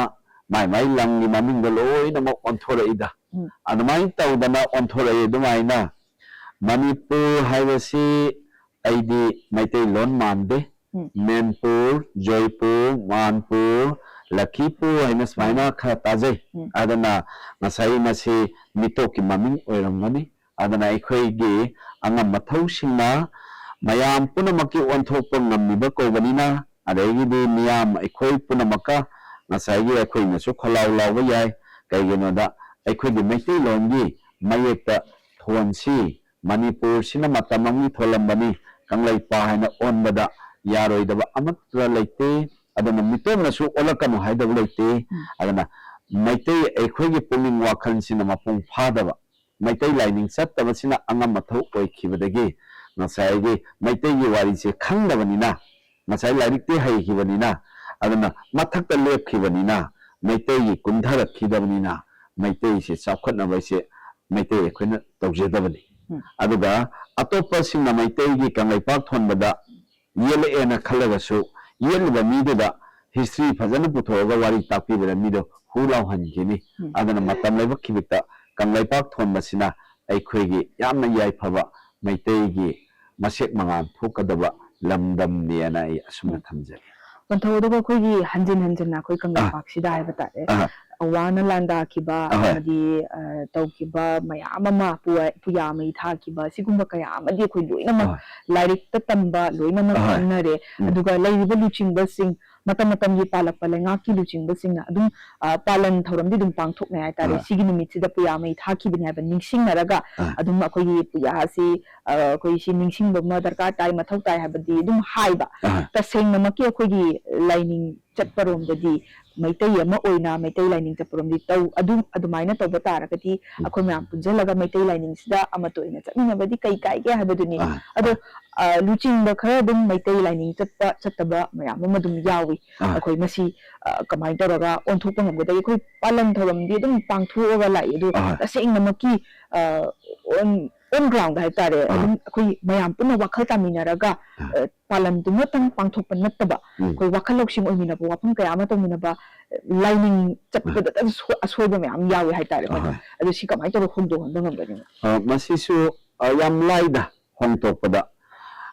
ꯃꯥꯏ ꯃꯥꯏ ꯂꯝꯒꯤ ꯃꯃꯤꯡꯗꯣ ꯂꯣꯏꯅꯃꯛ ꯑꯣꯟꯊꯣꯔꯛꯏꯗ꯫ ꯎꯝ꯫ ꯑꯗꯨꯃꯥꯏꯅ ꯇꯧꯗꯅ ꯑꯣꯟꯊꯣꯔꯛꯏ꯫ ꯑꯗꯨꯃꯥꯏꯅ ꯃꯅꯤꯄꯨꯔ ꯍꯥꯏꯕꯁꯤ ꯑꯩꯗꯤ ꯃꯩꯇꯩꯂꯣꯟ ꯃꯥꯟꯗꯦ꯫ ꯎꯝ꯫ ꯃꯦꯟꯄꯨꯔ, ꯖꯣꯏꯄꯨꯔ, ꯃꯥꯟꯄꯨꯔ, ꯂꯈꯤꯄꯨꯔ ꯍꯥꯏꯅ ꯁꯨꯃꯥꯏꯅ ꯈꯔ ꯇꯥꯖꯩ꯫ ꯎꯝ꯫ ꯑꯗꯨꯅ ꯉꯁꯥꯏ ꯃꯁꯤ ꯃꯤꯇꯣꯞꯀꯤ ꯃꯃꯤꯡ ꯑꯣꯏꯔꯝꯒꯅꯤ꯫ ꯑꯗꯨꯅ ꯑꯩꯈꯣꯏꯒꯤ ꯑꯉꯝ ꯑꯊꯧꯁꯤꯡꯅ ꯃꯌꯥꯝ ꯄꯨꯝꯅꯃꯛꯀꯤ ꯑꯣꯟꯊꯣꯛꯄ ꯉꯝꯃꯤꯕ ꯀꯧꯕꯅꯤꯅ, ꯑꯗꯒꯤꯗꯤ ꯃꯤꯌꯥꯝ ꯑꯩꯈꯣꯏ ꯄꯨꯝꯅꯃꯛꯀ ꯉꯁꯥꯏꯒꯤ ꯑꯩꯈꯣꯏꯅꯁꯨ ꯈꯣꯜꯂꯥꯎ ꯂꯥꯎꯕ ꯌꯥꯏ꯫ ꯀꯩꯒꯤꯅꯣꯗ ꯑꯩꯈꯣꯏꯒꯤ ꯃꯩꯇꯩꯂꯣꯟꯒꯤ ꯃꯌꯦꯛꯇ ꯊꯣꯟꯁꯤ꯫ ꯃꯅꯤꯄꯨꯔꯁꯤꯅ ꯃꯇꯝ ꯑꯃꯒꯤ ꯊꯣꯜꯂꯝꯕꯅꯤ, ꯀꯪꯂꯩꯄꯥꯛ ꯍꯥꯏꯅ ꯑꯣꯟꯕꯗ ꯌꯥꯔꯣꯏꯗꯕ ꯑꯃꯠꯇ ꯂꯩꯇꯦ꯫ ꯑꯗꯨꯅ ꯃꯤꯇꯣꯞꯅꯁꯨ ꯑꯣꯜꯂꯛꯀꯅꯨ ꯍꯥꯏꯗꯕ ꯂꯩꯇꯦ꯫ ꯑꯗꯨꯅ ꯃꯩꯇꯩ ꯑꯩꯈꯣꯏꯒꯤ ꯄꯨꯛꯅꯤꯡ ꯋꯥꯈꯜꯁꯤꯅ ꯃꯄꯨꯡ ꯐꯥꯗꯕ, ꯃꯩꯇꯩ ꯂꯥꯏꯅꯤꯡ ꯆꯠꯇꯕꯁꯤꯅ ꯑꯉꯝ ꯑꯊꯧ ꯑꯣꯏꯈꯤꯕꯗꯒꯤ ꯉꯁꯥꯏꯒꯤ ꯃꯩꯇꯩꯒꯤ ꯋꯥꯔꯤꯁꯦ ꯈꯪꯗꯕꯅꯤꯅ, ꯉꯁꯥꯏ ꯂꯥꯏꯔꯤꯛꯇꯤ ꯍꯩꯈꯤꯕꯅꯤꯅ, ꯑꯗꯨꯅ ꯃꯊꯛꯇ ꯂꯦꯞꯈꯤꯕꯅꯤꯅ, ꯃꯩꯇꯩꯒꯤ ꯀꯨꯝꯊꯔꯛꯈꯤꯗꯕꯅꯤꯅ, ꯃꯩꯇꯩꯁꯦ ꯆꯥꯎꯈꯠꯅꯕꯁꯦ ꯃꯩꯇꯩ ꯑꯩꯈꯣꯏꯅ ꯇꯧꯖꯗꯕꯅꯤ꯫ ꯎꯝ꯫ ꯑꯗꯨꯒ ꯑꯇꯣꯞꯄꯁꯤꯡꯅ ꯃꯩꯇꯩꯒꯤ ꯀꯪꯂꯩꯄꯥꯛ ꯊꯣꯟꯕꯗ ꯌꯦꯠꯂꯛꯑꯦꯅ ꯈꯜꯂꯒꯁꯨ, ꯌꯦꯠꯂꯤꯕ ꯃꯤꯗꯨꯗ history ꯐꯖꯅ ꯄꯨꯊꯣꯛꯑꯒ ꯋꯥꯔꯤ ꯇꯥꯛꯄꯤꯕꯗ ꯃꯤꯗꯣ ꯍꯨ ꯂꯥꯎꯍꯟꯈꯤꯅꯤ꯫ ꯎꯝ꯫ ꯑꯗꯨꯅ ꯃꯇꯝ ꯂꯥꯏꯕꯛ ꯈꯤꯕꯤꯛꯇ ꯀꯪꯂꯩꯄꯥꯛ ꯊꯣꯟꯕꯁꯤꯅ ꯑꯩꯈꯣꯏꯒꯤ ꯌꯥꯝꯅ ꯌꯥꯏꯐꯕ ꯃꯩꯇꯩꯒꯤ ꯃꯁꯦꯛ ꯃꯉꯥꯜ ꯊꯣꯛꯀꯗꯕ ꯂꯝꯗꯝꯅꯦꯅ ꯑꯩ ꯑꯁꯨꯝꯅ ꯊꯝꯖꯒꯦ꯫ ꯄꯟꯊꯧ, ꯑꯗꯨꯒ ꯑꯩꯈꯣꯏꯒꯤ ꯍꯟꯖꯤꯟ ꯍꯟꯖꯤꯟꯅ ꯑꯩꯈꯣꯏ ꯀꯪꯂꯩꯄꯥꯛꯁꯤꯗ ꯍꯥꯏꯕ ꯇꯥꯔꯦ, ꯑꯥ꯫ ꯋꯥꯅ ꯂꯥꯟꯗꯥꯈꯤꯕ, ꯑꯍꯣꯏ꯫ ꯑꯃꯗꯤ, ꯑ, ꯇꯧꯈꯤꯕ ꯃꯌꯥꯝ ꯑꯃ, ꯄꯨꯋꯥ-, ꯄꯨꯌꯥ ꯃꯩ ꯊꯥꯈꯤꯕ, ꯁꯤꯒꯨꯝꯕ ꯀꯌꯥ ꯑꯃꯗꯤ ꯑꯩꯈꯣꯏ ꯂꯣꯏꯅꯃꯛ, ꯑꯍꯣꯏ꯫ ꯂꯥꯏꯔꯤꯛꯇ ꯇꯝꯕ ꯂꯣꯏꯅꯃꯛ, ꯑꯍꯣꯏ꯫ ꯈꯪꯅꯔꯦ꯫ ꯎꯝ꯫ ꯑꯗꯨꯒ ꯂꯩꯔꯤꯕ ꯂꯨꯆꯤꯡꯕꯁꯤꯡ, ꯃꯇꯝ ꯃꯇꯝꯒꯤ ꯄꯥꯜꯂꯛꯄ ꯂꯩꯉꯥꯛꯀꯤ ꯂꯨꯆꯤꯡꯕꯁꯤꯡꯅ ꯑꯗꯨꯝ, ꯑ, ꯄꯥꯂꯟ ꯊꯧꯔꯝꯗꯤ ꯑꯗꯨꯝ ꯄꯥꯡꯊꯣꯛꯅꯩ ꯍꯥꯏꯇꯥꯔꯦ꯫ ꯑꯍꯣꯏ꯫ ꯁꯤꯒꯤ ꯅꯨꯃꯤꯠꯁꯤꯗ ꯄꯨꯌꯥ ꯃꯩ ꯊꯥꯈꯤꯕꯅꯤ ꯍꯥꯏꯕ ꯅꯤꯡꯁꯤꯡꯅꯔꯒ, ꯑꯍꯣꯏ꯫ ꯑꯗꯨꯝ ꯑꯩꯈꯣꯏꯒꯤ ꯄꯨꯌꯥꯁꯤ, ꯑ, ꯑꯩꯈꯣꯏ ꯁꯤ ꯅꯤꯡꯁꯤꯡꯕ ꯑꯃ ꯗꯔꯀꯥꯔ ꯇꯥꯏ, ꯃꯊꯧ ꯇꯥꯏ ꯍꯥꯏꯕꯗꯤ ꯑꯗꯨꯝ ꯍꯥꯏꯕ꯫ ꯑꯍꯣꯏ꯫ ꯇꯁꯦꯡꯅꯃꯛꯀꯤ ꯑꯩꯈꯣꯏꯒꯤ ꯂꯥꯏꯅꯤꯡ ꯆꯠꯄꯔꯣꯝꯗꯗꯤ, ꯃꯩꯇꯩ ꯑꯃ ꯑꯣꯏꯅ ꯃꯩꯇꯩ ꯂꯥꯏꯅꯤꯡ ꯆꯠꯄꯔꯣꯝꯗꯤ ꯇꯧ-, ꯑꯗꯨꯝ ꯑꯗꯨꯃꯥꯏꯅ ꯇꯧꯕ ꯇꯥꯔꯒꯗꯤ, ꯎꯝ꯫ ꯑꯩꯈꯣꯏ ꯃꯌꯥꯝ ꯄꯨꯟꯁꯤꯜꯂꯒ ꯃꯩꯇꯩ ꯂꯥꯏꯅꯤꯡꯁꯤꯗ ꯑꯃꯠꯇ ꯑꯣꯏꯅ ꯆꯠꯃꯤꯟꯅꯕꯗꯤ ꯀꯩ ꯀꯥꯏꯒꯦ ꯍꯥꯏꯕꯗꯨꯅꯤ꯫ ꯑꯥ꯫ ꯑꯗꯣ, ꯑ, ꯂꯨꯆꯤꯡꯕ ꯈꯔ ꯑꯗꯨꯝ ꯃꯩꯇꯩ ꯂꯥꯏꯅꯤꯡ ꯆꯠꯄ ꯆꯠꯇꯕ ꯃꯌꯥꯝ ꯑꯃ ꯑꯗꯨꯝ ꯌꯥꯎꯏ꯫ ꯑꯥ꯫ ꯑꯩꯈꯣꯏ ꯃꯁꯤ, ꯑ, ꯀꯃꯥꯏꯅ ꯇꯧꯔꯒ ꯑꯣꯟꯊꯣꯛꯄ ꯉꯝꯒꯗꯒꯦ? ꯑꯩꯈꯣꯏ ꯄꯥꯂꯟ ꯊꯧꯔꯝꯗꯤ ꯑꯗꯨꯝ ꯄꯥꯡꯊꯣꯛꯑꯒ ꯂꯥꯛꯏ, ꯑꯗꯨ ꯑꯥ꯫ ꯇꯁꯦꯡꯅꯃꯛꯀꯤ, ꯑ, on, on ground ꯍꯥꯏꯇꯥꯔꯦ, ꯑꯥ꯫ ꯑꯗꯨꯝ ꯑꯩꯈꯣꯏ ꯃꯌꯥꯝ ꯄꯨꯟꯅ ꯋꯥꯈꯜ ꯇꯥꯃꯤꯟꯅꯔꯒ, ꯑꯥ꯫ ꯑ, ꯄꯥꯂꯟꯗꯨꯃꯇꯪ ꯄꯥꯡꯊꯣꯛꯄ ꯅꯠꯇꯕ, ꯎꯝ꯫ ꯑꯩꯈꯣꯏ ꯋꯥꯈꯜ ꯂꯧꯁꯤꯡ ꯑꯣꯏꯃꯤꯟꯅꯕ, ꯋꯥꯐꯝ ꯀꯌꯥ ꯑꯃ ꯇꯧꯃꯤꯟꯅꯕ, ꯂꯥꯏꯅꯤꯡ ꯆꯠꯄꯗ ꯑꯁꯣ-, ꯑꯁꯣꯏꯕ ꯃꯌꯥꯝ ꯌꯥꯎꯋꯦ ꯍꯥꯏꯇꯥꯔꯦ꯫ ꯑꯍꯣꯏ꯫ ꯑꯗꯨ ꯁꯤ ꯀꯃꯥꯏꯅ ꯇꯧꯔꯒ ꯍꯣꯡꯗꯣꯛꯍꯟꯕ ꯉꯝꯒꯅꯤ? ꯑ, ꯃꯁꯤꯁꯨ, ꯑ, ꯌꯥꯝ ꯂꯥꯏꯗ ꯍꯣꯡꯗꯣꯛꯄꯗ꯫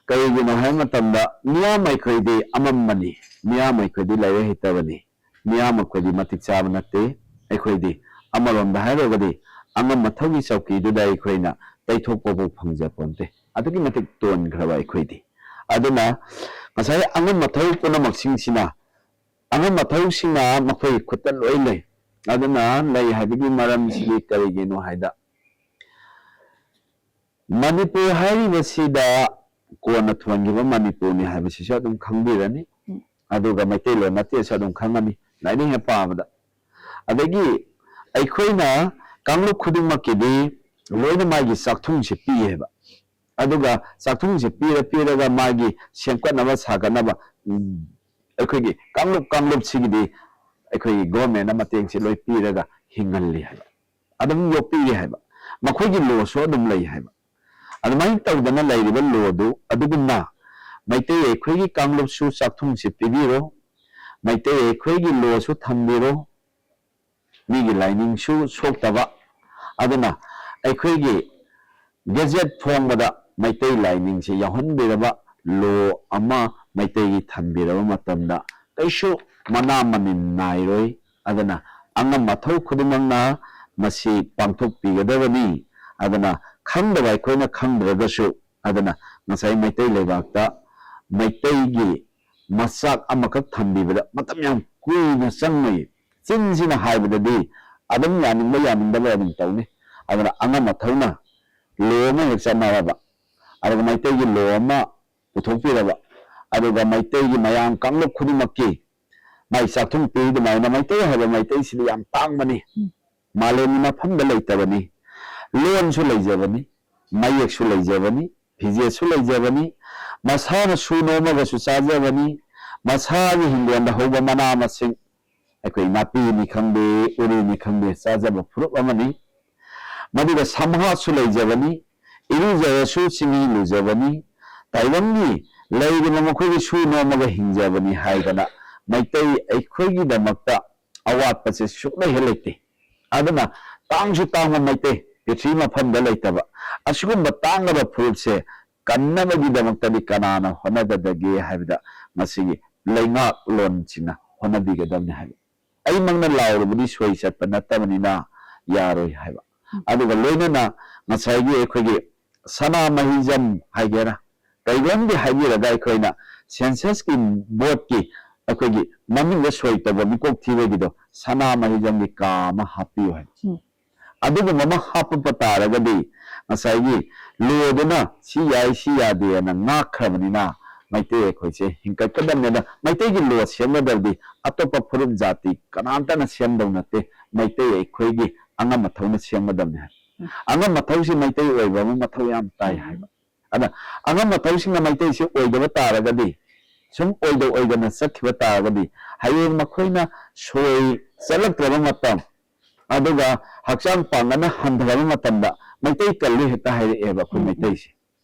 ꯀꯔꯤꯒꯤꯅꯣ ꯍꯥꯏꯕ ꯃꯇꯝꯗ, ꯃꯤꯌꯥꯝ ꯑꯩꯈꯣꯏꯗꯤ ꯑꯃꯝꯕꯅꯤ, ꯃꯤꯌꯥꯝ ꯑꯩꯈꯣꯏꯗꯤ ꯂꯥꯏꯔꯤꯛ ꯍꯩꯇꯕꯅꯤ, ꯃꯤꯌꯥꯝ ꯑꯩꯈꯣꯏꯗꯤ ꯃꯇꯤꯛ ꯆꯥꯕ ꯅꯠꯇꯦ꯫ ꯑꯩꯈꯣꯏꯗꯤ ꯑꯃꯔꯣꯝꯗ ꯍꯥꯏꯔꯒꯗꯤ ꯑꯉꯝ ꯑꯊꯧꯒꯤ ꯆꯧꯀꯤꯗꯨꯗ ꯑꯩꯈꯣꯏꯅ ꯇꯩꯊꯣꯛꯄꯕꯨ ꯐꯪꯖꯄꯣꯟꯇꯦ꯫ ꯑꯗꯨꯛꯀꯤ ꯃꯇꯤꯛ ꯇꯣꯟꯈ꯭ꯔꯕ ꯑꯩꯈꯣꯏꯗꯤ꯫ ꯑꯗꯨꯅ ꯉꯁꯥꯏ ꯑꯉꯝ ꯑꯊꯧ ꯄꯨꯝꯅꯃꯛꯁꯤꯡꯁꯤꯅ, ꯑꯉꯝ ꯑꯊꯧꯁꯤꯡꯅ ꯃꯈꯣꯏꯒꯤ ꯈꯨꯠꯇ ꯂꯣꯏ ꯂꯩ꯫ ꯑꯗꯨꯅ ꯂꯩ ꯍꯥꯏꯕꯒꯤ ꯃꯔꯝꯁꯤꯗꯤ ꯀꯔꯤꯒꯤꯅꯣ ꯍꯥꯏꯗ, ꯃꯅꯤꯄꯨꯔ ꯍꯥꯏꯔꯤꯕꯁꯤꯗ ꯀꯣꯟꯅ ꯊꯣꯟꯈꯤꯕ ꯃꯅꯤꯄꯨꯔꯅꯤ ꯍꯥꯏꯕꯁꯤꯁꯨ ꯑꯗꯨꯝ ꯈꯪꯕꯤꯔꯅꯤ꯫ ꯎꯝ꯫ ꯑꯗꯨꯒ ꯃꯩꯇꯩꯂꯣꯟ ꯃꯇꯦꯛꯁꯨ ꯑꯗꯨꯝ ꯈꯪꯉꯅꯤ, ꯂꯥꯏꯅꯤꯡ ꯍꯦꯛ ꯄꯥꯕꯗ꯫ ꯑꯗꯒꯤ ꯑꯩꯈꯣꯏꯅ ꯀꯥꯡꯂꯨꯞ ꯈꯨꯗꯤꯡꯃꯛꯀꯤꯗꯤ ꯂꯣꯏꯅ ꯃꯥꯒꯤ ꯆꯥꯛꯊꯨꯡꯁꯦ ꯄꯤꯌꯦꯕ꯫ ꯑꯗꯨꯒ ꯆꯥꯛꯊꯨꯡꯁꯦ ꯄꯤꯔ ꯄꯤꯔꯒ ꯃꯥꯒꯤ ꯁꯦꯝꯒꯠꯅꯕ ꯁꯥꯒꯠꯅꯕ, ꯎꯝ, ꯑꯩꯈꯣꯏꯒꯤ ꯀꯥꯡꯂꯨꯞ ꯀꯥꯡꯂꯨꯞꯁꯤꯒꯤꯗꯤ ꯑꯩꯈꯣꯏꯒꯤ ꯒꯣꯔꯃꯦꯟꯅ ꯃꯇꯦꯡꯁꯦ ꯂꯣꯏ ꯄꯤꯔꯒ ꯍꯤꯡꯍꯜꯂꯤ ꯍꯥꯏꯕ, ꯑꯗꯨꯝ ꯌꯣꯛꯄꯤꯔꯤ ꯍꯥꯏꯕ, ꯃꯈꯣꯏꯒꯤ ꯂꯣꯁꯨ ꯑꯗꯨꯝ ꯂꯩ ꯍꯥꯏꯕ꯫ ꯑꯗꯨꯃꯥꯏꯅ ꯇꯧꯗꯅ ꯂꯩꯔꯤꯕ ꯂꯣꯗꯨ ꯑꯗꯨꯒꯨꯝꯅ ꯃꯩꯇꯩ ꯑꯩꯈꯣꯏꯒꯤ ꯀꯥꯡꯂꯨꯞꯁꯨ ꯆꯥꯛꯊꯨꯡꯁꯦ ꯄꯤꯕꯤꯔꯣ, ꯃꯩꯇꯩ ꯑꯩꯈꯣꯏꯒꯤ ꯂꯣꯁꯨ ꯊꯝꯕꯤꯔꯣ, ꯃꯤꯒꯤ ꯂꯥꯏꯅꯤꯡꯁꯨ ꯁꯣꯛꯇꯕ꯫ ꯑꯗꯨꯅ ꯑꯩꯈꯣꯏꯒꯤ ꯒꯦꯖꯦꯠ ꯐꯣꯡꯕꯗ ꯃꯩꯇꯩ ꯂꯥꯏꯅꯤꯡꯁꯦ ꯌꯥꯎꯍꯟꯕꯤꯔꯕ, ꯂꯣ ꯑꯃ ꯃꯩꯇꯩꯒꯤ ꯊꯝꯕꯤꯔꯕ ꯃꯇꯝꯗ ꯀꯩꯁꯨ ꯃꯅꯥ ꯃꯅꯤꯟ ꯅꯥꯏꯔꯣꯏ꯫ ꯑꯗꯨꯅ ꯑꯉꯝ ꯑꯊꯧ ꯈꯨꯗꯤꯡꯃꯛꯅ ꯃꯁꯤ ꯄꯥꯡꯊꯣꯛꯄꯤꯒꯗꯕꯅꯤ꯫ ꯑꯗꯨꯅ ꯈꯪꯗꯕ ꯑꯩꯈꯣꯏꯅ ꯈꯪꯗ꯭ꯔꯒꯁꯨ, ꯑꯗꯨꯅ ꯉꯁꯥꯏ ꯃꯩꯇꯩ ꯂꯩꯕꯥꯛꯇ ꯃꯩꯇꯩꯒꯤ ꯃꯆꯥꯛ ꯑꯃꯈꯛ ꯊꯝꯕꯤꯕꯗ ꯃꯇꯝ ꯌꯥꯝ ꯀꯨꯏꯅ ꯆꯪꯉꯤ꯫ ꯆꯤꯟꯁꯤꯅ ꯍꯥꯏꯕꯗꯗꯤ ꯑꯗꯨꯝ ꯌꯥꯅꯤꯡꯕ ꯌꯥꯅꯤꯡꯗꯕ ꯑꯗꯨꯝ ꯇꯧꯅꯤ꯫ ꯑꯗꯨꯅ ꯑꯉꯝ ꯑꯊꯧꯅ ꯂꯣ ꯑꯃ ꯍꯦꯛ ꯆꯠꯅꯔꯕ, ꯑꯗꯨꯒ ꯃꯩꯇꯩꯒꯤ ꯂꯣ ꯑꯃ ꯄꯨꯊꯣꯛꯄꯤꯔꯕ, ꯑꯗꯨꯒ ꯃꯩꯇꯩꯒꯤ ꯃꯌꯥꯝ ꯀꯥꯡꯂꯨꯞ ꯈꯨꯗꯤꯡꯃꯛꯀꯤ ꯃꯥꯏ ꯆꯥꯛꯊꯨꯡ ꯄꯤ꯫ ꯑꯗꯨꯃꯥꯏꯅ ꯃꯩꯇꯩ ꯍꯥꯏꯕ ꯃꯩꯇꯩꯁꯤꯗꯤ ꯌꯥꯝ ꯇꯥꯡꯕꯅꯤ꯫ ꯎꯝ꯫ ꯃꯥꯂꯦꯝꯒꯤ ꯃꯐꯝꯗ ꯂꯩꯇꯕꯅꯤ꯫ ꯂꯣꯟꯁꯨ ꯂꯩꯖꯕꯅꯤ, ꯃꯌꯦꯛꯁꯨ ꯂꯩꯖꯕꯅꯤ, ꯐꯤꯖꯦꯠꯁꯨ ꯂꯩꯖꯕꯅꯤ, ꯃꯁꯥꯅ ꯁꯨ ꯅꯣꯝꯃꯒꯁꯨ ꯆꯥꯖꯕꯅꯤ, ꯃꯁꯥꯒꯤ ꯍꯤꯡꯒꯣꯜꯗ ꯍꯧꯕ ꯃꯅꯥ ꯃꯁꯤꯡ, ꯑꯩꯈꯣꯏ ꯅꯥꯄꯤꯅꯤ ꯈꯪꯗꯦ, ꯎꯔꯤꯅꯤ ꯈꯪꯗꯦ, ꯆꯥꯖꯕ ꯐꯨꯔꯨꯞ ꯑꯃꯅꯤ꯫ ꯃꯗꯨꯒ ꯁꯝꯍꯥꯠꯁꯨ ꯂꯩꯖꯕꯅꯤ, ꯏꯔꯨꯖꯔꯁꯨ ꯆꯤꯡꯍꯤ ꯂꯨꯖꯕꯅꯤ, ꯇꯥꯏꯕꯪꯒꯤ ꯂꯩꯔꯤꯕ ꯃꯈꯣꯏꯒꯤ ꯁꯨ ꯅꯣꯝꯃꯒ ꯍꯤꯡꯖꯕꯅꯤ ꯍꯥꯏꯗꯅ ꯃꯩꯇꯩ ꯑꯩꯈꯣꯏꯒꯤꯗꯃꯛꯇ ꯑꯋꯥꯠꯄꯁꯦ ꯁꯨꯛꯂꯩ ꯍꯦꯛ ꯂꯩꯇꯦ꯫ ꯑꯗꯨꯅ ꯇꯥꯡꯁꯨ ꯇꯥꯡꯕ ꯃꯩꯇꯩ ꯄ꯭ꯔꯤꯊꯤꯕꯤ ꯃꯐꯝꯗ ꯂꯩꯇꯕ ꯑꯁꯤꯒꯨꯝꯕ ꯇꯥꯡꯂꯕ ꯐꯨꯔꯨꯞꯁꯦ ꯀꯟꯅꯕꯒꯤꯗꯃꯛꯇꯗꯤ ꯀꯅꯥꯅ ꯍꯣꯠꯅꯒꯗꯒꯦ ꯍꯥꯏꯕꯗ ꯃꯁꯤꯒꯤ ꯂꯩꯉꯥꯛꯂꯣꯟꯁꯤꯡꯅ ꯍꯣꯠꯅꯕꯤꯒꯗꯕꯅꯤ ꯍꯥꯏꯕ꯫ ꯑꯩꯃꯛꯅ ꯂꯥꯎꯔꯨꯕꯗꯤ ꯁꯣꯏ ꯆꯠꯄ ꯅꯠꯇꯕꯅꯤꯅ ꯌꯥꯔꯣꯏ ꯍꯥꯏꯕ꯫ ꯎꯝ꯫ ꯑꯗꯨꯒ ꯂꯣꯏꯅꯅ ꯉꯁꯥꯏꯒꯤ ꯑꯩꯈꯣꯏꯒꯤ ꯁꯅꯥ ꯃꯍꯤꯖꯝ ꯍꯥꯏꯒꯦꯔꯥ, ꯀꯩꯅꯣꯝꯗꯤ ꯍꯥꯏꯕꯤꯔꯒ ꯑꯩꯈꯣꯏꯅ ꯁꯦꯟꯁꯁꯀꯤ ꯕꯣꯔꯗꯀꯤ ꯑꯩꯈꯣꯏꯒꯤ ꯃꯃꯤꯡꯗ ꯁꯣꯏ ꯇꯧꯕ ꯃꯤꯀꯣꯛ ꯊꯤꯕꯒꯤꯗꯣ ꯁꯅꯥ ꯃꯍꯤꯖꯝꯒꯤ ꯀꯥ ꯑꯃ ꯍꯥꯞꯄꯤꯌꯨ ꯍꯥꯏꯕ꯫ ꯎꯝ꯫ ꯑꯗꯨꯒꯨꯝꯕ ꯑꯃ ꯍꯥꯞꯄ ꯇꯥꯔꯒꯗꯤ ꯉꯁꯥꯏꯒꯤ ꯂꯣꯗꯨꯅ ꯁꯤ ꯌꯥꯏ ꯁꯤ ꯌꯥꯗꯦꯅ ꯉꯥꯛꯈ꯭ꯔꯕꯅꯤꯅ ꯃꯩꯇꯩ ꯑꯩꯈꯣꯏꯁꯦ ꯍꯤꯡꯀꯠꯀꯗꯕꯅꯤꯅ ꯃꯩꯇꯩꯒꯤ ꯂꯣ ꯁꯦꯝꯒꯗꯕꯗꯤ ꯑꯇꯣꯞꯄ ꯐꯨꯔꯨꯞ ꯖꯥꯇꯤ ꯀꯅꯥꯝꯇꯅ ꯁꯦꯝꯗꯧ ꯅꯠꯇꯦ, ꯃꯩꯇꯩ ꯑꯩꯈꯣꯏꯒꯤ ꯑꯉꯝ ꯑꯊꯧꯅ ꯁꯦꯝꯒꯗꯕꯅꯤ ꯍꯥꯏ꯫ ꯎꯝ꯫ ꯑꯉꯝ ꯑꯊꯧꯁꯤ ꯃꯩꯇꯩ ꯑꯣꯏꯕ ꯑꯃ ꯃꯊꯧ ꯌꯥꯝ ꯇꯥꯏ ꯍꯥꯏꯕ꯫ ꯑꯗ ꯑꯉꯝ ꯑꯊꯧꯁꯤꯡꯅ ꯃꯩꯇꯩꯁꯤ ꯑꯣꯏꯗꯕ ꯇꯥꯔꯒꯗꯤ, ꯁꯨꯝ ꯑꯣꯏꯗ ꯑꯣꯏꯗꯅ ꯆꯠꯈꯤꯕ ꯇꯥꯔꯒꯗꯤ, ꯍꯌꯦꯡ ꯃꯈꯣꯏꯅ ꯁꯣꯏ ꯆꯠꯂꯛꯇ꯭ꯔꯕ ꯃꯇꯝ, ꯑꯗꯨꯒ ꯍꯛꯆꯥꯡ ꯄꯥꯡꯒꯜꯅ ꯍꯟꯊꯔꯕ ꯃꯇꯝꯗ ꯃꯩꯇꯩ ꯀꯜꯂꯨ ꯍꯦꯛꯇ ꯍꯥꯏꯔꯛꯑꯦꯕ ꯑꯩꯈꯣꯏ ꯎꯝ, ꯎꯝ꯫ ꯃꯩꯇꯩꯁꯦ꯫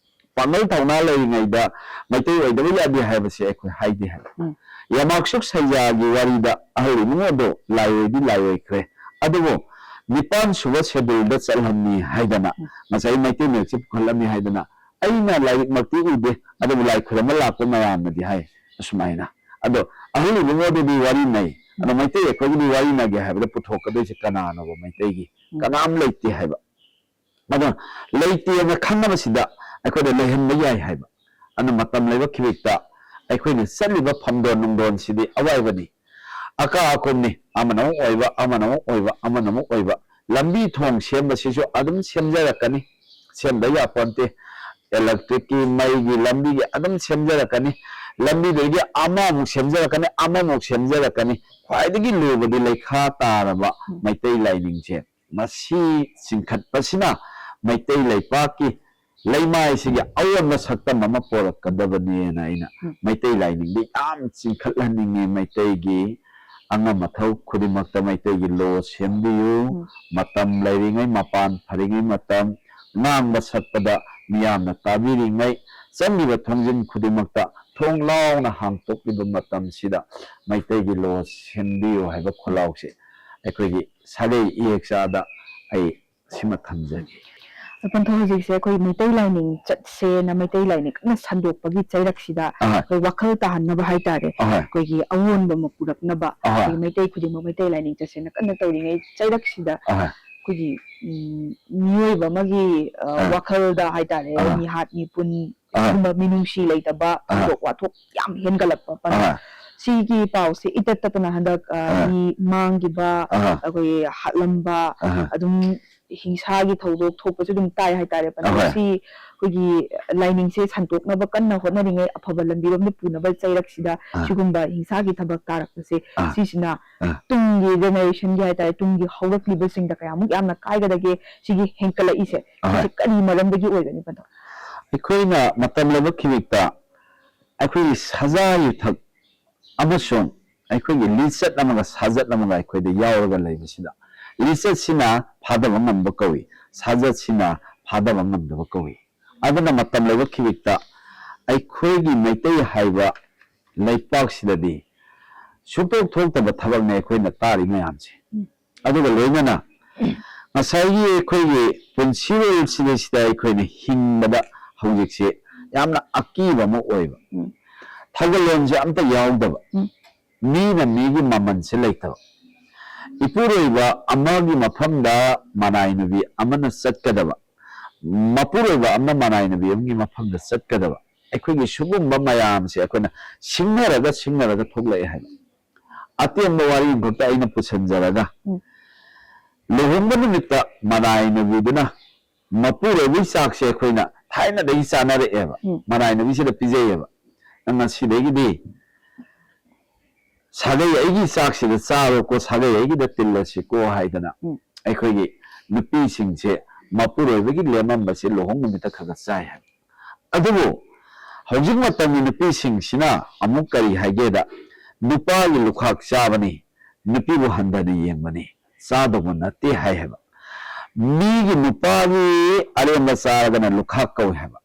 ꯄꯥꯡꯒꯜ ꯊꯧꯅꯥ ꯂꯩꯔꯤꯉꯩꯗ ꯃꯩꯇꯩ ꯑꯣꯏꯗꯕ ꯌꯥꯗꯦ ꯍꯥꯏꯕꯁꯦ ꯑꯩꯈꯣꯏ ꯍꯥꯏꯗꯦ ꯍꯥꯏꯕ꯫ ꯎꯝ꯫ ꯌꯥꯃꯥꯛꯁꯨꯛ ꯁꯩꯖꯥꯒꯤ ꯋꯥꯔꯤꯗ ꯑꯍꯜ ꯏꯕꯨꯡꯉꯣꯗꯣ ꯂꯥꯏꯑꯣꯏꯗꯤ ꯂꯥꯏꯑꯣꯏꯈ꯭ꯔꯦ, ꯑꯗꯨꯕꯨ ꯅꯤꯄꯥꯟ ꯁꯨꯕ ꯁꯦꯗꯨꯜꯗ ꯆꯜꯍꯟꯅꯤ ꯍꯥꯏꯗꯅ ꯎꯝ꯫ ꯉꯁꯥꯏ ꯃꯩꯇꯩ ꯃꯌꯦꯛꯁꯦ ꯄꯨꯈꯠꯂꯝꯃꯤ ꯍꯥꯏꯗꯅ ꯑꯩꯅ ꯂꯥꯏꯔꯤꯛꯃꯛꯇꯤ ꯎꯗꯦ, ꯑꯗꯨꯕꯨ ꯂꯥꯏ ꯈꯨꯔꯨꯝꯕ ꯂꯥꯛꯄ ꯃꯌꯥꯝꯅꯗꯤ ꯍꯥꯏ ꯑꯁꯨꯃꯥꯏꯅ꯫ ꯑꯗꯣ ꯑꯍꯜ ꯏꯕꯨꯡꯉꯣꯗꯗꯤ ꯋꯥꯔꯤ ꯅꯩ, ꯑꯗꯣ ꯃꯩꯇꯩ ꯑꯩꯈꯣꯏꯒꯤꯗꯤ ꯋꯥꯔꯤꯅꯒꯦ ꯍꯥꯏꯕꯗ ꯄꯨꯊꯣꯛꯀꯗꯣꯏꯁꯦ ꯀꯅꯥꯅꯣꯕ ꯃꯩꯇꯩꯒꯤ? ꯎꯝ꯫ ꯀꯅꯥꯝ ꯂꯩꯇꯦ ꯍꯥꯏꯕ꯫ ꯑꯗꯣ ꯂꯩꯇꯦꯅ ꯈꯪꯉꯕꯁꯤꯗ ꯑꯩꯈꯣꯏꯗ ꯂꯩꯍꯟꯕ ꯌꯥꯏ ꯍꯥꯏꯕ꯫ ꯑꯗꯨꯅ ꯃꯇꯝ ꯂꯩꯕ ꯈꯤꯕꯤꯛꯇ ꯑꯩꯈꯣꯏꯅ ꯆꯠꯂꯤꯕ ꯐꯝꯗꯣꯟ ꯅꯨꯡꯗꯣꯟꯁꯤꯗꯤ ꯑꯋꯥꯏꯕꯅꯤ꯫ ꯑꯀꯥ ꯑꯀꯨꯝꯅꯤ, ꯑꯃꯅ ꯑꯃꯨꯛ ꯑꯣꯏꯕ, ꯑꯃꯅ ꯑꯃꯨꯛ ꯑꯣꯏꯕ, ꯑꯃꯅ ꯑꯃꯨꯛ ꯑꯣꯏꯕ꯫ ꯂꯝꯕꯤ ꯊꯣꯡ ꯁꯦꯝꯕꯁꯤꯁꯨ ꯑꯗꯨꯝ ꯁꯦꯝꯖꯔꯛꯀꯅꯤ, ꯁꯦꯝꯗ ꯌꯥꯄꯣꯟꯇꯦ꯫ ꯏꯂꯦꯛꯇ꯭ꯔꯤꯛꯀꯤ, ꯃꯩꯒꯤ, ꯂꯝꯕꯤꯒꯤ ꯑꯗꯨꯝ ꯁꯦꯝꯖꯔꯛꯀꯅꯤ꯫ ꯂꯝꯕꯤꯗꯒꯤ ꯑꯃꯃꯨꯛ ꯁꯦꯝꯖꯔꯛꯀꯅꯤ, ꯑꯃꯃꯨꯛ ꯁꯦꯝꯖꯔꯛꯀꯅꯤ꯫ ꯈ꯭ꯋꯥꯏꯗꯒꯤ ꯂꯨꯕꯗꯤ ꯂꯩꯈꯥ ꯇꯥꯔꯕ ꯎꯝ꯫ ꯃꯩꯇꯩ ꯂꯥꯏꯅꯤꯡꯁꯦ꯫ ꯃꯁꯤ ꯆꯤꯡꯈꯠꯄꯁꯤꯅ ꯃꯩꯇꯩ ꯂꯩꯄꯥꯛꯀꯤ ꯂꯩꯃꯥꯏꯁꯤꯒꯤ ꯑꯑꯣꯟꯕ ꯁꯛꯇꯝ ꯑꯃ ꯄꯣꯔꯛꯀꯗꯕꯅꯦꯅ ꯑꯩꯅ ꯎꯝ꯫ ꯃꯩꯇꯩ ꯂꯥꯏꯅꯤꯡꯗ ꯌꯥꯝ ꯆꯤꯡꯈꯠꯍꯟꯅꯤꯡꯉꯤ꯫ ꯃꯩꯇꯩꯒꯤ ꯑꯉꯝ ꯑꯊꯧ ꯈꯨꯗꯤꯡꯃꯛꯇ ꯃꯩꯇꯩꯒꯤ ꯂꯣ ꯁꯦꯝꯕꯤꯌꯨ꯫ ꯎꯝ꯫ ꯃꯇꯝ ꯂꯩꯔꯤꯉꯩ, ꯃꯄꯥꯟ ꯐꯔꯤꯉꯩ ꯃꯇꯝ, ꯉꯥꯡꯕ ꯁꯛꯄꯗ ꯃꯤꯌꯥꯝꯅ ꯇꯥꯕꯤꯔꯤꯉꯩ, ꯆꯪꯂꯤꯕ ꯊꯣꯡꯖꯤꯟ ꯈꯨꯗꯤꯡꯃꯛꯇ ꯊꯣꯡ ꯂꯥꯎꯅ ꯍꯥꯡꯇꯣꯛꯂꯤꯕ ꯃꯇꯝꯁꯤꯗ ꯃꯩꯇꯩꯒꯤ ꯂꯣ ꯁꯦꯝꯕꯤꯌꯨ ꯍꯥꯏꯕ ꯈꯣꯜꯂꯥꯎꯁꯦ ꯑꯩꯈꯣꯏꯒꯤ ꯁꯥꯒꯩ ꯏꯍꯦꯛ ꯆꯥꯗ ꯑꯩ ꯁꯤꯃ ꯊꯝꯖꯒꯦ꯫ ꯄꯟꯊꯧ, ꯍꯧꯖꯤꯛꯁꯦ ꯑꯩꯈꯣꯏ ꯃꯩꯇꯩ ꯂꯥꯏꯅꯤꯡ ꯆꯠꯁꯦꯅ ꯃꯩꯇꯩ ꯂꯥꯏꯅꯤꯡ ꯀꯟꯅ ꯁꯟꯗꯣꯛꯄꯒꯤ ꯆꯩꯔꯛꯁꯤꯗ ꯑꯍꯣꯏ꯫ ꯑꯩꯈꯣꯏ ꯋꯥꯈꯜ ꯇꯥꯍꯟꯅꯕ ꯍꯥꯏꯇꯥꯔꯦ, ꯑꯍꯣꯏ꯫ ꯑꯩꯈꯣꯏꯒꯤ ꯑꯑꯣꯟꯕ ꯑꯃ ꯄꯨꯔꯛꯅꯕ ꯑꯍꯣꯏ꯫ ꯑꯩꯈꯣꯏꯒꯤ ꯃꯩꯇꯩ ꯈꯨꯗꯤꯡꯃꯛ ꯃꯩꯇꯩ ꯂꯥꯏꯅꯤꯡ ꯆꯠꯁꯦꯅ ꯀꯟꯅ ꯇꯧꯔꯤꯉꯩ ꯆꯩꯔꯛꯁꯤꯗ ꯑꯍꯣꯏ꯫ ꯑꯩꯈꯣꯏꯒꯤ, ꯎꯝ, ꯃꯤꯑꯣꯏꯕ ꯑꯃꯒꯤ, ꯑ, ꯑꯥ꯫ ꯋꯥꯈꯜꯗ ꯍꯥꯏꯇꯥꯔꯦ, ꯑꯥ꯫ ꯃꯤꯍꯥꯠ ꯃꯤꯄꯨꯟ ꯑꯥ꯫ ꯑꯗꯨꯒꯨꯝꯕ ꯃꯤꯅꯨꯡꯁꯤ ꯂꯩꯇꯕ ꯑꯥ꯫ ꯊꯧꯗꯣꯛ ꯋꯥꯊꯣꯛ ꯌꯥꯝ ꯍꯦꯟꯒꯠꯂꯛꯄ ꯄꯟꯊꯧ꯫ ꯑꯥ꯫ ꯁꯤꯒꯤ ꯄꯥꯎꯁꯦ ꯏꯇꯠ ꯇꯠꯇꯅ ꯍꯟꯗꯛ, ꯑ, ꯑꯥ꯫ ꯃꯤ ꯃꯥꯡꯈꯤꯕ, ꯑꯥ꯫ ꯑꯩꯈꯣꯏꯒꯤ ꯍꯥꯠꯂꯝꯕ, ꯑꯥ꯫ ꯑꯗꯨꯝ ꯍꯤꯡꯁꯥꯒꯤ ꯊꯧꯗꯣꯛ ꯊꯣꯛꯄꯁꯨ ꯑꯗꯨꯝ ꯇꯥꯏ ꯍꯥꯏꯇꯥꯔꯦ ꯄꯟꯊꯧ꯫ ꯑꯍꯣꯏ꯫ ꯁꯤ ꯑꯩꯈꯣꯏꯒꯤ ꯂꯥꯏꯅꯤꯡꯁꯦ ꯁꯟꯗꯣꯛꯅꯕ ꯀꯟꯅ ꯍꯣꯠꯅꯔꯤꯉꯩ, ꯑꯐꯕ ꯂꯝꯕꯤꯔꯣꯝꯗ ꯄꯨꯅꯕ ꯆꯩꯔꯛꯁꯤꯗ ꯑꯥ꯫ ꯁꯤꯒꯨꯝꯕ ꯍꯤꯡꯁꯥꯒꯤ ꯊꯕꯛ ꯇꯥꯔꯛꯄꯁꯦ, ꯑꯥ꯫ ꯁꯤꯁꯤꯅ ꯑꯥ꯫ ꯇꯨꯡꯒꯤ ꯖꯦꯅꯦꯔꯦꯁꯟꯒꯤ ꯍꯥꯏꯇꯥꯔꯦ, ꯇꯨꯡꯒꯤ ꯍꯧꯔꯛꯂꯤꯕꯁꯤꯡꯗ ꯀꯌꯥꯃꯨꯛ ꯌꯥꯝꯅ ꯀꯥꯏꯒꯗꯒꯦ, ꯁꯤꯒꯤ ꯍꯦꯟꯀꯠꯂꯛꯏꯁꯦ, ꯑꯍꯣꯏ꯫ ꯁꯤꯁꯦ ꯀꯔꯤ ꯃꯔꯝꯗꯒꯤ ꯑꯣꯏꯒꯅꯤ ꯄꯟꯊꯧ? ꯑꯩꯈꯣꯏꯅ ꯃꯇꯝ ꯂꯩꯕ ꯈꯤꯕꯤꯛꯇ ꯑꯩꯈꯣꯏꯒꯤ ꯁꯥꯖꯥ ꯌꯨꯊꯛ ꯑꯃꯁꯨꯡ ꯑꯩꯈꯣꯏꯒꯤ ꯂꯤꯆꯠ ꯑꯃꯒ ꯁꯥꯖꯠ ꯑꯃꯒ ꯑꯩꯈꯣꯏꯗ ꯌꯥꯎꯔꯒ ꯂꯩꯕꯁꯤꯗ, ꯂꯤꯆꯠꯁꯤꯅ ꯐꯥꯗꯕ ꯉꯝꯕ ꯀꯧꯏ, ꯁꯥꯖꯠꯁꯤꯅ ꯐꯥꯗꯕ ꯉꯝꯗꯕ ꯀꯧꯏ꯫ ꯑꯗꯨꯅ ꯃꯇꯝ ꯂꯩꯕ ꯈꯤꯕꯤꯛꯇ ꯑꯩꯈꯣꯏꯒꯤ ꯃꯩꯇꯩ ꯍꯥꯏꯕ ꯂꯩꯄꯥꯛꯁꯤꯗꯗꯤ ꯁꯨꯡꯊꯣꯛ ꯊꯣꯛꯇꯕ ꯊꯕꯛꯅꯦ ꯑꯩꯈꯣꯏꯅ ꯇꯥꯔꯤ ꯃꯌꯥꯝꯁꯦ꯫ ꯎꯝ꯫ ꯑꯗꯨꯒ ꯂꯣꯏꯅꯅ ꯉꯁꯥꯏꯒꯤ ꯑꯩꯈꯣꯏꯒꯤ ꯄꯨꯟꯁꯤꯔꯣꯜꯁꯤꯗꯩꯁꯤꯗ ꯑꯩꯈꯣꯏꯅ ꯍꯤꯡꯕꯗ ꯍꯧꯖꯤꯛꯁꯦ ꯌꯥꯝꯅ ꯑꯀꯤꯕ ꯑꯃ ꯑꯣꯏꯕ꯫ ꯎꯝ꯫ ꯊꯧꯒꯜꯂꯣꯟꯁꯦ ꯑꯝꯇ ꯌꯥꯎꯗꯕ꯫ ꯎꯝ꯫ ꯃꯤꯅ ꯃꯤꯒꯤ ꯃꯃꯜꯁꯦ ꯂꯩꯇꯕ꯫ ꯏꯄꯨꯔꯣꯏꯕ ꯑꯃꯒꯤ ꯃꯐꯝꯗ ꯃꯅꯥꯏ ꯅꯨꯄꯤ ꯑꯃꯅ ꯆꯠꯀꯗꯕ, ꯃꯄꯨꯔꯣꯏꯕ ꯑꯃꯅ ꯃꯅꯥꯏ ꯅꯨꯄꯤ ꯑꯃꯒꯤ ꯃꯐꯝꯗ ꯆꯠꯀꯗꯕ, ꯑꯩꯈꯣꯏꯒꯤ ꯁꯤꯒꯨꯝꯕ ꯃꯌꯥꯝꯁꯦ ꯑꯩꯈꯣꯏꯅ ꯁꯤꯡꯅꯔꯒ ꯁꯤꯡꯅꯔꯒ ꯊꯣꯛꯂꯛꯑꯦ ꯍꯥꯏꯕ꯫ ꯑꯇꯦꯟꯕ ꯋꯥꯔꯤ ꯑꯃꯈꯛꯇ ꯑꯩꯅ ꯄꯨꯁꯤꯟꯖꯔꯒ, ꯎꯝ꯫ ꯂꯨꯍꯣꯡꯕ ꯅꯨꯃꯤꯠꯇ ꯃꯅꯥꯏ ꯅꯨꯄꯤꯗꯨꯅ ꯃꯄꯨꯔꯣꯏꯕꯒꯤ ꯆꯥꯛꯁꯦ ꯑꯩꯈꯣꯏꯅ ꯊꯥꯏꯅꯗꯒꯤ ꯆꯥꯅꯔꯛꯑꯦꯕ, ꯎꯝ꯫ ꯃꯅꯥꯏ ꯅꯨꯄꯤꯁꯤꯗ ꯄꯤꯖꯩꯌꯦꯕ꯫ "ꯅꯪ ꯉꯁꯤꯗꯒꯤꯗꯤ ꯁꯥꯒꯩ ꯑꯩꯒꯤ ꯆꯥꯛꯁꯤꯗ ꯆꯥꯔꯣꯀꯣ, ꯁꯥꯒꯩ ꯑꯩꯒꯤꯗ ꯇꯤꯜꯂꯁꯤꯀꯣ" ꯍꯥꯏꯗꯅ ꯎꯝ꯫ ꯑꯩꯈꯣꯏꯒꯤ ꯅꯨꯄꯤꯁꯤꯡꯁꯦ ꯃꯄꯨꯔꯣꯏꯕꯒꯤ ꯂꯦꯝꯃꯝꯕꯁꯦ ꯂꯨꯍꯣꯡ ꯅꯨꯃꯤꯠꯇ ꯈꯔ ꯈꯔ ꯆꯥꯏ ꯍꯥꯏꯕ꯫ ꯑꯗꯨꯕꯨ ꯍꯧꯖꯤꯛ ꯃꯇꯝꯒꯤ ꯅꯨꯄꯤꯁꯤꯡꯁꯤꯅ ꯑꯃꯨꯛ ꯀꯔꯤ ꯍꯥꯏꯒꯦꯗ, "ꯅꯨꯄꯥꯒꯤ ꯂꯨꯈꯥꯛ ꯆꯥꯕꯅꯤ, ꯅꯨꯄꯤꯕꯨ ꯍꯟꯊꯅ ꯌꯦꯡꯕꯅꯤ, ꯆꯥꯗꯧꯕ ꯅꯠꯇꯦ" ꯍꯥꯏ ꯍꯥꯏꯕ꯫ ꯃꯤꯒꯤ ꯅꯨꯄꯥꯒꯤ ꯑꯔꯦꯝꯕ ꯆꯥꯔꯒꯅ ꯂꯨꯈꯥꯛ ꯀꯧꯏ ꯍꯥꯏꯕ,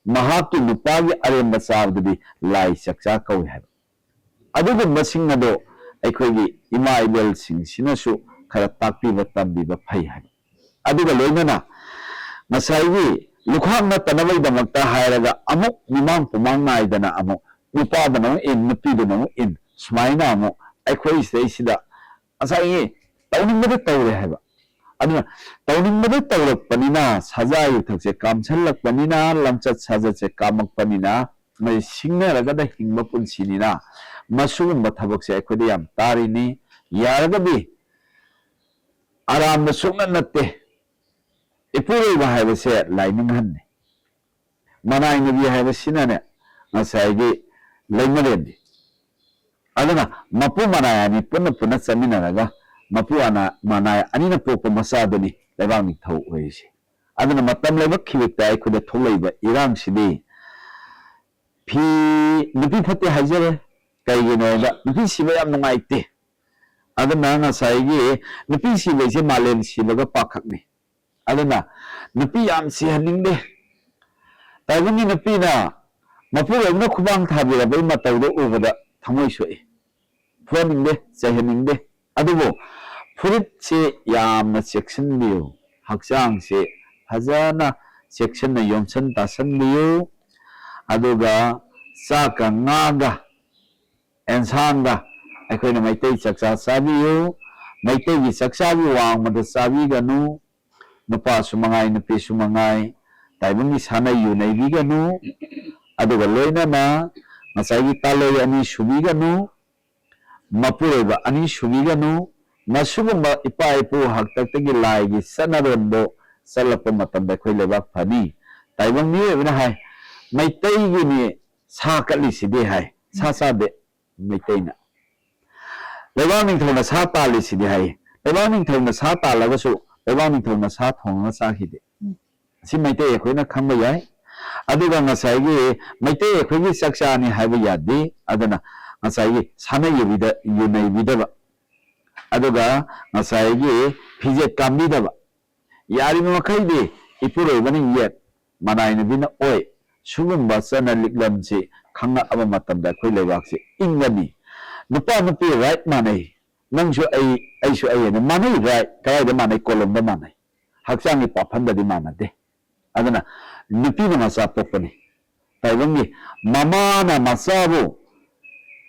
ꯃꯍꯥꯛꯀꯤ ꯅꯨꯄꯥꯒꯤ ꯑꯔꯦꯝꯕ ꯆꯥꯕꯗꯨꯗꯤ ꯂꯥꯏ ꯆꯥꯛꯆꯥ ꯀꯧꯏ ꯍꯥꯏꯕ꯫ ꯑꯗꯨꯒꯨꯝꯕꯁꯤꯡ ꯑꯗꯣ ꯑꯩꯈꯣꯏꯒꯤ ꯏꯃꯥ ꯏꯕꯦꯜꯁꯤꯡꯁꯤꯅꯁꯨ ꯈꯔ ꯇꯥꯛꯄꯤꯕ ꯇꯝꯕꯤꯕ ꯐꯩ ꯍꯥꯏꯕ꯫ ꯑꯗꯨꯒ ꯂꯣꯏꯅꯅ ꯉꯁꯥꯏꯒꯤ ꯂꯨꯈꯥꯛ ꯅꯠꯇꯅꯕꯒꯤꯗꯃꯛꯇ ꯍꯥꯏꯔꯒ ꯑꯃꯨꯛ ꯃꯤꯃꯥꯡ ꯄꯨꯃꯥꯡ ꯅꯥꯏꯗꯅ ꯑꯃꯨꯛ ꯅꯨꯄꯥꯗꯨꯅ ꯑꯃꯨꯛ ꯏꯟ, ꯅꯨꯄꯤꯗꯨꯅ ꯑꯃꯨꯛ ꯏꯟ, ꯁꯨꯃꯥꯏꯅ ꯑꯃꯨꯛ ꯑꯩꯈꯣꯏ ꯁꯤꯗꯩꯁꯤꯗ ꯉꯁꯥꯏꯒꯤ ꯇꯧꯅꯤꯡꯕꯗ ꯇꯧꯔꯦ ꯍꯥꯏꯕ꯫ ꯑꯗꯨꯅ ꯇꯧꯅꯤꯡꯕꯗ ꯇꯧꯔꯛꯄꯅꯤꯅ, ꯁꯥꯖꯥ ꯌꯨꯊꯛꯁꯦ ꯀꯥꯝꯁꯜꯂꯛꯄꯅꯤꯅ, ꯂꯝꯆꯠ ꯁꯥꯖꯠꯁꯦ ꯀꯥꯝꯃꯛꯄꯅꯤꯅ, ꯃꯁꯤ ꯁꯤꯡꯅꯔꯒꯗ ꯍꯤꯡꯕ ꯄꯨꯟꯁꯤꯅꯤꯅ, ꯃꯁꯤꯒꯨꯝꯕ ꯊꯕꯛꯁꯦ ꯑꯩꯈꯣꯏꯗ ꯌꯥꯝ ꯇꯥꯔꯤꯅꯤ꯫ ꯌꯥꯔꯒꯗꯤ ꯑꯔꯥꯟꯕ ꯁꯨꯡꯅ ꯅꯠꯇꯦ꯫ ꯏꯄꯨꯔꯣꯏꯕ ꯍꯥꯏꯕꯁꯦ ꯂꯥꯏꯅꯤꯡꯍꯟꯅꯤ꯫ ꯃꯅꯥꯏ ꯅꯨꯄꯤ ꯍꯥꯏꯕꯁꯤꯅꯅꯦ, ꯉꯁꯥꯏꯒꯤ ꯂꯩꯃꯔꯦꯟꯅꯤ꯫ ꯑꯗꯨꯅ ꯃꯄꯨ ꯃꯅꯥꯏ ꯑꯅꯤ ꯄꯨꯟꯅ ꯄꯨꯟꯅ ꯆꯠꯃꯤꯟꯅꯔꯒ, ꯃꯄꯨ ꯑꯅꯥ-, ꯃꯅꯥꯏ ꯑꯅꯤꯅ ꯄꯣꯛꯄ ꯃꯆꯥꯗꯨꯅꯤ ꯂꯩꯕꯥꯛ ꯅꯤꯡꯊꯧ ꯑꯣꯏꯔꯤꯁꯦ꯫ ꯑꯗꯨꯅ ꯃꯇꯝ ꯂꯥꯏꯕꯛ ꯈꯤꯕꯤꯛꯇ ꯑꯩꯈꯣꯏꯗ ꯊꯣꯛꯂꯛꯏꯕ ꯏꯔꯥꯡꯁꯤꯗꯤ ꯐꯤ, ꯅꯨꯄꯤ ꯐꯠꯇꯦ ꯍꯥꯏꯖꯔꯦ꯫ ꯀꯩꯒꯤꯅꯣꯗ ꯅꯨꯄꯤ ꯁꯤꯕ ꯌꯥꯝ ꯅꯨꯡꯉꯥꯏꯇꯦ꯫ ꯑꯗꯨꯅ ꯉꯁꯥꯏꯒꯤ ꯅꯨꯄꯤ ꯁꯤꯕꯁꯦ ꯃꯥꯂꯦꯝ ꯁꯤꯕꯒ ꯄꯥꯈꯛꯅꯤ꯫ ꯑꯗꯨꯅ ꯅꯨꯄꯤ ꯌꯥꯝ ꯁꯤꯍꯟꯅꯤꯡꯗꯦ꯫ ꯇꯥꯏꯕꯪꯒꯤ ꯅꯨꯄꯤꯅ ꯃꯄꯨꯔꯣꯏꯕꯅ ꯈꯨꯕꯥꯡ ꯊꯥꯕꯤꯔꯕꯒꯤ ꯃꯇꯧꯗꯣ ꯎꯕꯗ ꯊꯃꯣꯏ ꯁꯣꯛꯏ꯫ ꯐꯨꯍꯟꯅꯤꯡꯗꯦ, ꯆꯩꯍꯟꯅꯤꯡꯗꯦ꯫ ꯑꯗꯨꯕꯨ ꯐꯨꯔꯤꯠꯁꯤ ꯌꯥꯝꯅ ꯆꯦꯛꯁꯤꯟꯕꯤꯌꯨ꯫ ꯍꯛꯆꯥꯡꯁꯤ ꯐꯖꯅ ꯆꯦꯛꯁꯤꯟꯅ ꯌꯣꯝꯁꯤꯟ ꯇꯥꯁꯤꯟꯕꯤꯌꯨ꯫ ꯑꯗꯨꯒ ꯆꯥꯛꯀ ꯉꯥꯒ, ꯑꯦꯟꯁꯥꯡꯒ, ꯑꯩꯈꯣꯏꯅ ꯃꯩꯇꯩ ꯆꯥꯛꯆꯥ ꯆꯥꯕꯤꯌꯨ, ꯃꯩꯇꯩꯒꯤ ꯆꯥꯛꯆꯥꯒꯤ ꯋꯥꯡꯃꯗ ꯆꯥꯕꯤꯒꯅꯨ, ꯅꯨꯄꯥꯁꯨ ꯃꯉꯥꯏ ꯅꯨꯄꯤꯁꯨ ꯃꯉꯥꯏ ꯇꯥꯏꯕꯪꯒꯤ ꯁꯥꯟꯅꯩ ꯌꯨꯅꯩꯕꯤꯒꯅꯨ, ꯑꯗꯨꯒ ꯂꯣꯏꯅꯅ ꯉꯁꯥꯏꯒꯤ ꯇꯥꯂꯣꯏ ꯑꯅꯤ ꯁꯨꯕꯤꯒꯅꯨ, ꯃꯄꯨꯔꯣꯏꯕ ꯑꯅꯤ ꯁꯨꯕꯤꯒꯅꯨ꯫ ꯃꯁꯤꯒꯨꯝꯕ ꯏꯄꯥ ꯏꯄꯨ ꯍꯥꯛꯇꯛꯇꯒꯤ ꯂꯥꯏꯒꯤ ꯆꯠꯅꯔꯣꯟꯗꯣ ꯆꯠꯂꯛꯄ ꯃꯇꯝꯗ ꯑꯩꯈꯣꯏ ꯂꯩꯕꯥꯛ ꯐꯅꯤ꯫ ꯇꯥꯏꯕꯪ ꯃꯤꯑꯣꯏꯕꯅ ꯍꯥꯏ, "ꯃꯩꯇꯩꯒꯤꯅꯤ ꯁꯥ ꯀꯠꯂꯤꯁꯤꯗꯤ" ꯍꯥꯏ꯫ ꯁꯥ ꯆꯥꯗꯦ ꯃꯩꯇꯩꯅ꯫ ꯂꯩꯕꯥꯛ ꯅꯤꯡꯊꯧꯅ ꯁꯥ ꯇꯥꯜꯂꯤꯁꯤꯗꯤ ꯍꯥꯏ꯫ ꯂꯩꯕꯥꯛ ꯅꯤꯡꯊꯧꯅ ꯁꯥ ꯇꯥꯜꯂꯒꯁꯨ ꯂꯩꯕꯥꯛ ꯅꯤꯡꯊꯧꯅ ꯁꯥ ꯊꯣꯡꯉꯒ ꯆꯥꯈꯤꯗꯦ꯫ ꯎꯝ꯫ ꯑꯁꯤ ꯃꯩꯇꯩ ꯑꯩꯈꯣꯏꯅ ꯈꯪꯕ ꯌꯥꯏ꯫ ꯑꯗꯨꯒ ꯉꯁꯥꯏꯒꯤ ꯃꯩꯇꯩ ꯑꯩꯈꯣꯏꯒꯤ ꯆꯥꯛꯆꯥꯅꯤ ꯍꯥꯏꯕ ꯌꯥꯗꯦ꯫ ꯑꯗꯨꯅ ꯉꯁꯥꯏꯒꯤ ꯁꯥꯟꯅ ꯌꯨꯕꯤꯗ-, ꯌꯨꯅꯩꯕꯤꯗꯕ, ꯑꯗꯨꯒ ꯉꯁꯥꯏꯒꯤ ꯐꯤꯖꯦꯠ ꯀꯥꯝꯕꯤꯗꯕ, ꯌꯥꯔꯤꯕ ꯃꯈꯩꯗꯤ ꯏꯄꯨꯔꯣꯏꯕꯅ ꯌꯦꯠ, ꯃꯅꯥꯏꯅꯕꯤꯅ ꯑꯣꯏ, ꯁꯤꯒꯨꯝꯕ ꯆꯠꯅ ꯂꯤꯛꯂꯝꯁꯤ ꯈꯪꯉꯛꯑꯕ ꯃꯇꯝꯗ ꯑꯩꯈꯣꯏ ꯂꯩꯕꯥꯛꯁꯤ ꯏꯪꯒꯅꯤ꯫ ꯅꯨꯄꯥ ꯅꯨꯄꯤ right ꯃꯥꯟꯅꯩ, ꯅꯪꯁꯨ ꯑꯩ, ꯑꯩꯁꯨ ꯑꯩ ꯍꯥꯏꯅ ꯃꯥꯟꯅꯩ꯫ Right ꯀꯗꯥꯏꯗ ꯃꯥꯟꯅꯩ? ꯀꯣꯂꯣꯝꯗ ꯃꯥꯟꯅꯩ, ꯍꯛꯆꯥꯡꯒꯤ ꯄꯥꯐꯝꯗꯗꯤ ꯃꯥꯟꯅꯗꯦ꯫ ꯑꯗꯨꯅ ꯅꯨꯄꯤꯅ ꯃꯆꯥ ꯄꯣꯛꯄꯅꯤ꯫ ꯇꯥꯏꯕꯪꯒꯤ ꯃꯃꯥꯅ ꯃꯆꯥꯕꯨ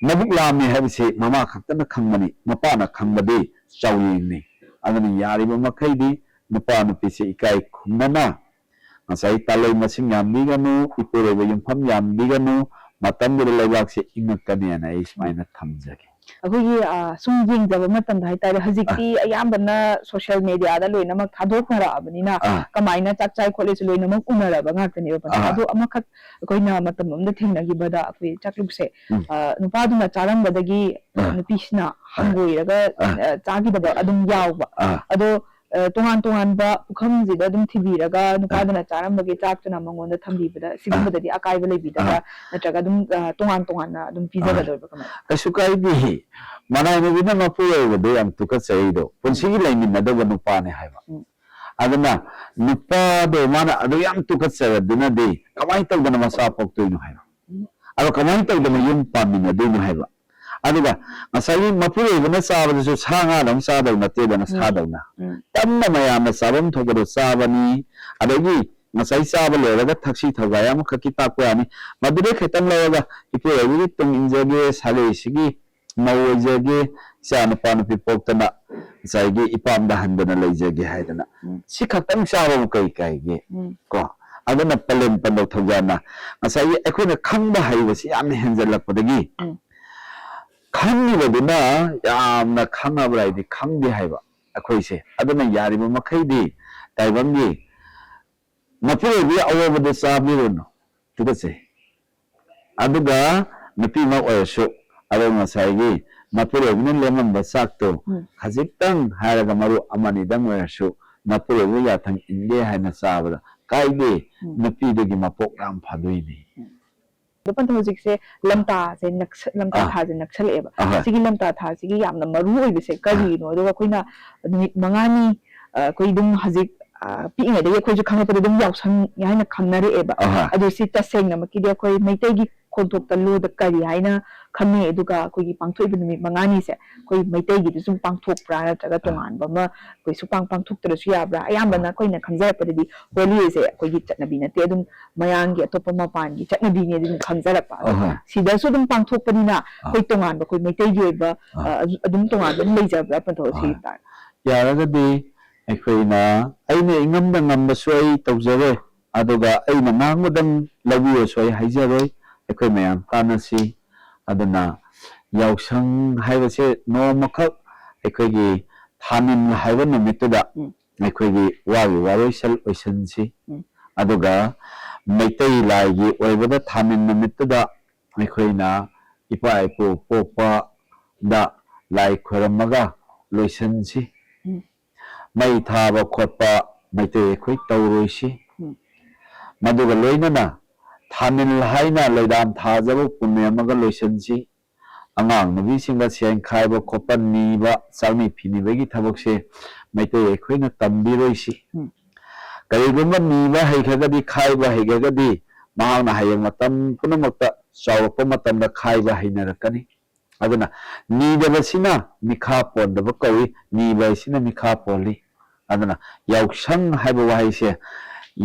ꯃꯕꯨꯛ ꯂꯥꯝꯃꯤ ꯍꯥꯏꯕꯁꯤ ꯃꯃꯥ ꯈꯛꯇꯅ ꯈꯪꯕꯅꯤ, ꯃꯄꯥꯅ ꯈꯪꯕꯗꯤ ꯆꯥꯎꯌꯦꯡꯅꯤ꯫ ꯑꯗꯨꯅ ꯌꯥꯔꯤꯕ ꯃꯈꯩꯗꯤ ꯅꯨꯄꯥ ꯅꯨꯄꯤꯁꯦ ꯏꯀꯥꯏ ꯈꯨꯝꯅꯅ ꯉꯁꯥꯏ ꯇꯥꯂꯣꯏ ꯃꯁꯤꯡ ꯌꯥꯝꯕꯤꯒꯅꯨ, ꯏꯄꯨꯔꯣꯏꯕ ꯌꯨꯝꯐꯝ ꯌꯥꯝꯕꯤꯒꯅꯨ, ꯃꯇꯝꯗꯨꯗ ꯂꯩꯕꯥꯛꯁꯦ ꯏꯪꯉꯛꯀꯅꯦꯅ ꯑꯩ ꯁꯨꯃꯥꯏꯅ ꯊꯝꯖꯒꯦ꯫ ꯑꯩꯈꯣꯏꯒꯤ, ꯑ, ꯁꯨꯝ ꯌꯦꯡꯖꯕ ꯃꯇꯝꯗ ꯍꯥꯏꯇꯥꯔꯦ, ꯍꯧꯖꯤꯛꯇꯤ ꯑꯌꯥꯝꯕꯅ social media ꯗ ꯂꯣꯏꯅꯃꯛ ꯊꯥꯗꯣꯛꯅꯔꯛꯑꯕꯅꯤꯅ ꯑꯥ꯫ ꯀꯃꯥꯏꯅ ꯆꯥꯛ ꯆꯥꯏ ꯈꯣꯠꯂꯤꯁꯨ ꯂꯣꯏꯅꯃꯛ ꯎꯅꯔꯕ ꯉꯥꯛꯇꯅꯦꯕ ꯄꯟꯆꯥ꯫ ꯑꯥ꯫ ꯑꯗꯣ ꯑꯃꯈꯛ ꯑꯩꯈꯣꯏꯅ ꯃꯇꯝ ꯑꯃꯗ ꯊꯦꯡꯅꯈꯤꯕꯗ ꯑꯩꯈꯣꯏ ꯆꯥꯛꯂꯨꯛꯁꯦ, ꯎꯝ꯫ ꯑ, ꯅꯨꯄꯥꯗꯨꯅ ꯆꯥꯔꯝꯕꯗꯒꯤ, ꯑ, ꯑꯥ꯫ ꯅꯨꯄꯤꯁꯤꯅ ꯑꯥ꯫ ꯍꯪꯒꯣꯏꯔꯒ, ꯑꯥ꯫ ꯑ, ꯆꯥꯈꯤꯗꯕ ꯑꯗꯨꯝ ꯌꯥꯎꯕ꯫ ꯑꯥ꯫ ꯑꯗꯣ, ꯑ, ꯇꯣꯉꯥꯟ ꯇꯣꯉꯥꯟꯕ ꯄꯨꯈꯝꯁꯤꯗ ꯑꯗꯨꯝ ꯊꯤꯕꯤꯔꯒ ꯑꯥ꯫ ꯅꯨꯄꯥꯗꯨꯅ ꯆꯥꯔꯝꯕꯒꯤ ꯆꯥꯛꯇꯨꯅ ꯃꯉꯣꯟꯗ ꯊꯝꯕꯤꯕꯗ ꯑꯥ꯫ ꯁꯤꯒꯨꯝꯕꯗꯗꯤ ꯑꯀꯥꯏꯕ ꯂꯩꯕꯤꯗꯕ꯭ꯔꯥ? ꯑꯥ꯫ ꯅꯠꯇ꯭ꯔꯒ ꯑꯗꯨꯝ, ꯑ, ꯇꯣꯉꯥꯟ ꯇꯣꯉꯥꯟꯅ ꯑꯗꯨꯝ ꯑꯥ꯫ ꯄꯤꯖꯒꯗꯣꯏꯕ꯭ꯔꯥ ꯀꯃꯥꯏꯅ? ꯀꯩꯁꯨ ꯀꯥꯏꯗꯦ꯫ ꯃꯅꯥꯏꯅꯕꯤꯅ ꯃꯄꯨꯔꯣꯏꯕꯗ ꯌꯥꯝ ꯇꯨꯀꯠꯆꯔꯤꯗꯣ ꯄꯨꯟꯁꯤꯒꯤ ꯂꯩꯃꯤꯟꯅꯗꯕ ꯅꯨꯄꯥꯅꯦ ꯍꯥꯏꯕ꯫ ꯎꯝ꯫ ꯑꯗꯨꯅ ꯅꯨꯄꯥꯗꯣ ꯃꯥꯅ ꯑꯗꯨ ꯌꯥꯝ ꯇꯨꯀꯠꯆꯔꯗꯨꯅꯗꯤ ꯀꯃꯥꯏꯅ ꯇꯧꯗꯅ ꯃꯆꯥ ꯄꯣꯛꯇꯣꯏꯅꯣ ꯍꯥꯏꯕ? ꯎꯝ꯫ ꯑꯗꯣ ꯀꯃꯥꯏꯅ ꯇꯧꯗꯅ ꯌꯨꯝ ꯄꯥꯟꯃꯤꯟꯅꯗꯣꯏꯅꯣ ꯍꯥꯏꯕ? ꯑꯗꯨꯒ ꯉꯁꯥꯏꯒꯤ ꯃꯄꯨꯔꯣꯏꯕꯅ ꯆꯥꯕꯗꯁꯨ ꯁꯥ ꯉꯥꯗꯧꯅ ꯆꯥꯗꯧ ꯅꯠꯇꯦꯗꯅ, ꯎꯝ꯫ ꯁꯥꯗꯧꯅ꯫ ꯎꯝ꯫ ꯇꯝꯅ ꯃꯌꯥꯝꯅ ꯆꯥꯐꯝ ꯊꯣꯛꯄꯗꯣ ꯆꯥꯕꯅꯤ꯫ ꯑꯗꯒꯤ ꯉꯁꯥꯏ ꯆꯥꯕ ꯂꯣꯏꯔꯒ ꯊꯛꯁꯤ ꯊꯧꯒꯥꯏ ꯑꯃꯈꯛꯀꯤ ꯇꯥꯛꯄ ꯌꯥꯅꯤ꯫ ꯃꯗꯨꯗꯩ ꯈꯤꯇꯪ ꯂꯧꯔꯒ ꯏꯄꯨꯔꯣꯏꯕꯒꯤ ꯇꯨꯡ ꯏꯟꯖꯒꯦ, ꯁꯥꯒꯩꯁꯤꯒꯤ ꯃꯧ ꯑꯣꯏꯖꯒꯦ, ꯏꯆꯥ ꯅꯨꯄꯥ ꯅꯨꯄꯤ ꯄꯣꯛꯇꯅ ꯉꯁꯥꯏꯒꯤ ꯏꯄꯥꯝꯗ ꯍꯟꯗꯅ ꯂꯩꯖꯒꯦ ꯍꯥꯏꯗꯅ꯫ ꯎꯝ꯫ ꯁꯤ ꯈꯛꯇꯪ ꯆꯥꯕꯕꯨ ꯀꯩ ꯀꯥꯏꯒꯦ? ꯎꯝ꯫ ꯀꯣ, ꯑꯗꯨꯅ ꯄꯂꯦꯝ ꯄꯟꯗꯧ ꯊꯧꯖꯥꯅ ꯉꯁꯥꯏꯒꯤ ꯑꯩꯈꯣꯏꯅ ꯈꯪꯕ ꯍꯩꯕꯁꯤ ꯌꯥꯝꯅ ꯍꯦꯟꯖꯜꯂꯛꯄꯗꯒꯤ, ꯎꯝ꯫ ꯈꯪꯉꯤꯕꯗꯨꯅ ꯌꯥꯝꯅ ꯈꯪꯉꯕ꯭ꯔꯥ ꯍꯥꯏꯗꯤ ꯈꯪꯗꯦ ꯍꯥꯏꯕ ꯑꯩꯈꯣꯏꯁꯦ꯫ ꯑꯗꯨꯅ ꯌꯥꯔꯤꯕ ꯃꯈꯩꯗꯤ ꯇꯥꯏꯕꯪꯒꯤ ꯃꯄꯨꯔꯣꯏꯕꯒꯤ ꯑꯋꯣꯏꯕꯗ ꯆꯥꯕꯤꯔꯨꯅꯨ, ꯊꯨꯀꯠꯆꯩ꯫ ꯑꯗꯨꯒ ꯅꯨꯄꯤꯃꯛ ꯑꯣꯏꯔꯁꯨ, ꯑꯗꯣ ꯉꯁꯥꯏꯒꯤ ꯃꯄꯨꯔꯣꯏꯕꯅ ꯂꯦꯝꯃꯝꯕ ꯆꯥꯛꯇꯣ ꯎꯝ꯫ ꯈꯖꯤꯛꯇꯪ ꯍꯥꯏꯔꯒ ꯃꯔꯨ ꯑꯃꯅꯤꯗꯪ ꯑꯣꯏꯔꯁꯨ ꯃꯄꯨꯔꯣꯏꯕ ꯌꯥꯊꯪ ꯏꯟꯒꯦ ꯍꯥꯏꯅ ꯆꯥꯕꯗ ꯀꯥꯏꯗꯦ, ꯎꯝ꯫ ꯅꯨꯄꯤꯗꯨꯒꯤ ꯃꯄꯣꯛ ꯌꯥꯝ ꯐꯗꯣꯏꯅꯤ꯫ ꯎꯝ꯫ ꯑꯗꯣ ꯄꯟꯊꯧ ꯍꯧꯖꯤꯛꯁꯦ ꯂꯝꯇꯥꯁꯦ ꯅꯛꯁ-, ꯂꯝꯇꯥ ꯑꯥ꯫ ꯊꯥꯁꯦ ꯅꯛꯁꯜꯂꯛꯑꯦꯕ꯫ ꯑꯍꯣꯏ꯫ ꯁꯤꯒꯤ ꯂꯝꯇꯥ ꯊꯥꯁꯤꯒꯤ ꯌꯥꯝꯅ ꯃꯔꯨ ꯑꯣꯏꯕꯁꯦ ꯑꯥ꯫ ꯀꯔꯤꯅꯣ? ꯑꯗꯨꯒ ꯑꯩꯈꯣꯏꯅ ꯅꯨꯃꯤꯠ ꯃꯉꯥꯅꯤ, ꯑ, ꯑꯩꯈꯣꯏ ꯑꯗꯨꯝ ꯍꯧꯖꯤꯛ, ꯑ, ꯄꯤꯛꯏꯉꯩꯗꯒꯤ ꯑꯩꯈꯣꯏꯁꯨ ꯈꯪꯉꯛꯄꯗ ꯑꯗꯨꯝ ꯌꯥꯎꯁꯪ ꯍꯥꯏꯅ ꯈꯪꯅꯔꯛꯑꯦꯕ꯫ ꯑꯍꯣꯏ꯫ ꯑꯗꯨ ꯁꯤ ꯇꯁꯦꯡꯅꯃꯛꯀꯤꯗꯤ ꯑꯩꯈꯣꯏ ꯃꯩꯇꯩꯒꯤ ꯈꯣꯟꯊꯣꯛꯇ ꯂꯣꯗ ꯀꯔꯤ ꯍꯥꯏꯅ ꯈꯪꯅꯩ? ꯑꯗꯨꯒ ꯑꯩꯈꯣꯏꯒꯤ ꯄꯥꯡꯊꯣꯛꯏꯕ ꯅꯨꯃꯤꯠ ꯃꯉꯥꯅꯤꯁꯦ ꯑꯩꯈꯣꯏ ꯃꯩꯇꯩꯒꯤꯗꯁꯨ ꯄꯥꯡꯊꯣꯛꯄ꯭ꯔꯥ, ꯅꯠꯇ꯭ꯔꯒ ꯑꯥ꯫ ꯇꯣꯉꯥꯟꯕ ꯑꯃ ꯑꯩꯈꯣꯏ ꯁꯨꯄꯥꯡ ꯄꯥꯡꯊꯣꯛꯇ꯭ꯔꯁꯨ ꯌꯥꯕ꯭ꯔꯥ? ꯑꯌꯥꯝꯕꯅ ꯑꯥ꯫ ꯑꯩꯈꯣꯏꯅ ꯈꯪꯖꯔꯛꯄꯗꯗꯤ ꯍꯣꯂꯤꯁꯦ ꯑꯩꯈꯣꯏꯒꯤ ꯆꯠꯅꯕꯤ ꯅꯠꯇꯦ, ꯑꯗꯨꯝ ꯃꯌꯥꯝꯒꯤ ꯑꯇꯣꯞꯄ ꯃꯄꯥꯟꯒꯤ ꯆꯠꯅꯕꯤꯅꯦ ꯑꯗꯨꯝ ꯈꯪꯖꯔꯛꯄ꯫ ꯑꯗꯣ ꯑꯍꯣꯏ꯫ ꯁꯤꯗꯁꯨ ꯑꯗꯨꯝ ꯄꯥꯡꯊꯣꯛꯄꯅꯤꯅ ꯑꯥ꯫ ꯑꯩꯈꯣꯏ ꯇꯣꯉꯥꯟꯕ ꯑꯩꯈꯣꯏ ꯃꯩꯇꯩꯒꯤ ꯑꯣꯏꯕ, ꯑꯥ꯫ ꯑ, ꯑꯗꯨꯝ ꯇꯣꯉꯥꯟꯕ ꯑꯗꯨꯝ ꯂꯩꯖꯕ꯭ꯔꯥ ꯄꯟꯊꯧ ꯁꯤ ꯑꯍꯣꯏ꯫ ꯇꯥꯔꯦ? ꯌꯥꯔꯒꯗꯤ ꯑꯩꯈꯣꯏꯅ, ꯑꯩꯅ ꯏꯉꯝꯗ ꯉꯝꯕꯁꯨ ꯑꯩ ꯇꯧꯖꯔꯣꯏ, ꯑꯗꯨꯒ ꯑꯩꯅ ꯉꯥꯡꯕꯗꯪ ꯂꯧꯕꯤꯔꯁꯨ ꯑꯩ ꯍꯥꯏꯖꯔꯣꯏ, ꯑꯩꯈꯣꯏ ꯃꯌꯥꯝ ꯇꯥꯟꯅꯁꯤ꯫ ꯑꯗꯨꯅ ꯌꯥꯎꯁꯪ ꯍꯥꯏꯕꯁꯦ ꯅꯣꯡꯃꯈꯛ ꯑꯩꯈꯣꯏꯒꯤ ꯊꯥꯅꯤꯜ ꯍꯥꯏꯕ ꯅꯨꯃꯤꯠꯇꯨꯗ ꯎꯝ꯫ ꯑꯩꯈꯣꯏꯒꯤ ꯋꯥꯒꯤ ꯋꯥꯔꯣꯏꯁꯜ ꯑꯣꯏꯁꯟꯁꯤ꯫ ꯎꯝ꯫ ꯑꯗꯨꯒ ꯃꯩꯇꯩ ꯂꯥꯏꯒꯤ ꯑꯣꯏꯕꯗ ꯊꯥꯅꯤꯜ ꯅꯨꯃꯤꯠꯇꯨꯗ ꯑꯩꯈꯣꯏꯅ ꯏꯄꯥ ꯏꯄꯨ ꯄꯣꯛꯄꯗ ꯂꯥꯏ ꯈꯣꯏꯔꯝꯃꯒ ꯂꯣꯏꯁꯟꯁꯤ꯫ ꯎꯝ꯫ ꯃꯩ ꯊꯥꯕ ꯈꯣꯠꯄ ꯃꯩꯇꯩ ꯑꯩꯈꯣꯏ ꯇꯧꯔꯣꯏꯁꯤ꯫ ꯎꯝ꯫ ꯃꯗꯨꯒ ꯂꯣꯏꯅꯅ ꯊꯥꯅꯤꯜ ꯍꯥꯏꯅ ꯂꯩꯗꯥꯝ ꯊꯥꯖꯕ ꯄꯨꯟꯅ ꯑꯃꯒ ꯂꯣꯏꯁꯟꯁꯤ꯫ ꯑꯉꯥꯡ ꯅꯨꯕꯤꯁꯤꯡꯗ ꯁꯦꯟ ꯈꯥꯏꯕ ꯈꯣꯠꯄ ꯅꯤꯕ, ꯆꯥꯛꯅꯤ ꯐꯤ ꯅꯤꯕꯒꯤ ꯊꯕꯛꯁꯦ ꯃꯩꯇꯩ ꯑꯩꯈꯣꯏꯅ ꯇꯝꯕꯤꯔꯣꯏꯁꯤ꯫ ꯎꯝ꯫ ꯀꯔꯤꯒꯨꯝꯕ ꯅꯤꯕ ꯍꯩꯈ꯭ꯔꯒꯗꯤ, ꯈꯥꯏꯕ ꯍꯩꯈ꯭ꯔꯒꯗꯤ, ꯃꯍꯥꯛꯅ ꯍꯌꯦꯡ ꯃꯇꯝ ꯄꯨꯝꯅꯃꯛꯇ ꯆꯥꯎꯔꯛꯄ ꯃꯇꯝꯗ ꯈꯥꯏꯕ ꯍꯩꯅꯔꯛꯀꯅꯤ꯫ ꯑꯗꯨꯅ ꯅꯤꯗꯕꯁꯤꯅ ꯃꯤꯈꯥ ꯄꯣꯟꯗꯕ ꯀꯧꯏ, ꯅꯤꯕ ꯍꯥꯏꯁꯤꯅ ꯃꯤꯈꯥ ꯄꯣꯜꯂꯤ꯫ ꯑꯗꯨꯅ ꯌꯥꯎꯁꯪ ꯍꯥꯏꯕ ꯋꯥꯍꯩꯁꯦ,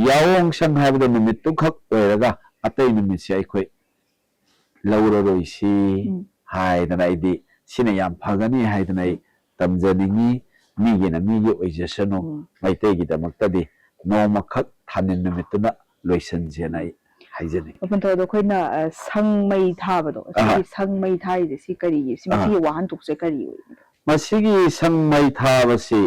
ꯌꯥꯑꯣꯡꯁꯪ ꯍꯥꯏꯕꯗ ꯅꯨꯃꯤꯠꯇꯨꯈꯛ ꯑꯣꯏꯔꯒ ꯑꯇꯩ ꯅꯨꯃꯤꯠꯁꯦ ꯑꯩꯈꯣꯏ ꯂꯧꯔꯔꯣꯏꯁꯤ ꯎꯝ꯫ ꯍꯥꯏꯗꯅ ꯑꯩꯗꯤ ꯁꯤꯅ ꯌꯥꯝ ꯐꯒꯅꯤ ꯍꯥꯏꯗꯅ ꯑꯩ ꯇꯝꯖꯅꯤꯡꯉꯤ꯫ ꯃꯤꯒꯤꯅ ꯃꯤꯒꯤ ꯑꯣꯏꯖꯁꯅꯨ, ꯎꯝ꯫ ꯃꯩꯇꯩꯒꯤꯗꯃꯛꯇꯗꯤ ꯅꯣꯡꯃꯈꯛ ꯊꯥꯅꯤꯟ ꯅꯨꯃꯤꯠꯇꯨꯅ ꯂꯣꯏꯁꯤꯟꯁꯦꯅ ꯑꯩ ꯍꯥꯏꯖꯅꯤꯡꯉꯤ꯫ ꯄꯟꯊꯧ, ꯑꯗꯣ ꯑꯩꯈꯣꯏꯅ, ꯑ, ꯁꯪ ꯃꯩ ꯊꯥꯕꯗꯣ, ꯁꯤꯒꯤ ꯑꯍꯥ꯫ ꯁꯪ ꯃꯩ ꯊꯥꯔꯤꯁꯦ, ꯁꯤ ꯀꯔꯤꯒꯤ, ꯁꯤ, ꯑꯍꯥ꯫ ꯃꯁꯤꯒꯤ ꯋꯥꯍꯟꯊꯣꯛꯁꯦ ꯀꯔꯤ ꯑꯣꯏ? ꯃꯁꯤꯒꯤ ꯁꯪ ꯃꯩ ꯊꯥꯕꯁꯤ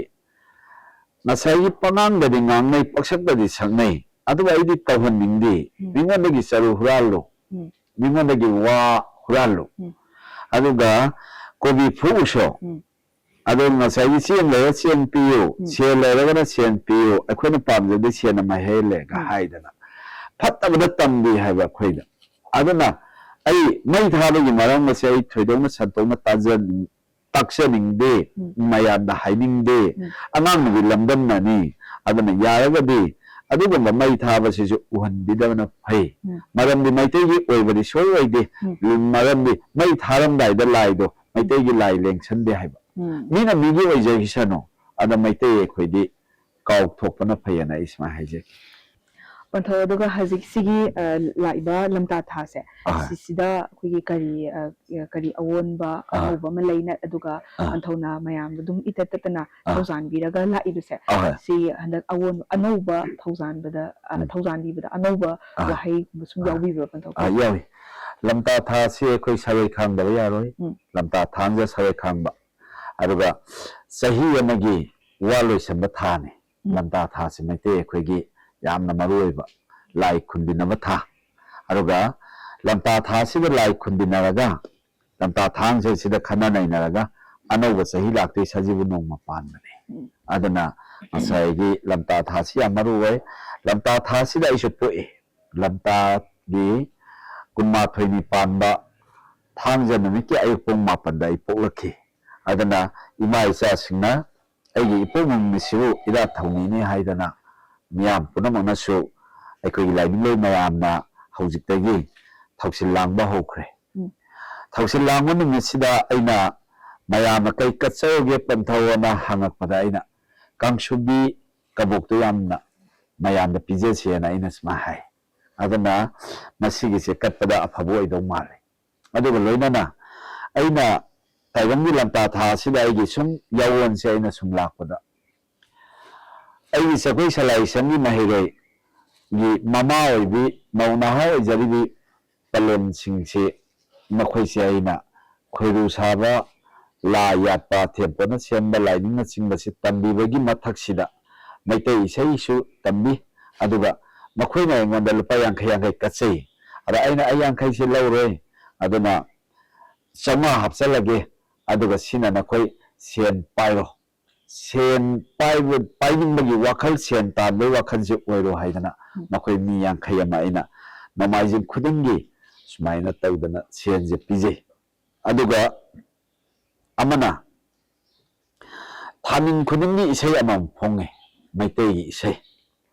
ꯉꯁꯥꯏꯒꯤ ꯄꯉꯥꯡꯗꯗꯤ ꯉꯥꯡꯅꯩ, ꯄꯛꯁꯛꯇꯗꯤ ꯁꯛꯅꯩ, ꯑꯗꯨꯒ ꯑꯩꯗꯤ ꯇꯧꯍꯟꯅꯤꯡꯗꯦ꯫ ꯎꯝ꯫ ꯃꯤꯉꯣꯟꯗꯒꯤ ꯆꯔꯨ ꯍꯨꯔꯥꯜꯂꯨ, ꯎꯝ꯫ ꯃꯤꯉꯣꯟꯗꯒꯤ ꯋꯥ ꯍꯨꯔꯥꯜꯂꯨ, ꯎꯝ꯫ ꯑꯗꯨꯒ ꯀꯣꯕꯤ ꯐꯨꯛꯎꯁꯣ, ꯎꯝ꯫ ꯑꯗꯣ ꯉꯁꯥꯏꯒꯤ ꯆꯦꯡ ꯂꯩꯔ ꯆꯦꯡ ꯄꯤꯌꯨ, ꯎꯝ꯫ ꯁꯦꯜ ꯂꯩꯔꯒꯅ ꯁꯦꯟ ꯄꯤꯌꯨ, ꯑꯩꯈꯣꯏꯅ ꯄꯥꯝꯖꯕꯗꯤ ꯁꯦꯟꯅ ꯃꯍꯩ ꯍꯦꯜꯂꯦꯒ ꯎꯝ꯫ ꯍꯥꯏꯗꯅ ꯐꯠꯇꯕꯗ ꯇꯝꯕꯤ ꯍꯥꯏꯕ ꯑꯩꯈꯣꯏꯗ꯫ ꯑꯗꯨꯅ ꯑꯩ ꯃꯩ ꯊꯥꯕꯒꯤ ꯃꯔꯝ ꯑꯁꯦ ꯑꯩ ꯊꯣꯏꯗꯣꯛꯅ ꯁꯟꯇꯣꯛꯅ ꯇꯥꯖ-, ꯇꯥꯛꯆꯅꯤꯡꯗꯦ, ꯎꯝ꯫ ꯃꯌꯥꯝꯗ ꯍꯥꯏꯅꯤꯡꯗꯦ, ꯎꯝ꯫ ꯑꯉꯥꯡ ꯅꯨꯕꯤ ꯂꯝꯗꯝꯅꯅꯤ꯫ ꯑꯗꯨꯅ ꯌꯥꯔꯒꯗꯤ ꯑꯗꯨꯒꯨꯝꯕ ꯃꯩ ꯊꯥꯕꯁꯤꯁꯨ ꯎꯍꯟꯕꯤꯗꯕꯅ ꯐꯩ꯫ ꯎꯝ꯫ ꯃꯔꯝꯗꯤ ꯃꯩꯇꯩꯒꯤ ꯑꯣꯏꯕꯗꯤ ꯁꯣꯏ ꯑꯣꯏꯗꯦ꯫ ꯎꯝ꯫ ꯃꯔꯝꯗꯤ ꯃꯩ ꯊꯥꯔꯝꯗꯥꯏꯗ ꯂꯥꯏꯗꯣ ꯃꯩꯇꯩꯒꯤ ꯂꯥꯏ ꯂꯦꯡꯁꯟꯗꯦ ꯍꯥꯏꯕ꯫ ꯎꯝ꯫ ꯃꯤꯅ ꯃꯤꯒꯤ ꯑꯣꯏꯖꯈꯤꯁꯅꯨ, ꯑꯗ ꯃꯩꯇꯩ ꯑꯩꯈꯣꯏꯗꯤ ꯀꯥꯎꯊꯣꯛꯄꯅ ꯐꯩꯌꯦꯅ ꯑꯩ ꯁꯨꯃꯥꯏꯅ ꯍꯥꯏꯖꯒꯦ꯫ ꯄꯟꯊꯧ, ꯑꯗꯨꯒ ꯍꯧꯖꯤꯛꯁꯤꯒꯤ, ꯑ, ꯂꯥꯛꯏꯕ ꯂꯝꯇꯥ ꯊꯥꯁꯦ, ꯑꯍꯣꯏ꯫ ꯁꯤꯁꯤꯗ ꯑꯩꯈꯣꯏꯒꯤ ꯀꯔꯤ, ꯑ, ꯀꯔꯤ ꯑꯑꯣꯟꯕ ꯑꯥ꯫ ꯑꯅꯧꯕ ꯑꯃ ꯂꯩꯅ, ꯑꯗꯨꯒ ꯑꯥ꯫ ꯄꯟꯊꯧꯅ ꯃꯌꯥꯝꯗ ꯑꯗꯨꯝ ꯏꯇꯠ ꯇꯠꯇꯅ ꯑꯥ꯫ ꯊꯧꯖꯥꯟꯕꯤꯔꯒ ꯂꯥꯛꯏꯕꯁꯦ, ꯑꯍꯣꯏ꯫ ꯁꯤ ꯍꯟꯗꯛ ꯑꯑꯣꯟ-, ꯑꯅꯧꯕ ꯊꯧꯖꯥꯟꯕꯗ, ꯑ, ꯎꯝ꯫ ꯊꯧꯖꯥꯟꯕꯤꯕꯗ ꯑꯅꯧꯕ ꯑꯥ꯫ ꯋꯥꯍꯩꯒꯨꯝꯕ ꯁꯨꯝ ꯑꯥ꯫ ꯌꯥꯎꯕꯤꯕ꯭ꯔꯥ, ꯄꯟꯊꯧ? ꯑꯥ, ꯌꯥꯎꯏ꯫ ꯂꯝꯇꯥ ꯊꯥꯁꯤ ꯑꯩꯈꯣꯏ ꯁꯥꯔꯣꯏ ꯈꯥꯡꯗꯕ ꯌꯥꯔꯣꯏ꯫ ꯎꯝ꯫ ꯂꯝꯇꯥ ꯊꯥꯡꯖ ꯁꯥꯔꯣꯏ ꯈꯥꯡꯕ꯫ ꯑꯗꯨꯒ ꯆꯍꯤ ꯑꯃꯒꯤ ꯋꯥ ꯂꯣꯏꯁꯟꯕ ꯊꯥꯅꯤ꯫ ꯎꯝ꯫ ꯂꯝꯇꯥ ꯊꯥꯁꯤ ꯃꯩꯇꯩ ꯑꯩꯈꯣꯏꯒꯤ ꯌꯥꯝꯅ ꯃꯔꯨ ꯑꯣꯏꯕ ꯂꯥꯏ ꯈꯨꯟꯕꯤꯅꯕ ꯊꯥ꯫ ꯑꯗꯨꯒ ꯂꯝꯇꯥ ꯊꯥꯁꯤꯗ ꯂꯥꯏ ꯈꯨꯟꯕꯤꯅꯔꯒ ꯂꯝꯇꯥ ꯊꯥꯡꯖꯁꯤꯗ ꯈꯟꯅ ꯅꯩꯅꯔꯒ ꯑꯅꯧꯕ ꯆꯍꯤ ꯂꯥꯛꯇꯣꯏ ꯁꯖꯤꯕꯨ ꯅꯣꯡꯃ ꯄꯥꯟꯕꯅꯤ꯫ ꯎꯝ꯫ ꯑꯗꯨꯅ ꯉꯁꯥꯏꯒꯤ ꯂꯝꯇꯥ ꯊꯥꯁꯤ ꯌꯥꯝ ꯃꯔꯨ ꯑꯣꯏ꯫ ꯂꯝꯇꯥ ꯊꯥꯁꯤꯗ ꯑꯩꯁꯨ ꯄꯣꯛꯏ꯫ ꯂꯝꯇꯥꯒꯤ ꯀꯨꯟꯃꯥꯊꯣꯏꯅꯤ ꯄꯥꯟꯕ ꯊꯥꯡꯖ ꯅꯨꯃꯤꯠꯀꯤ ꯑꯌꯨꯛ ꯄꯨꯡ ꯃꯥꯄꯟꯗ ꯑꯩ ꯄꯣꯛꯂꯛꯈꯤ꯫ ꯑꯗꯨꯅ ꯏꯃꯥ ꯏꯆꯥꯁꯤꯡꯅ ꯑꯩꯒꯤ ꯏꯄꯣꯛ ꯅꯨꯃꯤꯠꯁꯤꯕꯨ ꯏꯔꯥꯠ ꯊꯧꯅꯤꯅꯤ ꯍꯥꯏꯗꯅ ꯃꯤꯌꯥꯝ ꯄꯨꯝꯅꯃꯛꯅꯁꯨ ꯑꯩꯈꯣꯏꯒꯤ ꯂꯥꯏꯅꯤꯡꯂꯣꯏ ꯃꯌꯥꯝꯅ ꯍꯧꯖꯤꯛꯇꯒꯤ ꯊꯧꯁꯤꯜ ꯂꯥꯡꯕ ꯍꯧꯈ꯭ꯔꯦ꯫ ꯎꯝ꯫ ꯊꯧꯁꯤꯜ ꯂꯥꯡꯕ ꯅꯨꯃꯤꯠꯁꯤꯗ ꯑꯩꯅ ꯃꯌꯥꯝꯅ "ꯀꯩ ꯀꯠꯆꯧꯒꯦ ꯄꯟꯊꯧ?" ꯑꯅ ꯍꯪꯉꯛꯄꯗ ꯑꯩꯅ "ꯀꯥꯡꯁꯨꯕꯤ ꯀꯕꯣꯛꯇꯣ ꯌꯥꯝꯅ ꯃꯌꯥꯝꯗ ꯄꯤꯖꯁꯦꯅ" ꯑꯩꯅ ꯁꯨꯃꯥꯏꯅ ꯍꯥꯏ꯫ ꯑꯗꯨꯅ ꯃꯁꯤꯒꯤꯁꯦ ꯀꯠꯄꯗ ꯑꯐꯕ ꯑꯣꯏꯗꯧ ꯃꯥꯜꯂꯦ꯫ ꯑꯗꯨꯒ ꯂꯣꯏꯅꯅ ꯑꯩꯅ ꯇꯥꯏꯕꯪꯒꯤ ꯂꯝꯇꯥ ꯊꯥ ꯑꯁꯤꯗ ꯑꯩꯒꯤ ꯁꯨꯝ ꯌꯥꯑꯣꯟꯁꯦ ꯑꯩꯅ ꯁꯨꯝ ꯂꯥꯛꯄꯗ, ꯑꯩꯒꯤ ꯖꯒꯣꯏ ꯁꯂꯥꯏ ꯁꯪꯒꯤ ꯃꯍꯩꯔꯣꯏꯒꯤ ꯃꯃꯥ ꯑꯣꯏꯕꯤ ꯃꯧ ꯅꯍꯥ ꯑꯣꯏꯖꯔꯤꯕꯤ ꯄꯂꯦꯝꯁꯤꯡꯁꯤ, ꯃꯈꯣꯏꯁꯦ ꯑꯩꯅ ꯈꯣꯏꯔꯨ ꯁꯥꯕ, ꯂꯥ ꯌꯥꯠꯄ, ꯊꯦꯝꯄꯣꯠꯅ ꯁꯦꯝꯕ ꯂꯥꯏꯅꯤꯡꯅꯆꯤꯡꯕꯁꯤ ꯇꯝꯕꯤꯕꯒꯤ ꯃꯊꯛꯁꯤꯗ ꯃꯩꯇꯩ ꯏꯁꯩꯁꯨ ꯇꯝꯕꯤ꯫ ꯑꯗꯨꯒ ꯃꯈꯣꯏꯅ ꯑꯩꯉꯣꯟꯗ ꯂꯨꯄꯥ ꯌꯥꯡꯈꯩ ꯌꯥꯡꯈꯩ ꯀꯠꯆꯩ꯫ ꯑꯗ ꯑꯩꯅ ꯑꯩ ꯌꯥꯡꯈꯩꯁꯤ ꯂꯧꯔꯣꯏ, ꯑꯗꯨꯅ ꯆꯥꯝꯃꯉꯥ ꯍꯥꯞꯆꯜꯂꯒꯦ, ꯑꯗꯨꯒ ꯁꯤꯅ ꯅꯈꯣꯏ ꯁꯦꯟ ꯄꯥꯏꯔꯣ, ꯁꯦꯟ ꯄꯥꯏꯕ, ꯄꯥꯏꯅꯤꯡꯕꯒꯤ ꯋꯥꯈꯜ, ꯁꯦꯟ ꯇꯥꯟꯕꯒꯤ ꯋꯥꯈꯜꯁꯦ ꯑꯣꯏꯔꯣ ꯍꯥꯏꯗꯅ ꯎꯝ꯫ ꯃꯈꯣꯏ ꯃꯤ ꯌꯥꯡꯈꯩ ꯑꯃ ꯑꯩꯅ ꯅꯣꯡꯃꯥꯏꯖꯤꯡ ꯈꯨꯗꯤꯡꯒꯤ ꯁꯨꯃꯥꯏꯅ ꯇꯧꯗꯅ ꯁꯦꯟꯁꯦ ꯄꯤꯖꯩ꯫ ꯑꯗꯨꯒ ꯑꯃꯅ ꯊꯥꯅꯤꯟ ꯈꯨꯗꯤꯡꯒꯤ ꯏꯁꯩ ꯑꯃꯃꯝ ꯐꯣꯡꯉꯤ, ꯃꯩꯇꯩꯒꯤ ꯏꯁꯩ꯫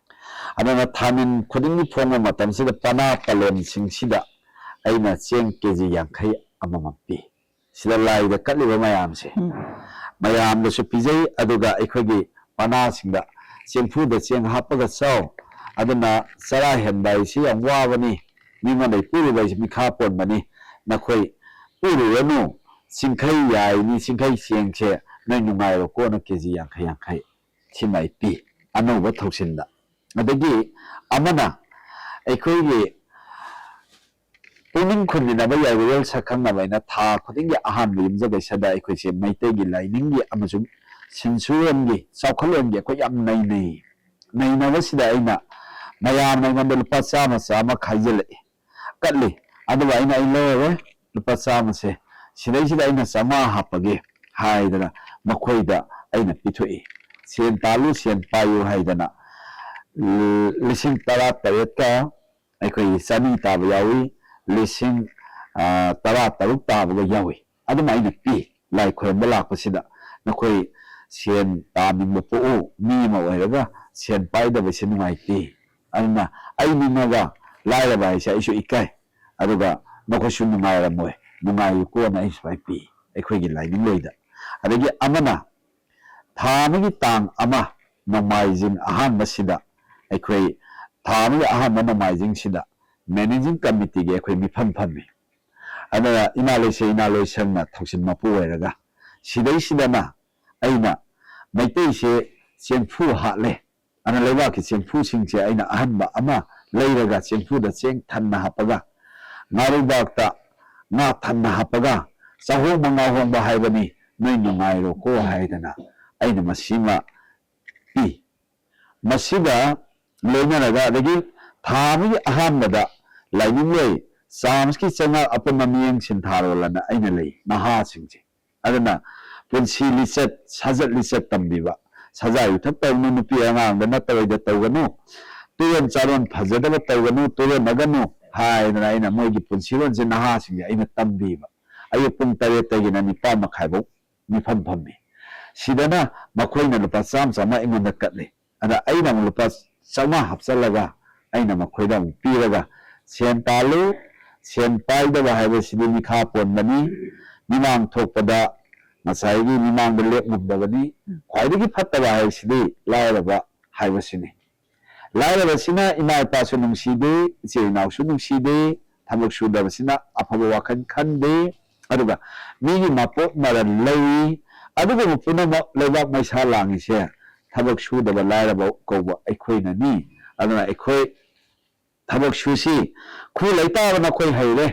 ꯑꯗꯨꯅ ꯊꯥꯅꯤꯟ ꯈꯨꯗꯤꯡꯒꯤ ꯐꯣꯡꯕ ꯃꯇꯝꯁꯤꯗ ꯄꯅꯥ ꯄꯂꯦꯝꯁꯤꯡꯁꯤꯗ ꯑꯩꯅ ꯆꯦꯡ ꯀꯦ ꯖꯤ ꯌꯥꯡꯈꯩ ꯑꯃꯃꯝ ꯄꯤ꯫ ꯁꯤꯗ ꯂꯥꯏꯗ ꯀꯠꯂꯤꯕ ꯃꯌꯥꯝꯁꯦ ꯎꯝ꯫ ꯃꯌꯥꯝꯗꯁꯨ ꯄꯤꯖꯩ꯫ ꯑꯗꯨꯒ ꯑꯩꯈꯣꯏꯒꯤ ꯄꯅꯥꯁꯤꯡꯗ ꯆꯦꯡꯐꯨꯗ ꯆꯦꯡ ꯍꯥꯞꯄꯒ ꯆꯥꯎ꯫ ꯑꯗꯨꯅ ꯆꯔꯥ ꯍꯦꯟꯕ ꯍꯥꯏꯁꯤ ꯌꯥꯝ ꯋꯥꯕꯅꯤ, ꯃꯤꯉꯣꯟꯗꯒꯤ ꯄꯨꯔꯨꯕ ꯍꯥꯏꯁꯤ ꯃꯤꯈꯥ ꯄꯣꯟꯕꯅꯤ, ꯅꯈꯣꯏ ꯄꯨꯔꯨꯔꯅꯨ, ꯆꯤꯡꯈꯩ ꯌꯥꯏꯅꯤ, ꯆꯤꯡꯈꯩ ꯆꯦꯡꯁꯦ ꯅꯣꯏ ꯅꯨꯡꯉꯥꯏꯔꯣꯀꯣꯅ ꯀꯦ ꯖꯤ ꯌꯥꯡꯈꯩ ꯌꯥꯡꯈꯩ ꯁꯤꯃ ꯑꯩ ꯄꯤ, ꯑꯅꯧꯕ ꯊꯧꯁꯤꯟꯗ꯫ ꯑꯗꯒꯤ ꯑꯃꯅ ꯑꯩꯈꯣꯏꯒꯤ ꯄꯨꯛꯅꯤꯡ ꯈꯨꯝꯅꯅꯕ ꯌꯥꯏꯔꯣꯌꯦꯜ ꯁꯛꯈꯪꯅꯕ ꯍꯥꯏꯅ ꯊꯥ ꯈꯨꯗꯤꯡꯒꯤ ꯑꯍꯥꯟꯕ ꯌꯨꯝꯖꯀꯩꯁꯗ ꯑꯩꯈꯣꯏꯁꯦ ꯃꯩꯇꯩꯒꯤ ꯂꯥꯏꯅꯤꯡꯒꯤ ꯑꯃꯁꯨꯡ ꯁꯤꯟꯁꯨꯔꯣꯟꯒꯤ, ꯆꯥꯎꯈꯠꯂꯣꯟꯒꯤ ꯑꯩꯈꯣꯏ ꯌꯥꯝ ꯅꯩꯅꯩ꯫ ꯅꯩꯅꯕꯁꯤꯗ ꯑꯩꯅ ꯃꯌꯥꯝꯅ ꯑꯩꯉꯣꯟꯗ ꯂꯨꯄꯥ ꯆꯥꯝꯃ ꯆꯥꯝꯃ ꯈꯥꯏꯖꯤꯜꯂꯛꯏ, ꯀꯠꯂꯤ꯫ ꯑꯗꯨꯒ ꯑꯩꯅ, "ꯑꯩ ꯂꯧꯔꯔꯣꯏ, ꯂꯨꯄꯥ ꯆꯥꯝꯃꯁꯦ, ꯁꯤꯗꯩꯁꯤꯗ ꯑꯩꯅ ꯆꯥꯝꯃꯉꯥ ꯍꯥꯞꯄꯒꯦ" ꯍꯥꯏꯗꯅ ꯃꯈꯣꯏꯗ ꯑꯩꯅ ꯄꯤꯊꯣꯛꯏ꯫ ꯁꯦꯟ ꯇꯥꯜꯂꯨ, ꯁꯦꯟ ꯄꯥꯏꯌꯨ ꯍꯥꯏꯗꯅ ꯂꯤꯁꯤꯡ ꯇꯔꯥ ꯇꯔꯦꯠꯀ ꯑꯩꯈꯣꯏꯒꯤ ꯆꯅꯤ ꯇꯥꯕ ꯌꯥꯎꯏ, ꯂꯤꯁꯤꯡ, ꯑ, ꯇꯔꯥ ꯇꯔꯨꯛ ꯇꯥꯕꯒ ꯌꯥꯎꯏ꯫ ꯑꯗꯨꯝ ꯑꯩꯅ ꯄꯤ꯫ ꯂꯥꯏ ꯈꯣꯏꯔꯝꯕ ꯂꯥꯛꯄꯁꯤꯗ ꯅꯈꯣꯏ ꯁꯦꯟ ꯇꯥꯅꯤꯡꯕ ꯄꯣꯛꯎ, ꯃꯤ ꯑꯃ ꯑꯣꯏꯔꯒ ꯁꯦꯟ ꯄꯥꯏꯗꯕꯁꯤ ꯅꯨꯡꯉꯥꯏꯇꯦ꯫ ꯑꯗꯨꯅ ꯑꯩ ꯅꯤꯡꯉꯒ ꯂꯥꯏꯔꯕ ꯍꯥꯏꯁꯦ ꯑꯩꯁꯨ ꯏꯀꯥꯏ꯫ ꯑꯗꯨꯒ ꯅꯈꯣꯏꯁꯨ ꯅꯨꯡꯉꯥꯏꯔꯝꯃꯣꯏ, ꯅꯨꯡꯉꯥꯏꯌꯨꯀꯣꯅ ꯑꯩ ꯁꯨꯃꯥꯏꯅ ꯄꯤ ꯑꯩꯈꯣꯏꯒꯤ ꯂꯥꯏꯅꯤꯡ ꯂꯣꯏꯗ꯫ ꯑꯗꯒꯤ ꯑꯃꯅ ꯊꯥ ꯑꯃꯒꯤ ꯇꯥꯡ ꯑꯃ ꯅꯣꯡꯃꯥꯏꯖꯤꯡ ꯑꯍꯥꯟꯕꯁꯤꯗ, ꯑꯩꯈꯣꯏ ꯊꯥ ꯑꯃꯒꯤ ꯑꯍꯥꯟꯕ ꯅꯣꯡꯃꯥꯏꯖꯤꯡꯁꯤꯗ ꯃꯦꯅꯦꯖꯤꯡ ꯀꯃꯤꯇꯤꯒꯤ ꯑꯩꯈꯣꯏ ꯃꯤꯐꯝ ꯐꯝꯃꯤ꯫ ꯑꯗꯨꯅ ꯏꯃꯥ ꯂꯩꯁꯦ ꯏꯅꯥ ꯂꯣꯏꯁꯪꯅ ꯊꯧꯁꯤꯟ ꯃꯄꯨ ꯑꯣꯏꯔꯒ, ꯁꯤꯗꯩꯁꯤꯗꯅ ꯑꯩꯅ ꯃꯩꯇꯩꯁꯦ ꯆꯦꯡꯐꯨ ꯍꯥꯠꯂꯦ꯫ ꯑꯗꯨꯅ ꯂꯩꯕꯥꯛꯀꯤ ꯆꯦꯡꯐꯨꯁꯤꯡꯁꯦ ꯑꯩꯅ ꯑꯍꯟꯕ ꯑꯃ ꯂꯩꯔꯒ ꯆꯦꯡꯐꯨꯗ ꯆꯦꯡ ꯊꯟꯅ ꯍꯥꯞꯄꯒ, ꯉꯥꯔꯨꯕꯥꯛꯇ ꯉꯥ ꯊꯟꯅ ꯍꯥꯞꯄꯒ, "ꯆꯥꯍꯣꯡꯕ ꯉꯥꯍꯣꯡꯕ ꯍꯥꯏꯕꯅꯤ, ꯅꯣꯏ ꯅꯨꯡꯉꯥꯏꯔꯣꯀꯣ" ꯍꯥꯏꯗꯅ ꯑꯩꯅ ꯃꯁꯤꯃ ꯄꯤ꯫ ꯃꯁꯤꯒ ꯂꯣꯏꯅꯔꯒ, ꯑꯗꯒꯤ ꯊꯥ ꯑꯃꯒꯤ ꯑꯍꯥꯟꯕꯗ ꯂꯥꯏꯅꯤꯡꯂꯣꯏ ꯆꯥꯃꯁꯀꯤ ꯆꯩꯉꯥꯛ ꯑꯄꯨꯟꯕ ꯃꯤꯠꯌꯦꯡ ꯁꯤꯟꯊꯥꯔꯣꯜꯂꯅ ꯑꯩꯅ ꯂꯩ, ꯅꯍꯥꯁꯤꯡꯁꯦ꯫ ꯑꯗꯨꯅ ꯄꯨꯟꯁꯤ ꯂꯤꯆꯠ, ꯁꯥꯖꯠ ꯂꯤꯆꯠ ꯇꯝꯕꯤꯕ, ꯁꯖꯥ ꯌꯨꯊꯛ ꯇꯧꯅꯨ, ꯅꯨꯄꯤ ꯑꯉꯥꯡꯗ ꯅꯠꯇꯕꯩꯗ ꯇꯧꯒꯅꯨ, ꯇꯨꯔꯣꯟ ꯆꯥꯔꯣꯟ ꯐꯖꯗꯕ ꯇꯧꯒꯅꯨ, ꯇꯨꯔꯣꯟꯅꯒꯅꯨ ꯍꯥꯏꯗꯅ ꯑꯩꯅ ꯃꯣꯏꯒꯤ ꯄꯨꯟꯁꯤꯔꯣꯟꯁꯦ ꯅꯍꯥꯁꯤꯡꯁꯦ ꯑꯩꯅ ꯇꯝꯕꯤꯕ꯫ ꯑꯌꯨꯛ ꯄꯨꯡ ꯇꯔꯦꯠꯇꯒꯤꯅ ꯅꯤꯄꯥꯟ ꯃꯈꯥꯏꯐꯧ ꯃꯤꯐꯝ ꯐꯝꯃꯤ꯫ ꯁꯤꯗꯅ ꯃꯈꯣꯏꯅ ꯂꯨꯄꯥ ꯆꯥꯝꯃ ꯆꯥꯝꯃ ꯑꯩꯉꯣꯟꯗ ꯀꯠꯂꯤ꯫ ꯑꯗ ꯑꯩꯅ ꯑꯃꯨꯛ ꯂꯨꯄꯥ ꯆꯥꯝꯃꯉꯥ ꯍꯥꯞꯆꯤꯜꯂꯒ ꯑꯩꯅ ꯃꯈꯣꯏꯗ ꯑꯃꯨꯛ ꯄꯤꯔꯒ, "ꯁꯦꯟ ꯇꯥꯜꯂꯨ, ꯁꯦꯟ ꯄꯥꯏꯗꯕ ꯍꯥꯏꯕꯁꯤꯗꯤ ꯃꯤꯈꯥ ꯄꯣꯟꯕꯅꯤ, ꯃꯤꯃꯥꯡ ꯊꯣꯛꯄꯗ ꯉꯁꯥꯏꯒꯤ ꯃꯤꯃꯥꯡꯗ ꯂꯦꯞ ꯉꯝꯗꯕꯅꯤ, ꯈ꯭ꯋꯥꯏꯗꯒꯤ ꯐꯠꯇꯕ ꯍꯥꯏꯕꯁꯤꯗꯤ ꯂꯥꯏꯔꯕ ꯍꯥꯏꯕꯁꯤꯅꯤ꯫ ꯂꯥꯏꯔꯕꯁꯤꯅ ꯏꯃꯥ ꯏꯄꯥꯁꯨ ꯅꯨꯡꯁꯤꯗꯦ, ꯏꯆꯤꯜ ꯏꯅꯥꯎꯁꯨ ꯅꯨꯡꯁꯤꯗꯦ, ꯊꯕꯛ ꯁꯨꯗꯕꯁꯤꯅ ꯑꯐꯕ ꯋꯥꯈꯜ ꯈꯟꯗꯦ, ꯑꯗꯨꯒ ꯃꯤꯒꯤ ꯃꯄꯣꯠ ꯃꯔꯜ ꯂꯧꯏ꯫ ꯑꯗꯨꯒꯨꯝꯕ ꯄꯨꯝꯅꯃꯛ ꯂꯩꯕꯥꯛ ꯃꯩꯁꯥ ꯂꯥꯡꯉꯤꯁꯦ ꯊꯕꯛ ꯁꯨꯗꯕ ꯂꯥꯏꯔꯕ ꯀꯧꯕ ꯑꯩꯈꯣꯏꯅꯅꯤ꯫ ꯑꯗꯨꯅ ꯑꯩꯈꯣꯏ ꯊꯕꯛ ꯁꯨꯁꯤ꯫ ꯈꯨ ꯂꯩꯇꯥꯕ ꯅꯈꯣꯏ ꯍꯩꯔꯦ,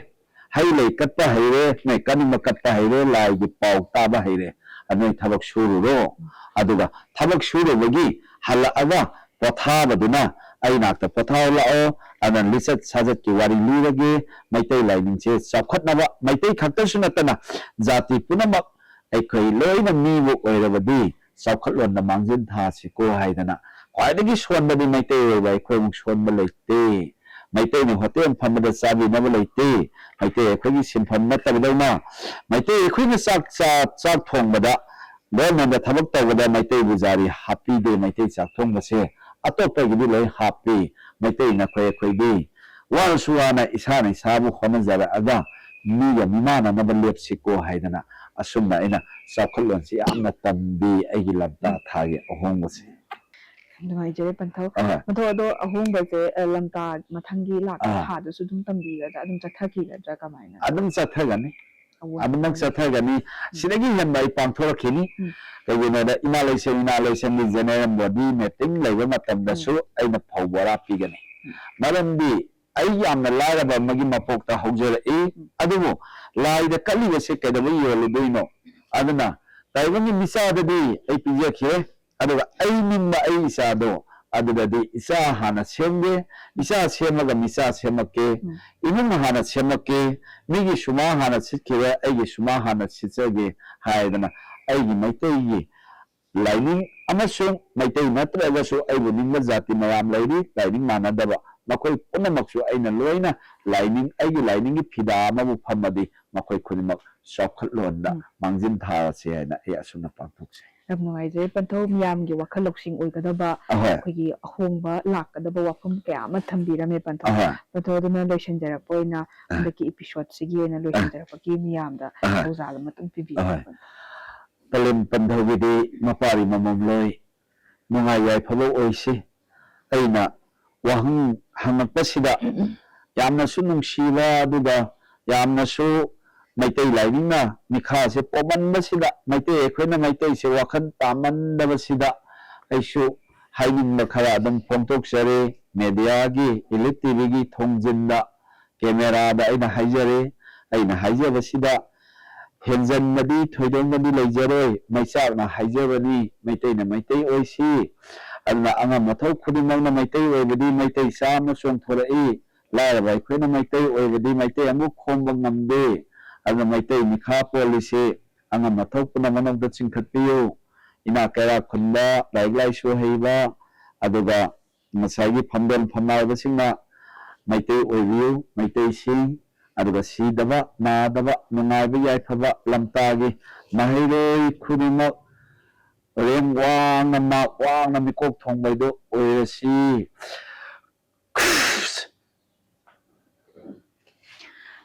ꯍꯩ ꯂꯩ ꯀꯠꯄ ꯍꯩꯔꯦ, ꯅꯣꯏ ꯀꯠꯅꯤꯡꯕ ꯀꯠꯄ ꯍꯩꯔꯦ, ꯂꯥꯏꯒꯤ ꯄꯥꯎ ꯇꯥꯕ ꯍꯩꯔꯦ, ꯑꯗꯨ ꯅꯣꯏ ꯊꯕꯛ ꯁꯨꯔꯨꯔꯣ꯫ ꯑꯗꯨꯒ ꯊꯕꯛ ꯁꯨꯔꯨꯕꯒꯤ ꯍꯜꯂꯛꯑꯒ ꯄꯣꯊꯥꯕꯗꯨꯅ ꯑꯩ ꯅꯥꯛꯇ ꯄꯣꯊꯥꯎ ꯂꯥꯛꯑꯣ꯫ ꯑꯗꯨꯅ ꯂꯤꯆꯠ ꯁꯥꯖꯠꯀꯤ ꯋꯥꯔꯤ ꯂꯤꯔꯒꯦ꯫ ꯃꯩꯇꯩ ꯂꯥꯏꯅꯤꯡꯁꯦ ꯆꯥꯎꯈꯠꯅꯕ, ꯃꯩꯇꯩ ꯈꯛꯇꯁꯨ ꯅꯠꯇꯅ ꯖꯥꯇꯤ ꯄꯨꯝꯅꯃꯛ ꯑꯩꯈꯣꯏ ꯂꯣꯏꯅ ꯃꯤꯕꯨ ꯑꯣꯏꯔꯕꯗꯤ ꯆꯥꯎꯈꯠꯂꯣꯟꯗ ꯃꯥꯡꯖꯤꯟ ꯊꯥꯁꯤꯀꯣ ꯍꯥꯏꯗꯅ, ꯈ꯭ꯋꯥꯏꯗꯒꯤ ꯁꯣꯟꯕꯗꯤ ꯃꯩꯇꯩ ꯑꯣꯏꯕ ꯑꯩꯈꯣꯏꯃꯨꯛ ꯁꯣꯟꯕ ꯂꯩꯇꯦ꯫ ꯃꯩꯇꯩꯅ ꯍꯣꯇꯦꯜ ꯐꯝꯕꯗ ꯆꯥꯕꯤꯅꯕ ꯂꯩꯇꯦ꯫ ꯃꯩꯇꯩ ꯑꯩꯈꯣꯏꯒꯤ ꯁꯤꯟꯐꯝ ꯅꯠꯇꯕꯗꯧꯅ, ꯃꯩꯇꯩ ꯑꯩꯈꯣꯏꯅ ꯆꯥꯛ ꯆꯥ-, ꯆꯥꯛ ꯊꯣꯡꯕꯗ, ꯒꯣꯔꯃꯦꯟꯗ ꯊꯕꯛ ꯇꯧꯕꯗ ꯃꯩꯇꯩꯕꯨ ꯖꯥꯔꯤ ꯍꯥꯞꯄꯤꯗꯦ꯫ ꯃꯩꯇꯩ ꯆꯥꯛ ꯊꯣꯡꯕꯁꯦ ꯑꯇꯣꯞꯄꯒꯤꯗꯤ ꯂꯣꯏ ꯍꯥꯞꯄꯤ꯫ ꯃꯩꯇꯩ ꯅꯈꯣꯏ ꯑꯩꯈꯣꯏꯗꯤ ꯋꯥꯔꯁꯨ ꯋꯥꯅ ꯏꯁꯥꯅ ꯏꯁꯥꯕꯨ ꯍꯣꯠꯅꯖꯔꯛꯑꯒ ꯃꯤꯒ ꯃꯤꯃꯥꯟꯅꯅꯕ ꯂꯦꯞꯁꯤꯀꯣ ꯍꯥꯏꯗꯅ, ꯑꯁꯨꯝꯅ ꯑꯩꯅ ꯆꯥꯎꯈꯠꯂꯣꯟꯁꯤ ꯌꯥꯝꯅ ꯇꯝꯕꯤ ꯑꯩꯒꯤ ꯂꯝꯇꯥ ꯊꯥꯒꯤ ꯑꯍꯣꯡꯕꯁꯦ꯫ ꯅꯨꯡꯉꯥꯏꯖꯔꯦ ꯄꯟꯊꯧ꯫ ꯑꯍꯣꯏ꯫ ꯄꯟꯊꯧ, ꯑꯗꯣ ꯑꯍꯣꯡꯕꯁꯦ, ꯑ, ꯂꯝꯇꯥ ꯃꯊꯪꯒꯤ ꯂꯥꯛꯄ ꯑꯥ꯫ ꯊꯥꯗꯁꯨ ꯑꯗꯨꯝ ꯇꯝꯕꯤꯒꯗ꯭ꯔꯥ, ꯑꯗꯨꯝ ꯆꯠꯊꯈꯤꯒꯗ꯭ꯔꯥ, ꯀꯃꯥꯏꯅ? ꯑꯗꯨꯝ ꯆꯠꯊꯒꯅꯤ꯫ ꯑꯑꯣꯟꯕ ꯑꯗꯨꯃꯛ ꯈꯔ ꯆꯠꯊꯒꯅꯤ꯫ ꯁꯤꯗꯒꯤ ꯍꯦꯟꯕ ꯑꯩ ꯄꯥꯡꯊꯣꯔꯛꯈꯤꯅꯤ꯫ ꯎꯝ꯫ ꯀꯩꯒꯤꯅꯣꯗ ꯏꯃꯥ ꯂꯩꯁꯦꯝ, ꯏꯅꯥ ꯂꯩꯁꯦꯝꯒꯤ general body meeting ꯂꯩꯕ ꯃꯇꯝꯗꯁꯨ ꯑꯩꯅ ꯐꯧ ꯕꯣꯔꯥ ꯄꯤꯒꯅꯤ꯫ ꯎꯝ꯫ ꯃꯔꯝꯗꯤ ꯑꯩ ꯌꯥꯝꯅ ꯂꯥꯏꯔꯕ ꯑꯃꯒꯤ ꯃꯄꯣꯛꯇ ꯍꯧꯖꯔꯛꯏ꯫ ꯎꯝ꯫ ꯑꯗꯨꯕꯨ ꯂꯥꯏꯗ ꯀꯠꯂꯤꯕꯁꯦ ꯀꯩꯗꯧꯕ ꯌꯣꯜꯂꯨꯗꯣꯏꯅꯣ? ꯑꯗꯨꯅ ꯇꯥꯏꯕꯪꯒꯤ ꯃꯤꯆꯥꯗꯗꯤ ꯑꯩ ꯄꯤꯖꯈꯤꯔꯦ꯫ ꯑꯗꯨꯒ ꯑꯩ ꯅꯤꯡꯕ ꯑꯩ ꯏꯆꯥꯗꯣ, ꯑꯗꯨꯗꯗꯤ ꯏꯆꯥ ꯍꯥꯟꯅ ꯁꯦꯝꯒꯦ, ꯏꯆꯥ ꯁꯦꯝꯃꯒ ꯃꯤꯆꯥ ꯁꯦꯝꯃꯛꯀꯦ, ꯎꯝ꯫ ꯏꯃꯨꯡ ꯍꯥꯟꯅ ꯁꯦꯝꯃꯛꯀꯦ, ꯃꯤꯒꯤ ꯁꯨꯃꯥꯡ ꯍꯥꯟꯅ ꯁꯤꯠꯈꯤꯔꯦ, ꯑꯩꯒꯤ ꯁꯨꯃꯥꯡ ꯍꯥꯟꯅ ꯁꯤꯠꯆꯒꯦ ꯍꯥꯏꯗꯅ ꯑꯩꯒꯤ ꯃꯩꯇꯩꯒꯤ ꯂꯥꯏꯅꯤꯡ ꯑꯃꯁꯨꯡ ꯃꯩꯇꯩ ꯅꯠꯇ꯭ꯔꯒꯁꯨ ꯑꯩꯕꯨ ꯅꯤꯡꯕ ꯖꯥꯇꯤ ꯃꯌꯥꯝ ꯂꯩꯔꯤ, ꯂꯥꯏꯅꯤꯡ ꯃꯥꯟꯅꯗꯕ, ꯃꯈꯣꯏ ꯄꯨꯝꯅꯃꯛꯁꯨ ꯑꯩꯅ ꯂꯣꯏꯅ ꯂꯥꯏꯅꯤꯡ, ꯑꯩꯒꯤ ꯂꯥꯏꯅꯤꯡꯒꯤ ꯐꯤꯗꯥ ꯑꯃꯕꯨ ꯐꯝꯃꯗꯤ ꯃꯈꯣꯏ ꯈꯨꯗꯤꯡꯃꯛ ꯆꯥꯎꯈꯠꯂꯣꯟꯗ ꯎꯝ꯫ ꯃꯥꯡꯖꯤꯟ ꯊꯥꯔꯁꯤ ꯍꯥꯏꯅ ꯑꯩ ꯑꯁꯨꯝꯅ ꯄꯥꯡꯊꯣꯛꯆꯩ꯫ ꯌꯥꯝ ꯅꯨꯡꯉꯥꯏꯖꯔꯦ ꯄꯟꯊꯧ, ꯃꯤꯌꯥꯝꯒꯤ ꯋꯥꯈꯜ ꯂꯧꯁꯤꯡ ꯑꯣꯏꯒꯗꯕ, ꯑꯍꯣꯏ꯫ ꯑꯩꯈꯣꯏꯒꯤ ꯑꯍꯣꯡꯕ ꯂꯥꯛꯀꯗꯕ ꯋꯥꯐꯝ ꯀꯌꯥ ꯑꯃ ꯊꯝꯕꯤꯔꯝꯃꯦ ꯄꯟꯊꯧ꯫ ꯑꯍꯣꯏ꯫ ꯄꯟꯊꯧ, ꯑꯗꯨꯅ ꯂꯣꯏꯁꯤꯟꯖꯔꯛꯄ ꯑꯣꯏꯅ ꯑ꯫ ꯍꯟꯗꯛꯀꯤ episode ꯁꯤꯒꯤ ꯑꯣꯏꯅ ꯂꯣꯏꯁꯤꯟꯖꯔꯛꯄꯒꯤ ꯃꯤꯌꯥꯝꯗ ꯑꯍꯣꯏ꯫ ꯄꯥꯎꯖꯥꯜ ꯑꯃꯇꯪ ꯄꯤꯕꯤꯌꯨ꯫ ꯑꯍꯣꯏ꯫ ꯄꯂꯦꯝ ꯄꯟꯊꯧꯒꯤꯗꯤ ꯃꯄꯥꯔꯤ ꯃꯃꯝꯂꯣꯏ ꯅꯨꯡꯉꯥꯏ ꯌꯥꯏꯐꯕ ꯑꯣꯏꯁꯤ꯫ ꯑꯩꯅ ꯋꯥꯍꯪ ꯍꯪꯉꯛꯄꯁꯤꯗ ꯌꯥꯝꯅꯁꯨ ꯅꯨꯡꯁꯤꯕ, ꯑꯗꯨꯒ ꯌꯥꯝꯅꯁꯨ ꯃꯩꯇꯩ ꯂꯥꯏꯅꯤꯡꯅ ꯃꯤꯈꯥꯁꯦ ꯄꯣꯝꯃꯟꯕꯁꯤꯗ, ꯃꯩꯇꯩ ꯑꯩꯈꯣꯏꯅ ꯃꯩꯇꯩꯁꯦ ꯋꯥꯈꯜ ꯇꯥꯃꯟꯗꯕꯁꯤꯗ ꯑꯩꯁꯨ ꯍꯥꯏꯅꯤꯡꯕ ꯈꯔ ꯑꯗꯨꯝ ꯐꯣꯡꯗꯣꯛꯆꯔꯤ꯫ Media ꯒꯤ, Elite ꯇꯤꯚꯤꯒꯤ ꯊꯣꯡꯖꯤꯟꯗ, camera ꯗ ꯑꯩꯅ ꯍꯥꯏꯖꯔꯤ꯫ ꯑꯩꯅ ꯍꯥꯏꯖꯕꯁꯤꯗ ꯍꯦꯟꯖꯟꯕꯗꯤ ꯊꯣꯏꯗꯣꯛꯅꯗꯤ ꯂꯩꯖꯔꯣꯏ, ꯃꯩꯆꯥꯛꯅ ꯍꯥꯏꯖꯕꯅꯤ, ꯃꯩꯇꯩꯅ ꯃꯩꯇꯩ ꯑꯣꯏꯁꯤ꯫ ꯑꯗꯨꯅ ꯑꯉꯝ ꯑꯊꯧ ꯈꯨꯗꯤꯡꯃꯛꯅ ꯃꯩꯇꯩ ꯑꯣꯏꯕꯗꯤ ꯃꯩꯇꯩ ꯆꯥ ꯑꯃ ꯆꯣꯡꯊꯣꯔꯛꯏ꯫ ꯂꯥꯏꯔꯕ ꯑꯩꯈꯣꯏꯅ ꯃꯩꯇꯩ ꯑꯣꯏꯕꯗꯤ ꯃꯩꯇꯩ ꯑꯃꯨꯛ ꯈꯣꯝꯕ ꯉꯝꯗꯦ꯫ ꯑꯗꯨꯅ ꯃꯩꯇꯩ ꯃꯤꯈꯥ ꯄꯣꯜꯂꯤꯁꯤ ꯑꯉꯝ ꯑꯊꯧ ꯄꯨꯝꯅꯃꯛꯅ ꯆꯤꯡꯈꯠꯄꯤꯌꯨ꯫ ꯏꯅꯥꯛ ꯀꯩꯔꯥꯛ ꯈꯨꯟꯕ, ꯂꯥꯏꯔꯤꯛ ꯂꯥꯏꯁꯨ ꯍꯩꯕ, ꯑꯗꯨꯒ ꯉꯁꯥꯏꯒꯤ ꯐꯝꯗꯣꯟ ꯐꯝꯅꯥꯏꯕꯁꯤꯡꯅ ꯃꯩꯇꯩ ꯑꯣꯏꯕꯤꯌꯨ, ꯃꯩꯇꯩꯁꯤꯡ, ꯑꯗꯨꯒ ꯁꯤꯗꯕ, ꯅꯥꯗꯕ, ꯅꯨꯡꯉꯥꯏꯕ, ꯌꯥꯏꯐꯕ, ꯂꯝꯇꯥꯒꯤ ꯃꯍꯩꯔꯣꯏ ꯈꯨꯗꯤꯡꯃꯛ ꯔꯦꯡ ꯋꯥꯡꯅ, ꯃꯥꯔꯛ ꯋꯥꯡꯅ ꯃꯤꯀꯣꯛ ꯊꯣꯡꯕ ꯍꯥꯏꯗꯨ ꯑꯣꯏꯔꯁꯤ꯫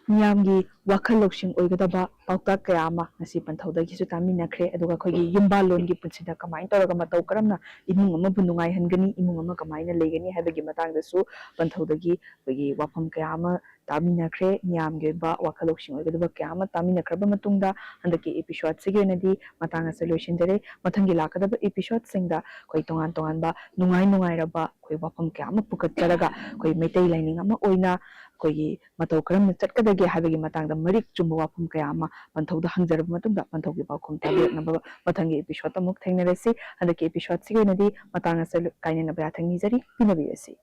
ꯃꯤꯌꯥꯝꯒꯤ ꯋꯥꯈꯜ ꯂꯧꯁꯤꯡ ꯑꯣꯏꯒꯗꯕ ꯄꯥꯎꯇꯥꯛ ꯀꯌꯥ ꯑꯃ ꯉꯁꯤ ꯄꯟꯊꯧꯗꯒꯤꯁꯨ ꯇꯥꯃꯤꯟꯅꯈ꯭ꯔꯦ꯫ ꯑꯗꯨꯒ ꯑꯩꯈꯣꯏꯒꯤ ꯌꯨꯝꯕꯥꯜꯂꯣꯟꯒꯤ ꯄꯨꯟꯁꯤꯗ ꯀꯃꯥꯏꯅ ꯇꯧꯔꯒ ꯃꯇꯧ ꯀꯔꯝꯅ ꯏꯃꯨꯡ ꯑꯃꯕꯨ ꯅꯨꯡꯉꯥꯏꯍꯟꯒꯅꯤ, ꯏꯃꯨꯡ ꯑꯃ ꯀꯃꯥꯏꯅ ꯂꯩꯒꯅꯤ ꯍꯥꯏꯕꯒꯤ ꯃꯇꯥꯡꯗꯁꯨ ꯄꯟꯊꯧꯗꯒꯤ ꯑꯩꯈꯣꯏꯒꯤ ꯋꯥꯐꯝ ꯀꯌꯥ ꯑꯃ ꯇꯥꯃꯤꯟꯅꯈ꯭ꯔꯦ꯫ ꯃꯤꯌꯥꯝꯒꯤ ꯑꯣꯏꯕ ꯋꯥꯈꯜ ꯂꯧꯁꯤꯡ ꯑꯣꯏꯒꯗꯕ ꯀꯌꯥ ꯑꯃ ꯇꯥꯃꯤꯟꯅꯈ꯭ꯔꯕ ꯃꯇꯨꯡꯗ, ꯍꯟꯗꯛꯀꯤ episode ꯁꯤꯒꯤ ꯑꯣꯏꯅꯗꯤ ꯃꯇꯥꯡ ꯑꯁꯤꯗ ꯂꯣꯏꯁꯤꯟꯖꯔꯦ꯫ ꯃꯊꯪꯒꯤ ꯂꯥꯛꯀꯗꯕ episode ꯁꯤꯡꯗ ꯑꯩꯈꯣꯏ ꯇꯣꯉꯥꯟ ꯇꯣꯉꯥꯟꯕ ꯅꯨꯡꯉꯥꯏ ꯅꯨꯡꯉꯥꯏꯔꯕ ꯑꯩꯈꯣꯏ ꯋꯥꯐꯝ ꯀꯌꯥ ꯑꯃ ꯄꯨꯈꯠꯆꯔꯒ, ꯑꯩꯈꯣꯏ ꯃꯩꯇꯩ ꯂꯥꯏꯅꯤꯡ ꯑꯃ ꯑꯣꯏꯅ ꯑꯩꯈꯣꯏꯒꯤ ꯃꯇꯧ ꯀꯔꯝꯅ ꯆꯠꯀꯗꯒꯦ ꯍꯥꯏꯕꯒꯤ ꯃꯇꯥꯡꯗ ꯃꯔꯤꯛ ꯆꯨꯝꯕ ꯋꯥꯐꯝ ꯀꯌꯥ ꯑꯃ ꯄꯟꯊꯧꯗ ꯍꯪꯖꯔꯕ ꯃꯇꯨꯡꯗ, ꯄꯟꯊꯧꯒꯤ ꯄꯥꯎꯈꯨꯝ ꯇꯥꯕꯤꯔꯛꯅꯕ ꯃꯊꯪꯒꯤ episode ꯑꯃꯨꯛ ꯊꯦꯡꯅꯔꯁꯤ꯫ ꯍꯟꯗꯛꯀꯤ episode ꯁꯤꯒꯤ ꯑꯣꯏꯅꯗꯤ ꯃꯇꯥꯡ ꯑꯁꯤꯗ ꯀꯥꯏꯅꯅꯕ ꯌꯥꯊꯪ ꯅꯤꯖꯔꯤ꯫ ꯄꯤꯅꯕꯤꯔꯁꯤ꯫